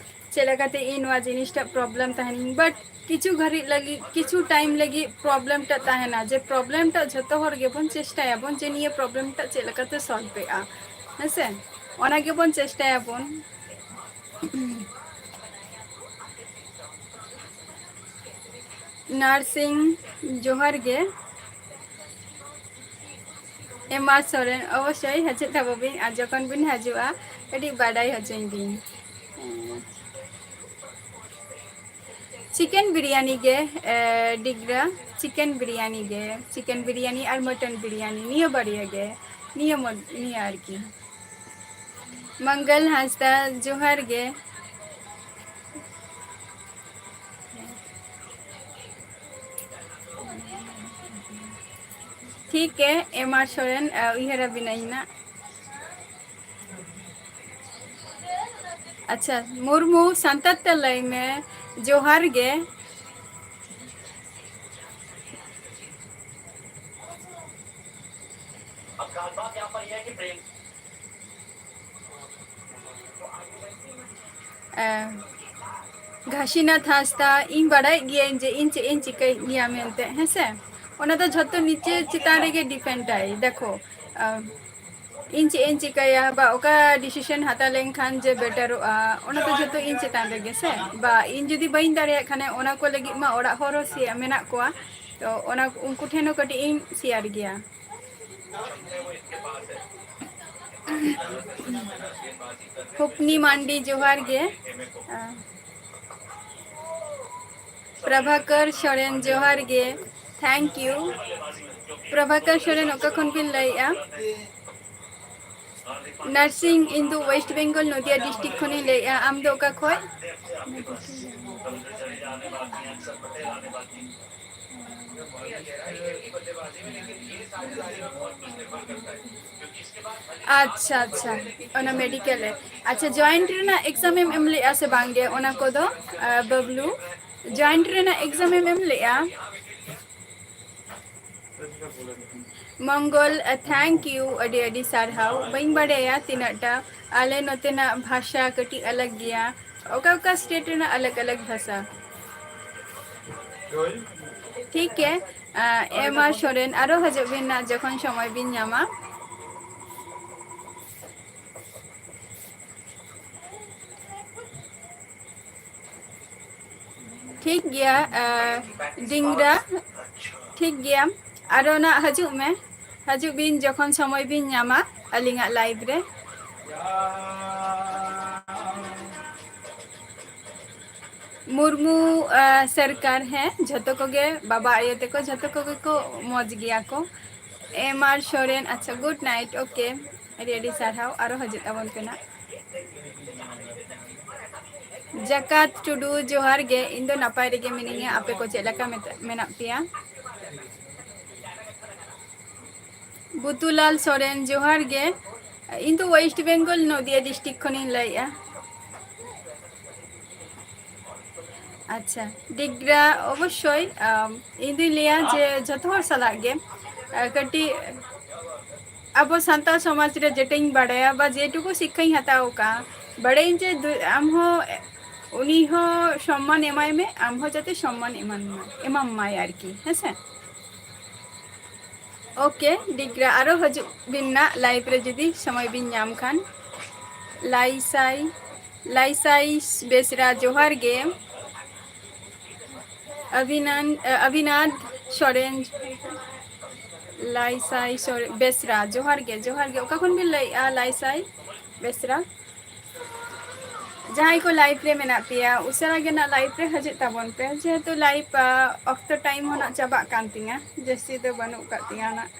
ᱪᱮᱫ ᱞᱮᱠᱟᱛᱮ ᱤᱧ ᱱᱚᱣᱟ ᱡᱤᱱᱤᱥᱴᱟᱜ problem ᱛᱟᱦᱮᱱᱤᱧ, but ᱠᱤᱪᱷᱩ ᱜᱷᱟᱹᱲᱤᱡ ᱞᱟᱹᱜᱤᱫ, ᱠᱤᱪᱷᱩ time ᱞᱟᱹᱜᱤᱫ problem ᱴᱟᱜ ᱛᱟᱦᱮᱱᱟ, ᱡᱮ problem ᱴᱟᱜ ᱡᱷᱚᱛᱚ ᱦᱚᱲ ᱜᱮᱵᱚᱱ ᱪᱮᱥᱴᱟᱭᱟᱵᱚᱱ ᱡᱮ ᱱᱤᱭᱟᱹ problem ᱴᱟᱜ ᱪᱮᱫ ᱞᱮᱠᱟᱛᱮ solve ᱦᱩᱭᱩᱜᱼᱟ, ᱦᱮᱸᱥᱮ? ᱚᱱᱟ ᱜᱮᱵᱚᱱ ᱪᱮᱥᱴᱟᱭᱟᱵᱚᱱ᱾ ᱱᱟᱨᱥᱤᱝ, ᱡᱚᱦᱟᱨ ᱜᱮ᱾ ᱮᱢᱟ ᱥᱚᱨᱮᱱ, ᱚᱵᱚᱥᱥᱳᱭ ᱦᱤᱡᱩᱜ ᱛᱟᱵᱚ ᱵᱤᱱ, ᱟᱨ ᱡᱚᱠᱷᱚᱱ ᱵᱤᱱ ᱦᱤᱡᱩᱜᱼᱟ, ᱠᱟᱹᱴᱤᱡ ᱵᱟᱰᱟᱭ ᱦᱚᱪᱚᱧ ᱵᱤᱱ᱾ ᱪᱤᱠᱮᱱ ᱵᱤᱨᱭᱟᱱᱤ ᱜᱮ, ᱮ, ᱰᱤᱜᱽᱨᱟ, ᱪᱤᱠᱮᱱ ᱵᱤᱨᱭᱟᱱᱤ ᱜᱮ, ᱪᱤᱠᱮᱱ ᱵᱤᱨᱭᱟᱱᱤ ᱟᱨ ᱢᱚᱴᱚᱱ ᱵᱤᱨᱭᱟᱱᱤ, ᱱᱤᱭᱟᱹ ᱵᱟᱨᱭᱟ ᱜᱮ, ᱱᱤᱭᱟᱹ ᱢᱚᱫ-, ᱱᱤᱭᱟᱹ ᱟᱨᱠᱤ᱾ ᱢᱚᱝᱜᱚᱞ ᱦᱟᱸᱥᱫᱟ, ᱡᱚᱦᱟᱨ ᱜᱮ᱾ ᱴᱷᱤᱠ ᱜᱮ, ᱮᱢ ᱟᱨ ᱥᱚᱨᱮᱱ, ᱟ, ᱩᱭᱦᱟᱹᱨ ᱟᱵᱤᱱᱟᱹᱧ ᱱᱟᱜ᱾ ᱟᱪᱪᱷᱟ, ᱢᱩᱨᱢᱩ, ᱥᱟᱱᱛᱟᱲ ᱛᱮ ᱞᱟᱹᱭ ᱢᱮ, ᱡᱚᱦᱟᱨ ᱜᱮ᱾ ᱮ, ᱜᱷᱟᱥᱤᱱᱟᱛᱷ ᱦᱟᱸᱥᱫᱟ, ᱤᱧ ᱵᱟᱲᱟᱭᱮᱫ ᱜᱤᱭᱟᱹᱧ ᱡᱮ ᱤᱧ ᱪᱮᱫ ᱤᱧ ᱪᱤᱠᱟᱹᱭᱮᱫ ᱜᱮᱭᱟ ᱢᱮᱱᱛᱮ, ᱦᱮᱸᱥᱮ? ᱚᱱᱟ ᱫᱚ ᱡᱷᱚᱛᱚ ᱱᱤᱡᱮ ᱪᱮᱛᱟᱱ ᱨᱮᱜᱮ depend ᱟᱭ᱾ ᱫᱮᱠᱷᱚ, ᱟ, ᱤᱧ ᱪᱮᱫ ᱤᱧ ᱪᱤᱠᱟᱹᱭᱟ ᱵᱟ ᱚᱠᱟ decision ᱦᱟᱛᱟᱣ ᱞᱮᱱᱠᱷᱟᱱ ᱡᱮ betterᱚᱜᱼᱟ, ᱚᱱᱟ ᱫᱚ ᱡᱷᱚᱛᱚ ᱤᱧ ᱪᱮᱛᱟᱱ ᱨᱮᱜᱮ ᱥᱮ᱾ ᱵᱟ ᱤᱧ ᱡᱩᱫᱤ ᱵᱟᱹᱧ ᱫᱟᱲᱮᱭᱟᱜ ᱠᱷᱟᱱ, ᱚᱱᱟ ᱠᱚ ᱞᱟᱹᱜᱤᱫ ᱢᱟ ᱚᱲᱟᱜ ᱦᱚᱲ ᱦᱚᱸ ᱥᱮ ᱢᱮᱱᱟᱜ ᱠᱚᱣᱟ, ᱛᱚ ᱚᱱᱟ ᱩᱱᱠᱩ ᱴᱷᱮᱱ ᱦᱚᱸ ᱠᱟᱹᱴᱤᱡ ᱤᱧ share ᱜᱮᱭᱟ᱾ ᱦᱩᱯᱱᱤ ᱢᱟᱱᱰᱤ, ᱡᱚᱦᱟᱨ ᱜᱮ᱾ ᱟ, ᱯᱨᱚᱵᱷᱟᱠᱚᱨ ᱥᱚᱨᱮᱱ, ᱡᱚᱦᱟᱨ ᱜᱮ᱾ Thank you᱾ ᱯᱨᱚᱵᱷᱟᱠᱚᱨ ᱥᱚᱨᱮᱱ, ᱚᱠᱟ ᱠᱷᱚᱱ ᱵᱤᱱ ᱞᱟᱹᱭᱮᱜᱼᱟ? ᱱᱟᱨᱥᱤᱝ, ᱤᱧ ᱫᱚ West Bengal, ᱱᱚᱫᱤᱭᱟ district ᱠᱷᱚᱱᱤᱧ ᱞᱟᱹᱭᱮᱜᱼᱟ᱾ ᱟᱢ ᱫᱚ ᱚᱠᱟ ᱠᱷᱚᱱ? ᱟᱪᱪᱷᱟ, ᱟᱪᱪᱷᱟ, ᱚᱱᱟ ᱢᱮᱰᱤᱠᱮᱞ ᱨᱮ᱾ ᱟᱪᱪᱷᱟ, ᱡᱚᱭᱮᱱᱴ ᱨᱮᱱᱟᱜ ᱮᱠᱡᱟᱢ ᱮᱢ ᱮᱢ ᱞᱮᱫᱼᱟ ᱥᱮ ᱵᱟᱝ ᱜᱮ ᱚᱱᱟ ᱠᱚᱫᱚ, ᱟᱸ, ᱵᱟᱹᱵᱞᱩ? ᱡᱚᱭᱮᱱᱴ ᱨᱮᱱᱟᱜ ᱮᱠᱡᱟᱢ ᱮᱢ ᱮᱢ ᱞᱮᱫᱼᱟ? ᱢᱚᱝᱜᱚᱞ, ᱛᱷᱮᱝᱠ ᱭᱩ, ᱟᱹᱰᱤ ᱟᱹᱰᱤ ᱥᱟᱨᱦᱟᱣ᱾ ᱵᱟᱹᱧ ᱵᱟᱰᱟᱭᱟ ᱛᱤᱱᱟᱹᱜ ᱴᱟ, ᱟᱞᱮ ᱱᱚᱛᱮᱱᱟᱜ ᱵᱷᱟᱥᱟ ᱠᱟᱹᱴᱤᱡ ᱟᱞᱟᱜᱽ ᱜᱮᱭᱟ, ᱚᱠᱟ ᱚᱠᱟ ᱥᱴᱮᱴ ᱨᱮᱱᱟᱜ ᱟᱞᱟᱜᱽ ᱟᱞᱟᱜᱽ ᱵᱷᱟᱥᱟ᱾ ᱴᱷᱤᱠ ᱜᱮ, ᱟᱸ, ᱮᱢ ᱟᱨ ᱥᱚᱨᱮᱱ, ᱟᱨᱚ ᱦᱤᱡᱩᱜ ᱵᱤᱱ ᱱᱟ ᱡᱚᱠᱷᱚᱱ ᱥᱚᱢᱚᱭ ᱵᱤᱱ ᱧᱟᱢᱟ᱾ ᱴᱷᱤᱠ ᱜᱮᱭᱟ, ᱟᱸ, ᱰᱤᱝᱨᱟ, ᱴᱷᱤᱠ ᱜᱮᱭᱟ, ᱟᱨᱚ ᱱᱟᱜ ᱦᱤᱡᱩᱜ ᱢᱮ, ᱦᱤᱡᱩᱜ ᱵᱤᱱ ᱡᱚᱠᱷᱚᱱ ᱥᱚᱢᱚᱭ ᱵᱤᱱ ᱧᱟᱢᱟ ᱟᱹᱞᱤᱧᱟᱜ ᱞᱟᱭᱤᱵᱷ ᱨᱮ᱾ ᱢᱩᱨᱢᱩ, ᱟᱸ, ᱥᱚᱨᱠᱟᱨ, ᱦᱮᱸ, ᱡᱷᱚᱛᱚ ᱠᱚᱜᱮ, ᱵᱟᱵᱟ ᱟᱭᱳ ᱛᱟᱠᱚ ᱡᱷᱚᱛᱚ ᱠᱚᱜᱮ ᱠᱚ ᱢᱚᱡᱽ ᱜᱮᱭᱟ ᱠᱚ᱾ ᱮᱢ ᱟᱨ ᱥᱚᱨᱮᱱ, ᱟᱪᱪᱷᱟ, ᱜᱩᱰ ᱱᱟᱭᱤᱴ, ᱳᱠᱮ, ᱟᱹᱰᱤ ᱟᱹᱰᱤ ᱥᱟᱨᱦᱟᱣ, ᱟᱨᱚ ᱦᱤᱡᱩᱜ ᱛᱟᱵᱚᱱ ᱯᱮ ᱱᱟᱜ᱾ ᱡᱟᱠᱟᱛ ᱴᱩᱰᱩ, ᱡᱚᱦᱟᱨ ᱜᱮ, ᱤᱧ ᱫᱚ ᱱᱟᱯᱟᱭ ᱨᱮᱜᱮ ᱢᱤᱱᱟᱹᱧᱟ, ᱟᱯᱮ ᱠᱚ ᱪᱮᱫ ᱞᱮᱠᱟ ᱢᱮᱛᱟ-, ᱢᱮᱱᱟᱜ ᱯᱮᱭᱟ? ᱵᱩᱛᱩᱞᱟᱞ ᱥᱚᱨᱮᱱ, ᱡᱚᱦᱟᱨ ᱜᱮ, ᱤᱧ ᱫᱚ ᱳᱭᱮᱥᱴ ᱵᱮᱝᱜᱚᱞ ᱱᱚᱫᱤᱭᱟ ᱰᱤᱥᱴᱨᱤᱠᱴ ᱠᱷᱚᱱᱤᱧ ᱞᱟᱹᱭᱮᱜᱼᱟ᱾ ᱟᱪᱪᱷᱟ, ᱰᱤᱜᱽᱨᱟ, ᱚᱵᱚᱥᱥᱳᱭ, ᱟᱢ, ᱤᱧ ᱫᱩᱧ ᱞᱟᱹᱭᱟ ᱡᱮ ᱡᱷᱚᱛᱚ ᱦᱚᱲ ᱥᱟᱞᱟᱜ ᱜᱮ, ᱟᱨ ᱠᱟᱹᱴᱤᱡ ᱟᱵᱚ ᱥᱟᱱᱛᱟᱲ ᱥᱚᱢᱟᱡᱽ ᱨᱮ ᱡᱮᱴᱟᱧ ᱵᱟᱰᱟᱭᱟ ᱵᱟ ᱡᱮᱴᱩᱠᱩ ᱥᱤᱠᱠᱷᱟᱧ ᱦᱟᱛᱟᱣ ᱟᱠᱟᱫᱼᱟ, ᱵᱟᱰᱟᱭᱟᱹᱧ ᱡᱮ ᱫᱩ-, ᱟᱢ ᱦᱚᱸ ᱩᱱᱤ ᱦᱚᱸ ᱥᱚᱢᱢᱟᱱ ᱮᱢᱟᱭ ᱢᱮ, ᱟᱢ ᱦᱚᱸ ᱡᱟᱛᱮ ᱥᱚᱢᱢᱟᱱ ᱮᱢᱟᱢ ᱢᱟ-, ᱮᱢᱟᱢ ᱢᱟᱭ ᱟᱨᱠᱤ, ᱦᱮᱸ ᱥᱮ? ᱳᱠᱮ, ᱰᱤᱜᱽᱨᱟ, ᱟᱨᱚ ᱦᱤᱡᱩᱜ ᱵᱤᱱ ᱱᱟᱜ ᱞᱟᱭᱤᱵᱷ ᱨᱮ ᱡᱩᱫᱤ ᱥᱚᱢᱚᱭ ᱵᱤᱱ ᱧᱟᱢ ᱠᱷᱟᱱ᱾ ᱞᱟᱭᱥᱟᱭ, ᱞᱟᱭᱥᱟᱭ ᱵᱮᱥᱨᱟ, ᱡᱚᱦᱟᱨ ᱜᱮ᱾ ᱚᱵᱷᱤᱱᱟᱱ-, ᱮ, ᱚᱵᱷᱤᱱᱟᱫᱽ ᱥᱚᱨᱮᱱ, ᱞᱟᱭᱥᱟᱭ ᱥᱚᱨᱮ-, ᱵᱮᱥᱨᱟ, ᱡᱚᱦᱟᱨ ᱜᱮ, ᱡᱚᱦᱟᱨ ᱜᱮ᱾ ᱚᱠᱟ ᱠᱷᱚᱱ ᱵᱤᱱ ᱞᱟᱹᱭᱮᱜᱼᱟ, ᱞᱟᱭᱥᱟᱭ ᱵᱮᱥᱨᱟ? ᱡᱟᱦᱟᱸᱭ ᱠᱚ ᱞᱟᱭᱤᱵᱷ ᱨᱮ ᱢᱮᱱᱟᱜ ᱯᱮᱭᱟ, ᱩᱥᱟᱹᱨᱟ ᱜᱮ ᱱᱟᱜ ᱞᱟᱭᱤᱵᱷ ᱨᱮ ᱦᱤᱡᱩᱜ ᱛᱟᱵᱚᱱ ᱯᱮ, ᱡᱮᱦᱮᱛᱩ ᱞᱟᱭᱤᱵᱷ, ᱟ, ᱚᱠᱛᱚ ᱴᱟᱭᱤᱢ ᱦᱚᱸ ᱱᱟᱜ ᱪᱟᱵᱟᱜ ᱠᱟᱱ ᱛᱤᱧᱟ, ᱡᱟᱹᱥᱛᱤ ᱫᱚ ᱵᱟᱹᱱᱩᱜ ᱠᱟᱜ ᱛᱤᱧᱟ ᱱᱟᱜ᱾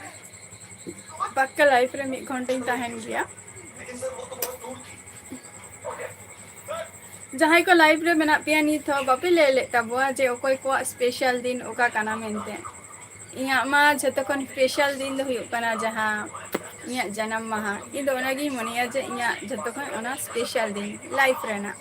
ᱯᱟᱠᱠᱟ ᱞᱟᱭᱤᱵᱷ ᱨᱮ ᱢᱤᱫ ᱜᱷᱚᱱᱴᱟᱧ ᱛᱟᱦᱮᱱ ᱜᱮᱭᱟ᱾ ᱡᱟᱦᱟᱸᱭ ᱠᱚ live ᱨᱮ ᱢᱮᱱᱟᱜ ᱯᱮᱭᱟ, ᱱᱤᱛ ᱦᱚᱸ ᱵᱟᱯᱮ ᱞᱟᱹᱭ ᱞᱮᱫ ᱛᱟᱵᱚᱣᱟ ᱡᱮ ᱚᱠᱚᱭ ᱠᱚᱣᱟᱜ special ᱫᱤᱱ ᱚᱠᱟ ᱠᱟᱱᱟ ᱢᱮᱱᱛᱮ᱾ ᱤᱧᱟᱹᱜ ᱢᱟ ᱡᱷᱚᱛᱚ ᱠᱷᱚᱱ special ᱫᱤᱱ ᱫᱚ ᱦᱩᱭᱩᱜ ᱠᱟᱱᱟ ᱡᱟᱦᱟᱸ ᱤᱧᱟᱹᱜ ᱡᱟᱱᱟᱢ ᱢᱟᱦᱟ᱾ ᱤᱧ ᱫᱚ ᱚᱱᱟᱜᱤᱧ ᱢᱚᱱᱮᱭᱟ ᱡᱮ ᱤᱧᱟᱹᱜ ᱡᱷᱚᱛᱚ ᱠᱷᱚᱱ ᱚᱱᱟ special ᱫᱤᱱ life ᱨᱮᱱᱟᱜ᱾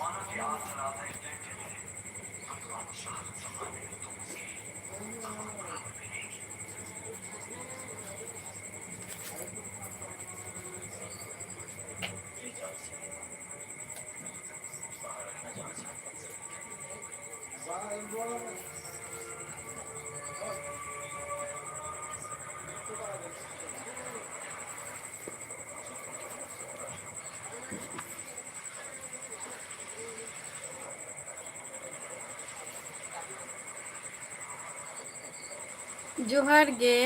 ᱡᱚᱦᱟᱨ ᱜᱮ᱾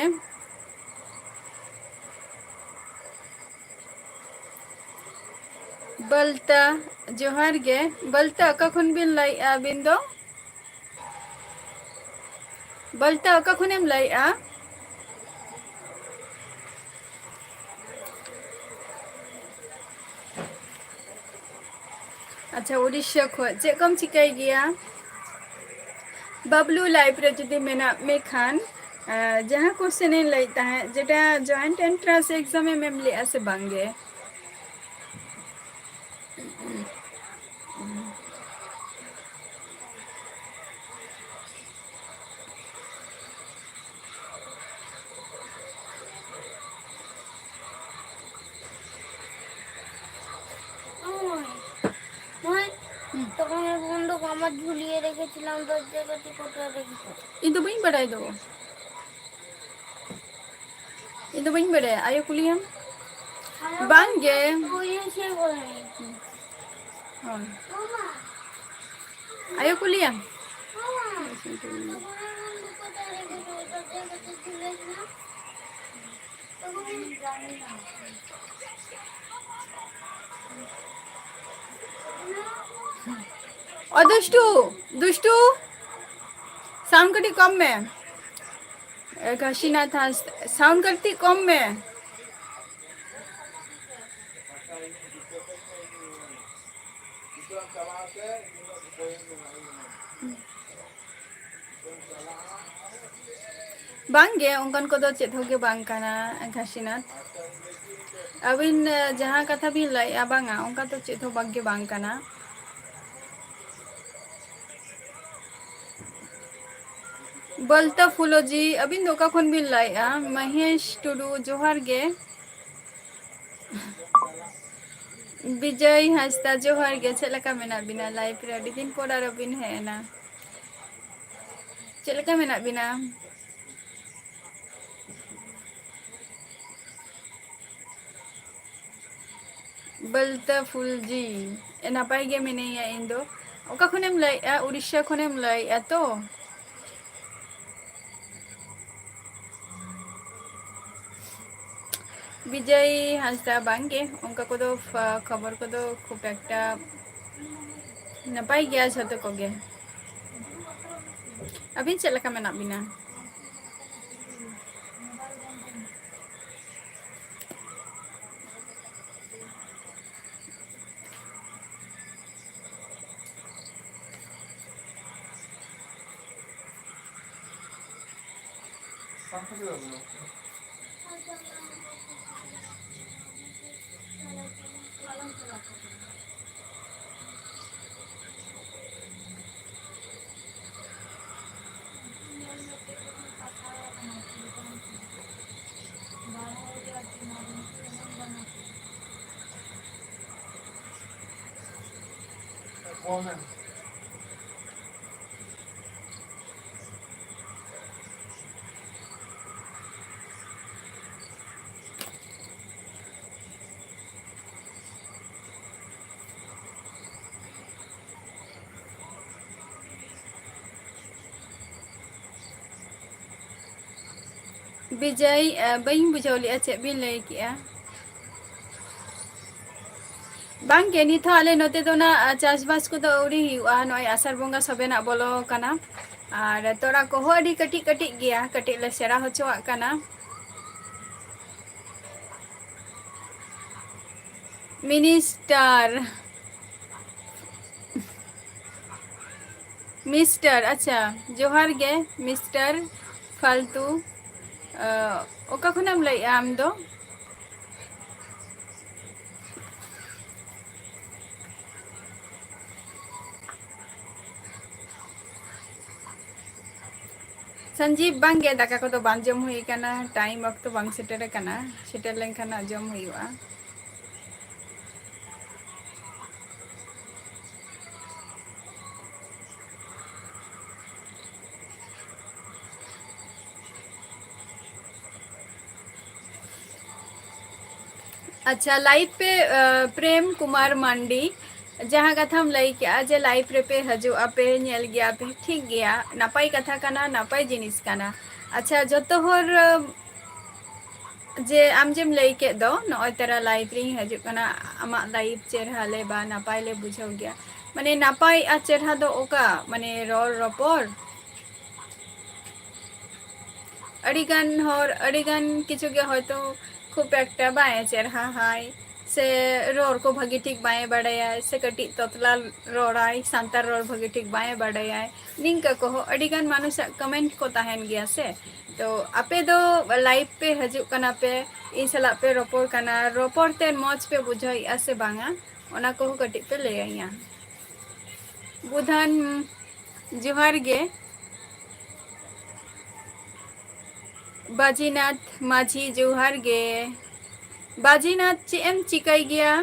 ᱵᱟᱹᱞᱛᱟ, ᱡᱚᱦᱟᱨ ᱜᱮ᱾ ᱵᱟᱹᱞᱛᱟ, ᱚᱠᱟ ᱠᱷᱚᱱ ᱵᱤᱱ ᱞᱟᱹᱭᱮᱫᱼᱟ ᱟᱹᱵᱤᱱ ᱫᱚ? ᱵᱟᱹᱞᱛᱟ, ᱚᱠᱟ ᱠᱷᱚᱱᱮᱢ ᱞᱟᱹᱭᱮᱫᱼᱟ? ᱟᱪᱪᱷᱟ, ᱩᱲᱤᱥᱥᱟ ᱠᱷᱚᱱ᱾ ᱪᱮᱫ ᱠᱚᱢ ᱪᱤᱠᱟᱹᱭ ᱜᱮᱭᱟ? ᱵᱟᱵᱞᱩ, live ᱨᱮ ᱡᱩᱫᱤ ᱢᱮᱱᱟᱜ ᱢᱮ ᱠᱷᱟᱱ, ᱟᱨ ᱡᱟᱦᱟᱸ question ᱤᱧ ᱞᱟᱹᱭᱮᱫ ᱛᱟᱦᱮᱸᱫ, ᱡᱮᱴᱟ joint entrance exam ᱮᱢ ᱮᱢ ᱞᱮᱜᱼᱟ ᱥᱮ ᱵᱟᱝ ᱜᱮ? ওই, ওই, হুম। তখন আমি বন্ধু আমার ঝুলিয়ে রেখেছিলাম দরজার কাছে কোথায় রেখেছো? ই তো বই বেড়াই দেবো। ᱤᱧ ᱫᱚ ᱵᱟᱹᱧ ᱵᱟᱲᱟᱭᱟ, ᱟᱭᱳ ᱠᱩᱞᱤᱭᱮᱢ᱾ ᱵᱟᱝ ᱜᱮ᱾ ᱦᱳᱭ᱾ ᱟᱭᱳ ᱠᱩᱞᱤᱭᱮᱢ᱾ ᱚ ᱫᱩᱥᱴᱩ, ᱫᱩᱥᱴᱩ, sound ᱠᱟᱹᱴᱤᱡ ᱠᱚᱢ ᱢᱮ᱾ ᱮ, ᱠᱟᱥᱤᱱᱟᱛᱷ ᱦᱟᱸᱥᱫᱟ, sound ᱠᱟᱹᱴᱤᱡ ᱠᱚᱢ ᱢᱮ᱾ ᱵᱟᱝᱜᱮ, ᱚᱱᱠᱟᱱ ᱠᱚᱫᱚ ᱪᱮᱫ ᱦᱚᱸ ᱜᱮ ᱵᱟᱝ ᱠᱟᱱᱟ ᱠᱷᱟᱥᱤᱱᱟᱛᱷ᱾ ᱟᱹᱵᱤᱱ, ᱮ, ᱡᱟᱦᱟᱸ ᱠᱟᱛᱷᱟ ᱵᱤᱱ ᱞᱟᱹᱭᱮᱜᱼᱟ, ᱵᱟᱝᱟ, ᱚᱱᱠᱟ ᱫᱚ ᱪᱮᱫ ᱦᱚᱸ ᱵᱟᱝ ᱜᱮ ᱵᱟᱝ ᱠᱟᱱᱟ᱾ ᱵᱟᱹᱞᱛᱟ ᱯᱷᱩᱞᱳᱡᱤ, ᱟᱹᱵᱤᱱ ᱫᱚ ᱚᱠᱟ ᱠᱷᱚᱱ ᱵᱤᱱ ᱞᱟᱹᱭᱮᱜᱼᱟ? ᱢᱚᱦᱮᱥ ᱴᱩᱰᱩ, ᱡᱚᱦᱟᱨ ᱜᱮ᱾ ᱵᱤᱡᱚᱭ ᱦᱟᱸᱥᱫᱟ, ᱡᱚᱦᱟᱨ ᱜᱮ, ᱪᱮᱫ ᱞᱮᱠᱟ ᱢᱮᱱᱟᱜ ᱵᱤᱱᱟ? Live ᱨᱮ ᱟᱹᱰᱤ ᱫᱤᱱ ᱯᱚᱨ ᱟᱨᱚ ᱵᱤᱱ ᱦᱮᱡ ᱮᱱᱟ᱾ ᱪᱮᱫ ᱞᱮᱠᱟ ᱢᱮᱱᱟᱜ ᱵᱤᱱᱟ? ᱵᱟᱹᱞᱛᱟ ᱯᱷᱩᱞᱡᱤ, ᱱᱟᱯᱟᱭ ᱜᱮ ᱢᱤᱱᱟᱹᱧᱟ ᱤᱧ ᱫᱚ᱾ ᱚᱠᱟ ᱠᱷᱚᱱᱮᱢ ᱞᱟᱹᱭᱮᱜᱼᱟ? ᱩᱲᱤᱥᱥᱟ ᱠᱷᱚᱱᱮᱢ ᱞᱟᱹᱭᱮᱜᱼᱟ ᱛᱚ? ᱵᱤᱡᱚᱭ ᱦᱟᱸᱥᱫᱟ, ᱵᱟᱝᱜᱮ, ᱚᱱᱠᱟ ᱠᱚᱫᱚ ᱯᱷ-, ᱠᱷᱚᱵᱚᱨ ᱠᱚᱫᱚ ᱠᱷᱩᱵ ᱮᱠᱴᱟ ᱱᱟᱯᱟᱭ ᱜᱮᱭᱟ ᱡᱷᱚᱛᱚ ᱠᱚᱜᱮ᱾ ᱟᱹᱵᱤᱱ ᱪᱮᱫ ᱞᱮᱠᱟ ᱢᱮᱱᱟᱜ ᱵᱤᱱᱟ? ᱵᱤᱡᱚᱭ, ᱮ, ᱵᱟᱹᱧ ᱵᱩᱡᱷᱟᱹᱣ ᱞᱮᱜᱼᱟ, ᱪᱮᱫ ᱵᱤᱱ ᱞᱟᱹᱭ ᱠᱮᱜᱼᱟ? ᱵᱟᱝᱜᱮ, ᱱᱤᱛ ᱦᱚᱸ ᱟᱞᱮ ᱱᱚᱛᱮ ᱫᱚ ᱱᱟᱜ, ᱟ, ᱪᱟᱥᱵᱟᱥ ᱠᱚᱫᱚ ᱟᱹᱣᱨᱤ ᱦᱩᱭᱩᱜᱼᱟ᱾ ᱱᱚᱜᱼᱚᱭ ᱟᱥᱟᱲ ᱵᱚᱸᱜᱟ ᱥᱚᱵᱮ ᱱᱟᱜ ᱵᱚᱞᱚ ᱟᱠᱟᱱᱟ᱾ ᱟᱨ ᱛᱚᱲᱟ ᱠᱚᱦᱚᱸ ᱟᱹᱰᱤ ᱠᱟᱹᱴᱤᱡ ᱠᱟᱹᱴᱤᱡ ᱜᱮᱭᱟ, ᱠᱟᱹᱴᱤᱡ ᱞᱮ ᱥᱮᱬᱟ ᱦᱚᱪᱚᱣᱟᱜ ᱠᱟᱱᱟ᱾ ᱢᱤᱱᱤᱥᱴᱟᱨ, ᱢᱤᱥᱴᱟᱨ, ᱟᱪᱪᱷᱟ, ᱡᱚᱦᱟᱨ ᱜᱮ ᱢᱤᱥᱴᱟᱨ ᱯᱷᱟᱞᱛᱩ᱾ ᱚᱠᱟ ᱠᱷᱚᱱᱟᱜ ᱮᱢ ᱞᱟᱹᱭᱮᱜᱼᱟ ᱟᱢ ᱫᱚ? ᱥᱚᱧᱡᱤᱵ, ᱵᱟᱝ ᱜᱮ, ᱫᱟᱠᱟ ᱠᱚᱫᱚ ᱵᱟᱝ ᱡᱚᱢ ᱦᱩᱭ ᱟᱠᱟᱱᱟ, ᱴᱟᱭᱤᱢ ᱚᱠᱛᱚ ᱵᱟᱝ ᱥᱮᱴᱮᱨ ᱟᱠᱟᱱᱟ, ᱥᱮᱴᱮᱨ ᱞᱮᱱᱠᱷᱟᱱ ᱦᱟᱸᱜ ᱡᱚᱢ ᱦᱩᱭᱩᱜᱼᱟ᱾ ᱟᱪᱪᱷᱟ, ᱞᱟᱭᱤᱵᱷ ᱯᱮ, ᱟᱸ, ᱯᱨᱮᱢ ᱠᱩᱢᱟᱨ ᱢᱟᱱᱰᱤ, ᱡᱟᱦᱟᱸ ᱠᱟᱛᱷᱟᱢ ᱞᱟᱹᱭ ᱠᱮᱜᱼᱟ ᱡᱮ ᱞᱟᱭᱤᱵᱷ ᱨᱮᱯᱮ ᱦᱤᱡᱩᱜ ᱟᱯᱮ, ᱧᱮᱞ ᱜᱮᱭᱟ ᱯᱮ, ᱴᱷᱤᱠ ᱜᱮᱭᱟ, ᱱᱟᱯᱟᱭ ᱠᱟᱛᱷᱟ ᱠᱟᱱᱟ, ᱱᱟᱯᱟᱭ ᱡᱤᱱᱤᱥ ᱠᱟᱱᱟ᱾ ᱟᱪᱪᱷᱟ, ᱡᱚᱛᱚ ᱦᱚᱲ, ᱟᱸ, ᱡᱮ ᱟᱢ ᱡᱮᱢ ᱞᱟᱹᱭ ᱠᱮᱫ ᱫᱚ, ᱱᱚᱜᱼᱚᱭ ᱛᱟᱨᱟ ᱞᱟᱭᱤᱵᱷ ᱨᱤᱧ ᱦᱤᱡᱩᱜ ᱠᱟᱱᱟ, ᱟᱢᱟᱜ ᱞᱟᱭᱤᱵᱷ ᱪᱮᱨᱦᱟ ᱞᱮ ᱵᱟ ᱱᱟᱯᱟᱭ ᱞᱮ ᱵᱩᱡᱷᱟᱹᱣ ᱜᱮᱭᱟ᱾ ᱢᱟᱱᱮ, ᱱᱟᱯᱟᱭ ᱟᱨ ᱪᱮᱨᱦᱟ ᱫᱚ ᱚᱠᱟ? ᱢᱟᱱᱮ, ᱨᱚᱲ ᱨᱚᱯᱚᱲ? ᱟᱹᱰᱤᱜᱟᱱ ᱦᱚᱲ, ᱟᱹᱰᱤᱜᱟᱱ ᱠᱤᱪᱷᱩ ᱜᱮ ᱦᱚᱭᱛᱳ ᱠᱷᱩᱵ ᱮᱠᱴᱟ ᱵᱟᱭ ᱪᱮᱨᱦᱟ ᱦᱟᱭ, ᱥᱮ ᱨᱚᱲ ᱠᱚ ᱵᱷᱟᱹᱜᱤ ᱴᱷᱤᱠ ᱵᱟᱭ ᱵᱟᱲᱟᱭᱟᱭ, ᱥᱮ ᱠᱟᱹᱴᱤᱡ ᱛᱚᱛᱞᱟ ᱨᱚᱲᱟᱭ, ᱥᱟᱱᱛᱟᱲ ᱨᱚᱲ ᱵᱷᱟᱹᱜᱤ ᱴᱷᱤᱠ ᱵᱟᱭ ᱵᱟᱲᱟᱭᱟᱭ, ᱱᱤᱝᱠᱟᱹ ᱠᱚᱦᱚᱸ ᱟᱹᱰᱤᱜᱟᱱ ᱢᱟᱱᱩᱥᱟᱜ ᱠᱚᱢᱮᱱᱴ ᱠᱚ ᱛᱟᱦᱮᱱ ᱜᱮᱭᱟ ᱥᱮ᱾ ᱛᱚ ᱟᱯᱮ ᱫᱚ ᱞᱟᱭᱤᱵᱷ ᱯᱮ ᱦᱤᱡᱩᱜ ᱠᱟᱱᱟ ᱯᱮ, ᱤᱧ ᱥᱟᱞᱟᱜ ᱯᱮ ᱨᱚᱯᱚᱲ ᱠᱟᱱᱟ, ᱨᱚᱯᱚᱲ ᱛᱮ ᱢᱚᱡᱽ ᱯᱮ ᱵᱩᱡᱷᱟᱹᱣᱮᱫᱼᱟ ᱥᱮ ᱵᱟᱝᱟ, ᱚᱱᱟ ᱠᱚᱦᱚᱸ ᱠᱟᱹᱴᱤᱡ ᱯᱮ ᱞᱟᱹᱭᱟᱹᱧᱟ᱾ ᱵᱩᱫᱷᱟᱱ, ᱡᱚᱦᱟᱨ ᱜᱮ᱾ ᱵᱟᱡᱤᱱᱟᱛᱷ ᱢᱟᱹᱡᱷᱤ, ᱡᱚᱦᱟᱨ ᱜᱮ᱾ ᱵᱟᱡᱤᱱᱟᱛᱷ, ᱪᱮᱫ ᱮᱢ ᱪᱤᱠᱟᱹᱭ ᱜᱮᱭᱟ?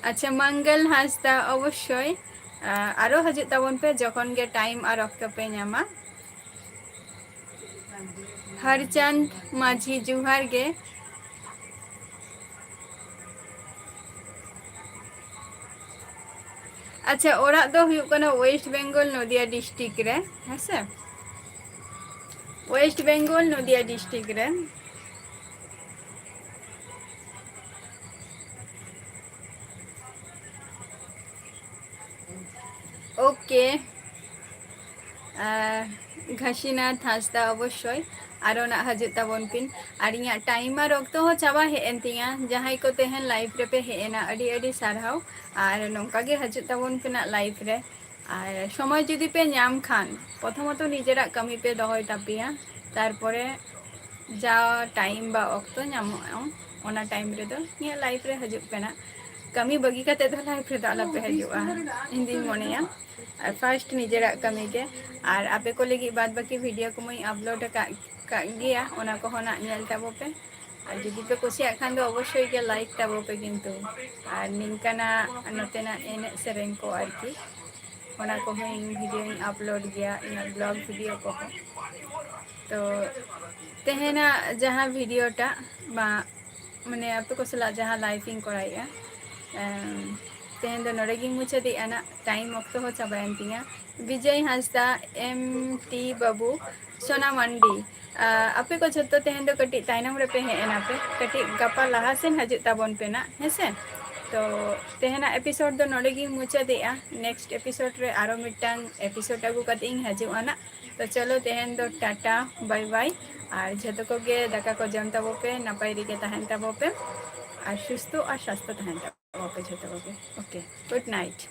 ᱟᱪᱪᱷᱟ, ᱢᱚᱝᱜᱚᱞ ᱦᱟᱸᱥᱫᱟ, ᱚᱵᱚᱥᱥᱳᱭ, ᱟ, ᱟᱨᱚ ᱦᱤᱡᱩᱜ ᱛᱟᱵᱚᱱ ᱯᱮ ᱡᱚᱠᱷᱚᱱ ᱜᱮ ᱴᱟᱭᱤᱢ ᱟᱨ ᱚᱠᱛᱚ ᱯᱮ ᱧᱟᱢᱟ᱾ ᱦᱚᱨᱪᱟᱸᱫᱽ ᱢᱟᱹᱡᱷᱤ, ᱡᱚᱦᱟᱨ ᱜᱮ᱾ ᱟᱪᱪᱷᱟ, ᱚᱲᱟᱜ ᱫᱚ ᱦᱩᱭᱩᱜ ᱠᱟᱱᱟ ᱳᱭᱮᱥᱴ ᱵᱮᱝᱜᱚᱞ, ᱱᱚᱫᱤᱭᱟ ᱰᱤᱥᱴᱨᱤᱠᱴ ᱨᱮ, ᱦᱮᱸ ᱥᱮ? ᱳᱭᱮᱥᱴ ᱵᱮᱝᱜᱚᱞ, ᱱᱚᱫᱤᱭᱟ ᱰᱤᱥᱴᱨᱤᱠᱴ ᱨᱮ᱾ ᱳᱠᱮ᱾ ᱟᱨ ᱜᱷᱟᱥᱤᱱᱟᱛᱷ ᱦᱟᱸᱥᱫᱟ ᱚᱵᱚᱥᱥᱳᱭ ᱟᱨᱚ ᱱᱟᱜ ᱦᱤᱡᱩᱜ ᱛᱟᱵᱚᱱ ᱯᱤᱱ᱾ ᱟᱨ ᱤᱧᱟᱹᱜ time ᱟᱨ ᱚᱠᱛᱚ ᱦᱚᱸ ᱪᱟᱵᱟ ᱦᱮᱡ ᱮᱱ ᱛᱤᱧᱟ᱾ ᱡᱟᱦᱟᱸᱭ ᱠᱚ ᱛᱮᱦᱮᱧ live ᱨᱮᱯᱮ ᱦᱮᱡ ᱮᱱᱟ, ᱟᱹᱰᱤ ᱟᱹᱰᱤ ᱥᱟᱨᱦᱟᱣ᱾ ᱟᱨ ᱱᱚᱝᱠᱟ ᱜᱮ ᱦᱤᱡᱩᱜ ᱛᱟᱵᱚᱱ ᱯᱮ ᱱᱟᱜ live ᱨᱮ᱾ ᱟᱨ ᱥᱚᱢᱚᱭ ᱡᱩᱫᱤ ᱯᱮ ᱧᱟᱢ ᱠᱷᱟᱱ, ᱯᱨᱚᱛᱷᱚᱢᱚᱛᱚ ᱱᱤᱡᱮᱨᱟᱜ ᱠᱟᱹᱢᱤ ᱯᱮ ᱫᱚᱦᱚᱭ ᱛᱟᱯᱮᱭᱟ, ᱛᱟᱨᱯᱚᱨᱮ ᱡᱟ time ᱵᱟ ᱚᱠᱛᱚ ᱧᱟᱢᱚᱜᱼᱟ, ᱚᱱᱟ time ᱨᱮᱫᱚ ᱤᱧᱟᱹᱜ live ᱨᱮ ᱦᱤᱡᱩᱜ ᱯᱮ ᱱᱟᱜ᱾ ᱠᱟᱹᱢᱤ ᱵᱟᱹᱜᱤ ᱠᱟᱛᱮ ᱫᱚ live ᱨᱮᱫᱚ ᱟᱞᱚᱯᱮ ᱦᱤᱡᱩᱜᱼᱟ, ᱤᱧ ᱫᱩᱧ ᱢᱚᱱᱮᱭᱟ᱾ ᱟᱨ first ᱱᱤᱡᱮᱨᱟᱜ ᱠᱟᱹᱢᱤ ᱜᱮ᱾ ᱟᱨ ᱟᱯᱮ ᱠᱚ ᱞᱟᱹᱜᱤᱫ ᱵᱟᱫ ᱵᱟᱹᱠᱤ video ᱠᱚᱢᱟᱧ upload ᱟᱠᱟᱫ, ᱠᱟᱜ ᱜᱮᱭᱟ, ᱚᱱᱟ ᱠᱚᱦᱚᱸ ᱱᱟᱜ ᱧᱮᱞ ᱛᱟᱵᱚ ᱯᱮ᱾ ᱟᱨ ᱡᱩᱫᱤ ᱯᱮ ᱠᱩᱥᱤᱭᱟᱜ ᱠᱷᱟᱱ ᱫᱚ ᱚᱵᱚᱥᱥᱳᱭ ᱜᱮ like ᱛᱟᱵᱚ ᱯᱮ ᱠᱤᱱᱛᱩ᱾ ᱟᱨ ᱱᱤᱝᱠᱟᱱᱟᱜ ᱱᱚᱛᱮᱱᱟᱜ ᱮᱱᱮᱡ ᱥᱮᱨᱮᱧ ᱠᱚ ᱟᱨᱠᱤ, ᱚᱱᱟ ᱠᱚᱦᱚᱸ ᱤᱧ videoᱧ upload ᱜᱮᱭᱟ, ᱤᱧᱟᱹᱜ vlog video ᱠᱚᱦᱚᱸ᱾ ᱛᱚ ᱛᱮᱦᱮᱧᱟᱜ ᱡᱟᱦᱟᱸ video ᱴᱟᱜ ᱢᱟ, ᱢᱟᱱᱮ ᱟᱯᱮ ᱠᱚ ᱥᱟᱞᱟᱜ ᱡᱟᱦᱟᱸ live ᱤᱧ ᱠᱚᱨᱟᱣᱮᱫᱼᱟ, ᱮᱢ, ᱛᱮᱦᱮᱧ ᱫᱚ ᱱᱚᱰᱮ ᱜᱤᱧ ᱢᱩᱪᱟᱹᱫᱮᱜᱼᱟ ᱱᱟᱜ, time ᱚᱠᱛᱚ ᱦᱚᱸ ᱪᱟᱵᱟᱭᱮᱱ ᱛᱤᱧᱟ᱾ ᱵᱤᱡᱚᱭ ᱦᱟᱸᱥᱫᱟ, M T ᱵᱟᱹᱵᱩ, ᱥᱳᱱᱟ ᱢᱟᱱᱰᱤ, ᱟ, ᱟᱯᱮ ᱠᱚ ᱡᱷᱚᱛᱚ ᱛᱮᱦᱮᱧ ᱫᱚ ᱠᱟᱹᱴᱤᱡ ᱛᱟᱭᱱᱚᱢ ᱨᱮᱯᱮ ᱦᱮᱡ ᱮᱱᱟ ᱯᱮ, ᱠᱟᱹᱴᱤᱡ ᱜᱟᱯᱟ ᱞᱟᱦᱟ ᱥᱮᱱ ᱦᱤᱡᱩᱜ ᱛᱟᱵᱚᱱ ᱯᱮ ᱱᱟᱜ, ᱦᱮᱸ ᱥᱮ? ᱛᱚ ᱛᱮᱦᱮᱧᱟᱜ episode ᱫᱚ ᱱᱚᱰᱮ ᱜᱤᱧ ᱢᱩᱪᱟᱹᱫᱮᱜᱼᱟ᱾ Next episode ᱨᱮ ᱟᱨᱚ ᱢᱤᱫᱴᱟᱝ episode ᱟᱹᱜᱩ ᱠᱟᱛᱮ ᱤᱧ ᱦᱤᱡᱩᱜᱼᱟ ᱱᱟᱜ᱾ ᱛᱚ ᱪᱚᱞᱚ ᱛᱮᱦᱮᱧ ᱫᱚ ᱴᱟᱴᱟ, bye bye᱾ ᱟᱨ ᱡᱷᱚᱛᱚ ᱠᱚᱜᱮ ᱫᱟᱠᱟ ᱠᱚ ᱡᱚᱢ ᱛᱟᱵᱚ ᱯᱮ, ᱱᱟᱯᱟᱭ ᱨᱮᱜᱮ ᱛᱟᱦᱮᱱ ᱛᱟᱵᱚ ᱯᱮ, ᱟᱨ ᱥᱩᱥᱛᱷᱚ ᱟᱨ ᱥᱟᱥᱛᱷᱚ ᱛᱟᱦᱮᱱ ᱛᱟᱵᱚ ᱯᱮ ᱡᱷᱚᱛᱚ ᱠᱚᱜᱮ᱾ Okay, good night᱾